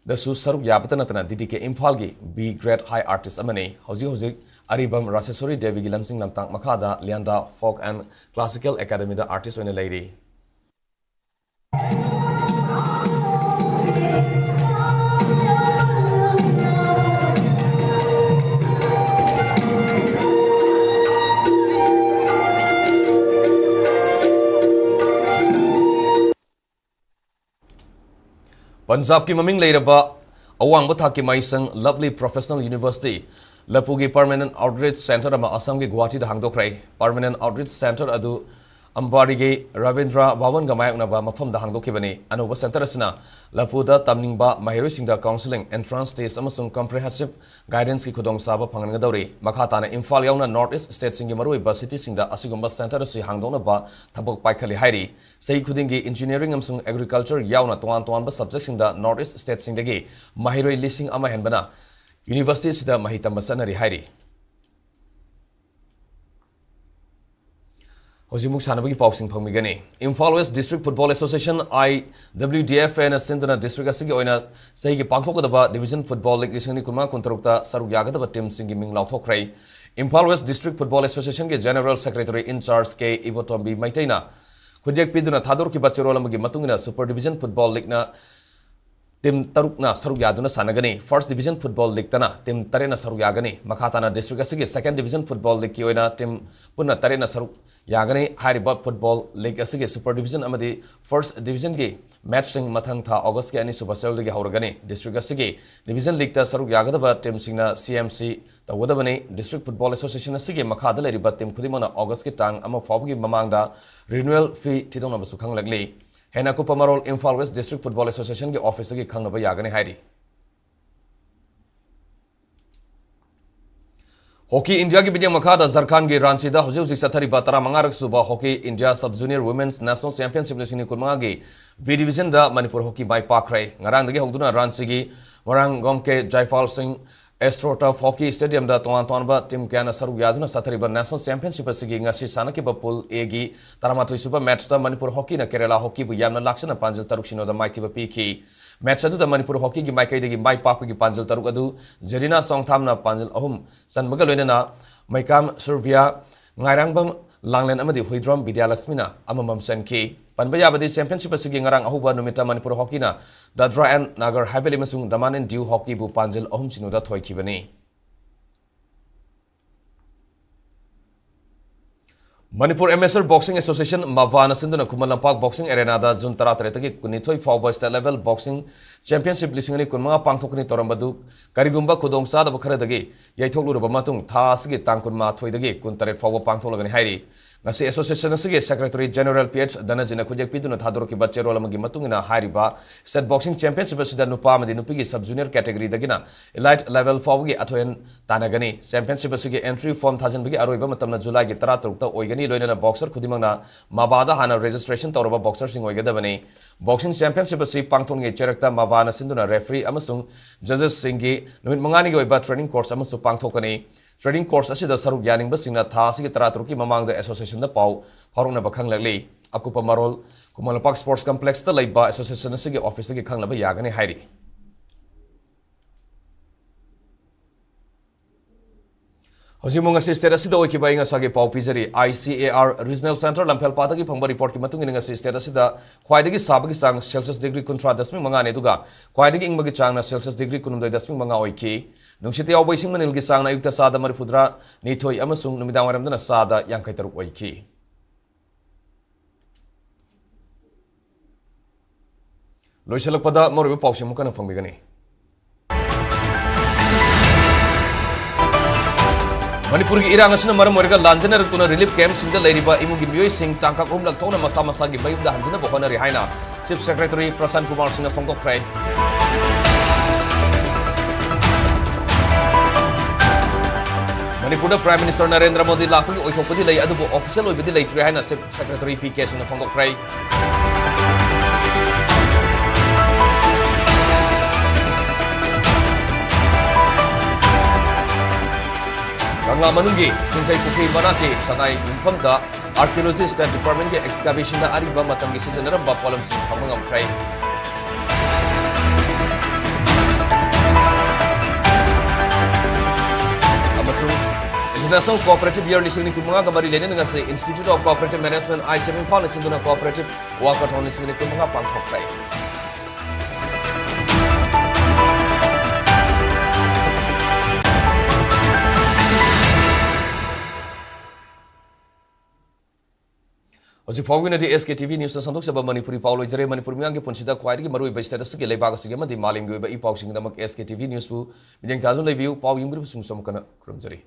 ꯗꯁꯨ ꯁꯔꯨꯛ ꯌꯥꯕꯇ ꯅꯠꯇꯅ D D K ꯏꯝꯐꯥꯜꯒꯤ B grade high artist ꯑꯃꯅꯤ꯫ ꯍꯧꯖꯤꯛ ꯍꯧꯖꯤꯛ ꯑꯔꯤꯕꯝ ꯔꯥꯁꯦꯁꯣꯔꯤ ꯗꯦꯕꯤꯒꯤ ꯂꯝꯖꯤꯡ ꯂꯝꯇꯥꯛ ꯃꯈꯥꯗ ꯂꯤꯌꯥꯟꯗꯥ Folk and Classical Academy the artist ꯑꯣꯏꯅ ꯂꯩꯔꯤ꯫ ꯄꯟꯖꯥꯕꯀꯤ ꯃꯃꯤꯡ ꯂꯩꯔꯕ ꯑꯋꯥꯡꯕ ꯊꯥꯛꯀꯤ ꯃꯍꯩꯁꯪ Lovely Professional University, ꯂꯄꯨꯒꯤ permanent outreach centre ꯑꯃ ꯑꯁꯥꯝꯒꯤ ꯒꯨꯋꯥꯍꯥꯇꯤꯗ ꯍꯥꯡꯗꯣꯛꯈ꯭ꯔꯦ꯫ Permanent outreach centre ꯑꯗꯨ ꯑꯝꯕꯥꯔꯤꯒꯤ ꯔꯕꯤꯟꯗ꯭ꯔ ꯚꯋꯟꯒ ꯃꯥꯌꯣꯛꯅꯕ ꯃꯐꯝꯗ ꯍꯥꯡꯗꯣꯛꯈꯤꯕꯅꯤ꯫ ꯑꯅꯧꯕ ꯁꯦꯟꯇꯔ ꯑꯁꯤꯅ ꯂꯐꯨꯗ ꯇꯝꯅꯤꯡꯕ ꯃꯍꯩꯔꯣꯏꯁꯤꯡꯗ counselling, entrance test ꯑꯃꯁꯨꯡ comprehensive guidanceꯀꯤ ꯈꯨꯗꯣꯡꯆꯥꯕ ꯐꯪꯍꯟꯒꯗꯧꯔꯤ꯫ ꯃꯈꯥ ꯇꯥꯅ ꯏꯝꯐꯥꯜ ꯌꯥꯎꯅ North East stateꯁꯤꯡꯒꯤ ꯃꯔꯨꯑꯣꯏꯕ cityꯁꯤꯡꯗ ꯑꯁꯤꯒꯨꯝꯕ ꯁꯦꯟꯇꯔ ꯑꯁꯤ ꯍꯥꯡꯗꯣꯛꯅꯕ ꯊꯕꯛ ꯄꯥꯏꯈꯠꯂꯤ ꯍꯥꯏꯔꯤ꯫ ꯆꯍꯤ ꯈꯨꯗꯤꯡꯒꯤ engineering ꯑꯃꯁꯨꯡ agriculture ꯌꯥꯎꯅ ꯇꯣꯉꯥꯟ ꯇꯣꯉꯥꯟꯕ subjectꯁꯤꯡꯗ North East stateꯁꯤꯡꯗꯒꯤ ꯃꯍꯩꯔꯣꯏ ꯂꯤꯁꯤꯡ ꯑꯃ ꯍꯦꯟꯕꯅ universityꯁꯤꯗ ꯃꯍꯩ ꯇꯝꯕ ꯆꯠꯅꯔꯤ ꯍꯥꯏꯔꯤ꯫ ꯍꯧꯖꯤꯛꯃꯨꯛ ꯁꯥꯟꯅꯕꯒꯤ ꯄꯥꯎꯁꯤꯡ ꯐꯪꯕꯤꯒꯅꯤ꯫ Imphal West District Football Association, I W D F Aꯅ ꯁꯤꯟꯗꯨꯅ district ꯑꯁꯤꯒꯤ ꯑꯣꯏꯅ ꯆꯍꯤꯒꯤ ꯄꯥꯡꯊꯣꯛꯀꯗꯕ Division Football League ꯂꯤꯁꯤꯡ ꯑꯅꯤ ꯀꯨꯟꯃꯉꯥ ꯀꯨꯟꯇꯔꯨꯛꯇ ꯁꯔꯨꯛ ꯌꯥꯒꯗꯕ teamꯁꯤꯡꯒꯤ ꯃꯤꯡ ꯂꯥꯎꯊꯣꯛꯈ꯭ꯔꯦ꯫ Imphal West District Football Associationꯒꯤ General Secretary in charge K ꯏꯕꯣꯇꯣꯝꯕꯤ ꯃꯩꯇꯩꯅ ꯈꯨꯠꯌꯦꯛ ꯄꯤꯗꯨꯅ ꯊꯥꯗꯣꯔꯛꯈꯤꯕ ꯆꯦꯔꯣꯜ ꯑꯃꯒꯤ ꯃꯇꯨꯡ ꯏꯟꯅ Super Division Football Leagueꯅ team ꯇꯔꯨꯛꯅ ꯁꯔꯨꯛ ꯌꯥꯗꯨꯅ ꯁꯥꯟꯅꯒꯅꯤ꯫ First Division Football Leagueꯇꯅ team ꯇꯔꯦꯠꯅ ꯁꯔꯨꯛ ꯌꯥꯒꯅꯤ꯫ ꯃꯈꯥ ꯇꯥꯅ district ꯑꯁꯤꯒꯤ Second Division Football Leagueꯀꯤ ꯑꯣꯏꯅ team ꯄꯨꯟꯅ ꯇꯔꯦꯠꯅ ꯁꯔꯨꯛ ꯌꯥꯒꯅꯤ꯫ ꯍꯥꯏꯔꯤꯕ football league ꯑꯁꯤꯒꯤ Super Division ꯑꯃꯗꯤ First Divisionꯒꯤ matchꯁꯤꯡ ꯃꯊꯪ ꯊꯥ Augustꯀꯤ ꯑꯅꯤꯁꯨꯕ ꯁꯔꯨꯛꯇꯒꯤ ꯍꯧꯔꯒꯅꯤ꯫ District ꯑꯁꯤꯒꯤ Division Leagueꯇ ꯁꯔꯨꯛ ꯌꯥꯒꯗꯕ teamꯁꯤꯡꯅ C M C ꯇꯧꯒꯗꯕꯅꯤ꯫ District Football Association ꯑꯁꯤꯒꯤ ꯃꯈꯥꯗ ꯂꯩꯔꯤꯕ team ꯈꯨꯗꯤꯡꯃꯛꯅ Augustꯀꯤ ꯇꯥꯡ ꯑꯃ ꯐꯥꯎꯕꯒꯤ ꯃꯃꯥꯡꯗ renewal fee ꯊꯤꯗꯣꯛꯅꯕꯁꯨ ꯈꯪꯂꯛꯂꯤ꯫ ꯍꯦꯟꯅ ꯑꯀꯨꯞꯄ ꯃꯔꯣꯜ Imphal West District Football Associationꯒꯤ officeꯇꯒꯤ ꯈꯪꯅꯕ ꯌꯥꯒꯅꯤ ꯍꯥꯏꯔꯤ꯫ Hockey Indiaꯒꯤ ꯃꯤꯠꯌꯦꯡ ꯃꯈꯥꯗ ꯖꯔꯈꯥꯟꯒꯤ ꯔꯥꯟꯆꯤꯗ ꯍꯧꯖꯤꯛ ꯍꯧꯖꯤꯛ ꯆꯠꯊꯔꯤꯕ ꯇꯔꯥꯃꯉꯥꯔꯛ ꯁꯨꯕ Hockey India Sub Junior Women's National Championship ꯂꯤꯁꯤꯡ ꯑꯅꯤ ꯀꯨꯟꯃꯉꯥꯒꯤ B Divisionꯗ ꯃꯅꯤꯄꯨꯔ hockey ꯃꯥꯏ ꯄꯥꯛꯈ꯭ꯔꯦ꯫ ꯉꯔꯥꯡꯗꯒꯤ ꯍꯧꯗꯨꯅ ꯔꯥꯟꯆꯤꯒꯤ ꯃꯣꯏꯔꯥꯡ ꯒꯣꯝꯀꯦ ꯖꯥꯏꯐꯥꯜ ꯁꯤꯡ AstroTurf Hockey Stadiumꯗ ꯇꯣꯉꯥꯟ ꯇꯣꯉꯥꯟꯕ team ꯀꯌꯥꯅ ꯁꯔꯨꯛ ꯌꯥꯗꯨꯅ ꯆꯠꯊꯔꯤꯕ National Championship ꯑꯁꯤꯒꯤ ꯉꯁꯤ ꯁꯥꯟꯅꯈꯤꯕ Pool Aꯒꯤ ꯇꯔꯥꯃꯥꯊꯣꯏ ꯁꯨꯕ matchꯇ ꯃꯅꯤꯄꯨꯔ hockeyꯅ ꯀꯦꯔꯂꯥ hockeyꯕꯨ ꯌꯥꯝꯅ ꯂꯥꯛꯆꯅ ꯄꯥꯟꯖꯤꯜ ꯇꯔꯨꯛ ꯁꯤꯅꯣꯗ ꯃꯥꯏꯊꯤꯕ ꯄꯤꯈꯤ꯫ Match ꯑꯗꯨꯗ ꯃꯅꯤꯄꯨꯔ hockeyꯒꯤ ꯃꯥꯏꯀꯩꯗꯒꯤ ꯃꯥꯏ ꯄꯥꯛꯄꯒꯤ ꯄꯥꯟꯖꯤꯜ ꯇꯔꯨꯛ ꯑꯗꯨ ꯖꯦꯔꯤꯅꯥ ꯆꯣꯡꯊꯥꯝꯅ ꯄꯥꯟꯖꯤꯜ ꯑꯍꯨꯝ ꯆꯟꯕꯒ ꯂꯣꯏꯅꯅ ꯃꯩꯀꯥꯝ ꯁꯨꯔꯚꯤꯌꯥ, ꯉꯥꯏꯔꯥꯡꯕꯝ ꯂꯥꯡꯂꯦꯟ ꯑꯃꯗꯤ ꯍꯨꯏꯗ꯭ꯔꯣꯝ ꯕꯤꯗ꯭ꯌꯥꯂꯛꯁꯃꯤꯅ ꯑꯃꯃꯝ ꯆꯟꯈꯤ꯫ ꯄꯟꯕ ꯌꯥꯕꯗꯤ, championship ꯑꯁꯤꯒꯤ ꯉꯔꯥꯡ ꯑꯍꯧꯕ ꯅꯨꯃꯤꯠꯇ ꯃꯅꯤꯄꯨꯔ hockeyꯅ ꯗꯥꯗ꯭ꯔꯥ ꯑꯦꯟ ꯅꯥꯒꯔ ꯍꯥꯏꯕꯦꯂꯤ ꯑꯃꯁꯨꯡ ꯗꯃꯥꯟ ꯑꯦꯟ ꯗꯤꯎ hockeyꯕꯨ ꯄꯥꯟꯖꯤꯜ ꯑꯍꯨꯝ ꯁꯤꯅꯣꯗ ꯊꯣꯏꯈꯤꯕꯅꯤ꯫ ꯃꯅꯤꯄꯨꯔ Amateur Boxing Association, ꯃꯕꯥꯅ ꯁꯤꯟꯗꯨꯅ ꯈꯨꯃꯟ ꯂꯝꯄꯥꯛ boxing arenaꯗ June ꯇꯔꯥꯇꯔꯦꯠꯇꯒꯤ ꯀꯨꯟꯅꯤꯊꯣꯏ ꯐꯥꯎꯕ state level boxing championship ꯂꯤꯁꯤꯡ ꯑꯅꯤ ꯀꯨꯟꯃꯉꯥ ꯄꯥꯡꯊꯣꯛꯀꯅꯤ ꯇꯧꯔꯝꯕꯗꯨ ꯀꯔꯤꯒꯨꯝꯕ ꯈꯨꯗꯣꯡꯆꯥꯗꯕ ꯈꯔꯗꯒꯤ ꯌꯩꯊꯣꯛꯂꯨꯔꯕ ꯃꯇꯨꯡ ꯊꯥ ꯑꯁꯤꯒꯤ ꯇꯥꯡ ꯀꯨꯟꯃꯥꯊꯣꯏꯗꯒꯤ ꯀꯨꯟꯇꯔꯦꯠ ꯐꯥꯎꯕ ꯄꯥꯡꯊꯣꯛꯂꯒꯅꯤ ꯍꯥꯏꯔꯤ꯫ ꯉꯁꯤ association ꯑꯁꯤꯒꯤ secretary general P H ꯙꯅꯖꯤꯅ ꯈꯨꯠꯌꯦꯛ ꯄꯤꯗꯨꯅ ꯊꯥꯗꯣꯔꯛꯈꯤꯕ ꯆꯦꯔꯣꯜ ꯑꯃꯒꯤ ꯃꯇꯨꯡ ꯏꯟꯅ, ꯍꯥꯏꯔꯤꯕ state boxing championship ꯑꯁꯤꯗ ꯅꯨꯄꯥ ꯑꯃꯗꯤ ꯅꯨꯄꯤꯒꯤ sub junior category ꯗꯒꯤꯅ elite level ꯐꯥꯎꯕꯒꯤ ꯑꯊꯣꯏ ꯑꯍꯟ ꯇꯥꯟꯅꯒꯅꯤ꯫ Championship ꯑꯁꯤꯒꯤ entry form ꯊꯥꯖꯤꯟꯕꯒꯤ ꯑꯔꯣꯏꯕ ꯃꯇꯝꯅ July ꯒꯤ ꯇꯔꯥꯇꯔꯨꯛꯇ ꯑꯣꯏꯒꯅꯤ꯫ ꯂꯣꯏꯅꯅ boxer ꯈꯨꯗꯤꯡꯃꯛꯅ ꯃꯕꯥꯗ ꯍꯥꯟꯅ registration ꯇꯧꯔꯕ boxer ꯁꯤꯡ ꯑꯣꯏꯒꯗꯕꯅꯤ꯫ Boxing championship ꯑꯁꯤ ꯄꯥꯡꯊꯣꯛꯅꯤꯡꯉꯥꯏ ꯆꯦꯔꯛꯇ ꯃꯕꯥꯅ ꯁꯤꯟꯗꯨꯅ referee ꯑꯃꯁꯨꯡ judges ꯁꯤꯡꯒꯤ ꯅꯨꯃꯤꯠ ꯃꯉꯥꯅꯤꯒꯤ ꯑꯣꯏꯕ training course ꯑꯃꯁꯨ ꯄꯥꯡꯊꯣꯛꯀꯅꯤ꯫ Training course ꯑꯁꯤꯗ ꯁꯔꯨꯛ ꯌꯥꯅꯤꯡꯕꯁꯤꯡꯅ ꯊꯥ ꯑꯁꯤꯒꯤ ꯇꯔꯥꯇꯔꯨꯛꯀꯤ ꯃꯃꯥꯡꯗ association ꯗ ꯄꯥꯎ ꯐꯥꯎꯔꯛꯅꯕ ꯈꯪꯂꯛꯂꯤ꯫ ꯑꯀꯨꯞꯄ ꯃꯔꯣꯜ ꯈꯨꯃꯟ ꯂꯝꯄꯥꯛ sports complex ꯇ ꯂꯩꯕ association ꯑꯁꯤꯒꯤ office ꯇꯒꯤ ꯈꯪꯅꯕ ꯌꯥꯒꯅꯤ ꯍꯥꯏꯔꯤ꯫ ꯍꯧꯖꯤꯛ ꯑꯃꯨꯛ ꯉꯁꯤ state ꯑꯁꯤꯗ ꯑꯣꯏꯈꯤꯕ ꯑꯏꯪ ꯑꯁꯥꯒꯤ ꯄꯥꯎ ꯄꯤꯖꯔꯤ꯫ I C A R regional centre ꯂꯝꯐꯦꯜꯄꯥꯠꯇꯒꯤ ꯐꯪꯕ report ꯀꯤ ꯃꯇꯨꯡ ꯏꯟꯅ, ꯉꯁꯤ state ꯑꯁꯤꯗ ꯈ꯭ꯋꯥꯏꯗꯒꯤ ꯁꯥꯕꯒꯤ ꯆꯥꯡ Celsius degree ꯀꯨꯟꯊ꯭ꯔꯥ ꯗꯁꯃꯤꯛ ꯃꯉꯥꯅꯤ, ꯑꯗꯨꯒ ꯈ꯭ꯋꯥꯏꯗꯒꯤ ꯏꯪꯕꯒꯤ ꯆꯥꯡꯅ Celsius degree ꯀꯨꯟꯍꯨꯝꯗꯣꯏ ꯗꯁꯃꯤꯛ ꯃꯉꯥ ꯑꯣꯏꯈꯤ꯫ ꯅꯨꯡꯁꯤꯠꯇ ꯌꯥꯎꯕ ꯏꯁꯤꯡ ꯃꯅꯤꯜꯒꯤ ꯆꯥꯡꯅ ꯑꯌꯨꯛꯇ ꯆꯥꯗ ꯃꯔꯤꯐꯨꯇꯔꯥ ꯅꯤꯊꯣꯏ ꯑꯃꯁꯨꯡ ꯅꯨꯃꯤꯗꯥꯡꯋꯥꯏꯔꯝꯗꯅ ꯆꯥꯗ ꯌꯥꯡꯈꯩ ꯇꯔꯨꯛ ꯑꯣꯏꯈꯤ꯫ ꯂꯣꯏꯁꯤꯜꯂꯛꯄꯗ ꯃꯔꯨꯑꯣꯏꯕ ꯄꯥꯎꯁꯤꯡ ꯑꯃꯨꯛ ꯍꯟꯅ ꯐꯪꯕꯤꯒꯅꯤ꯫ ꯃꯅꯤꯄꯨꯔꯒꯤ ꯏꯔꯥꯡ ꯑꯁꯤꯅ ꯃꯔꯝ ꯑꯣꯏꯔꯒ ꯂꯥꯟꯖꯦꯟꯅꯔꯛꯇꯨꯅ relief camp ꯁꯤꯡꯗ ꯂꯩꯔꯤꯕ ꯏꯃꯨꯡꯒꯤ ꯃꯤꯑꯣꯏꯁꯤꯡ ꯇꯥꯡꯀꯛ ꯑꯍꯨꯝꯂꯛ ꯊꯣꯛꯅ ꯃꯁꯥ ꯃꯁꯥꯒꯤ ꯃꯌꯨꯝꯗ ꯍꯟꯖꯤꯟꯅꯕ ꯍꯣꯠꯅꯔꯤ ꯍꯥꯏꯅ Chief Secretary ꯄ꯭ꯔꯁꯥꯟ ꯀꯨꯃꯥꯔ ꯁꯤꯡꯅ ꯐꯣꯡꯗꯣꯛꯈ꯭ꯔꯦ꯫ ꯃꯅꯤꯄꯨꯔꯗ Prime Minister ꯅꯔꯦꯟꯗ꯭ꯔ ꯃꯣꯗꯤ ꯂꯥꯛꯄꯒꯤ ꯑꯣꯏꯊꯣꯛꯄꯗꯤ ꯂꯩ, ꯑꯗꯨꯕꯨ official ꯑꯣꯏꯕꯗꯤ ꯂꯩꯇ꯭ꯔꯤ ꯍꯥꯏꯅ Chief Secretary ꯄꯤ ꯀꯦ ꯁꯤꯡꯅ ꯐꯣꯡꯗꯣꯛꯈ꯭ꯔꯦ꯫ ꯀꯪꯂꯥ ꯃꯅꯨꯡꯒꯤ ꯁꯤꯡꯈꯩ ꯄꯨꯈ꯭ꯔꯤ ꯃꯅꯥꯛꯀꯤ ꯁꯉꯥꯏ ꯌꯨꯝꯐꯝꯗ Archaeology State Department ꯀꯤ excavation ꯗ ꯑꯔꯤꯕ ꯃꯇꯝꯒꯤ ꯁꯤꯖꯤꯟꯅꯔꯝꯕ ꯄꯣꯠꯂꯝꯁꯤꯡ ꯐꯪꯕ ꯉꯝꯈ꯭ꯔꯦ꯫ ꯑꯃꯁꯨꯡ International Cooperative Year ꯂꯤꯁꯤꯡ ꯑꯅꯤ ꯀꯨꯟꯃꯉꯥꯒ ꯃꯔꯤ ꯂꯩꯅꯅ ꯉꯁꯤ Institute of Cooperative Management, I C M, ꯏꯝꯐꯥꯜꯅ ꯁꯤꯟꯗꯨꯅ Cooperative Walkathon ꯂꯤꯁꯤꯡ ꯑꯅꯤ ꯀꯨꯟꯃꯉꯥ ꯄꯥꯡꯊꯣꯛꯈ꯭ꯔꯦ꯫ ꯍꯧꯖꯤꯛ ꯐꯥꯎꯒꯤ ꯑꯣꯏꯅꯗꯤ S K T V News ꯅ ꯁꯟꯗꯣꯛꯆꯕ ꯃꯅꯤꯄꯨꯔꯤ ꯄꯥꯎ ꯂꯣꯏꯖꯔꯦ꯫ ꯃꯅꯤꯄꯨꯔ ꯃꯤꯌꯥꯝꯒꯤ ꯄꯨꯟꯁꯤꯗ ꯈ꯭ꯋꯥꯏꯗꯒꯤ ꯃꯔꯨꯑꯣꯏꯕ state ꯑꯁꯤꯒꯤ, ꯂꯩꯕꯥꯛ ꯑꯁꯤꯒꯤ ꯑꯃꯗꯤ ꯃꯥꯂꯦꯝꯒꯤ ꯑꯣꯏꯕ E ꯄꯥꯎꯁꯤꯡꯒꯤꯗꯃꯛ S K T V News ꯕꯨ ꯃꯤꯠꯌꯦꯡ ꯊꯥꯗꯨꯅ ꯂꯩꯕꯤꯌꯨ꯫ ꯄꯥꯎ ꯌꯦꯡꯕꯤꯔꯤꯕꯁꯤꯡꯁꯨ ꯑꯃꯨꯛ ꯍꯟꯅ ꯈꯨꯔꯨꯝꯖꯔꯤ꯫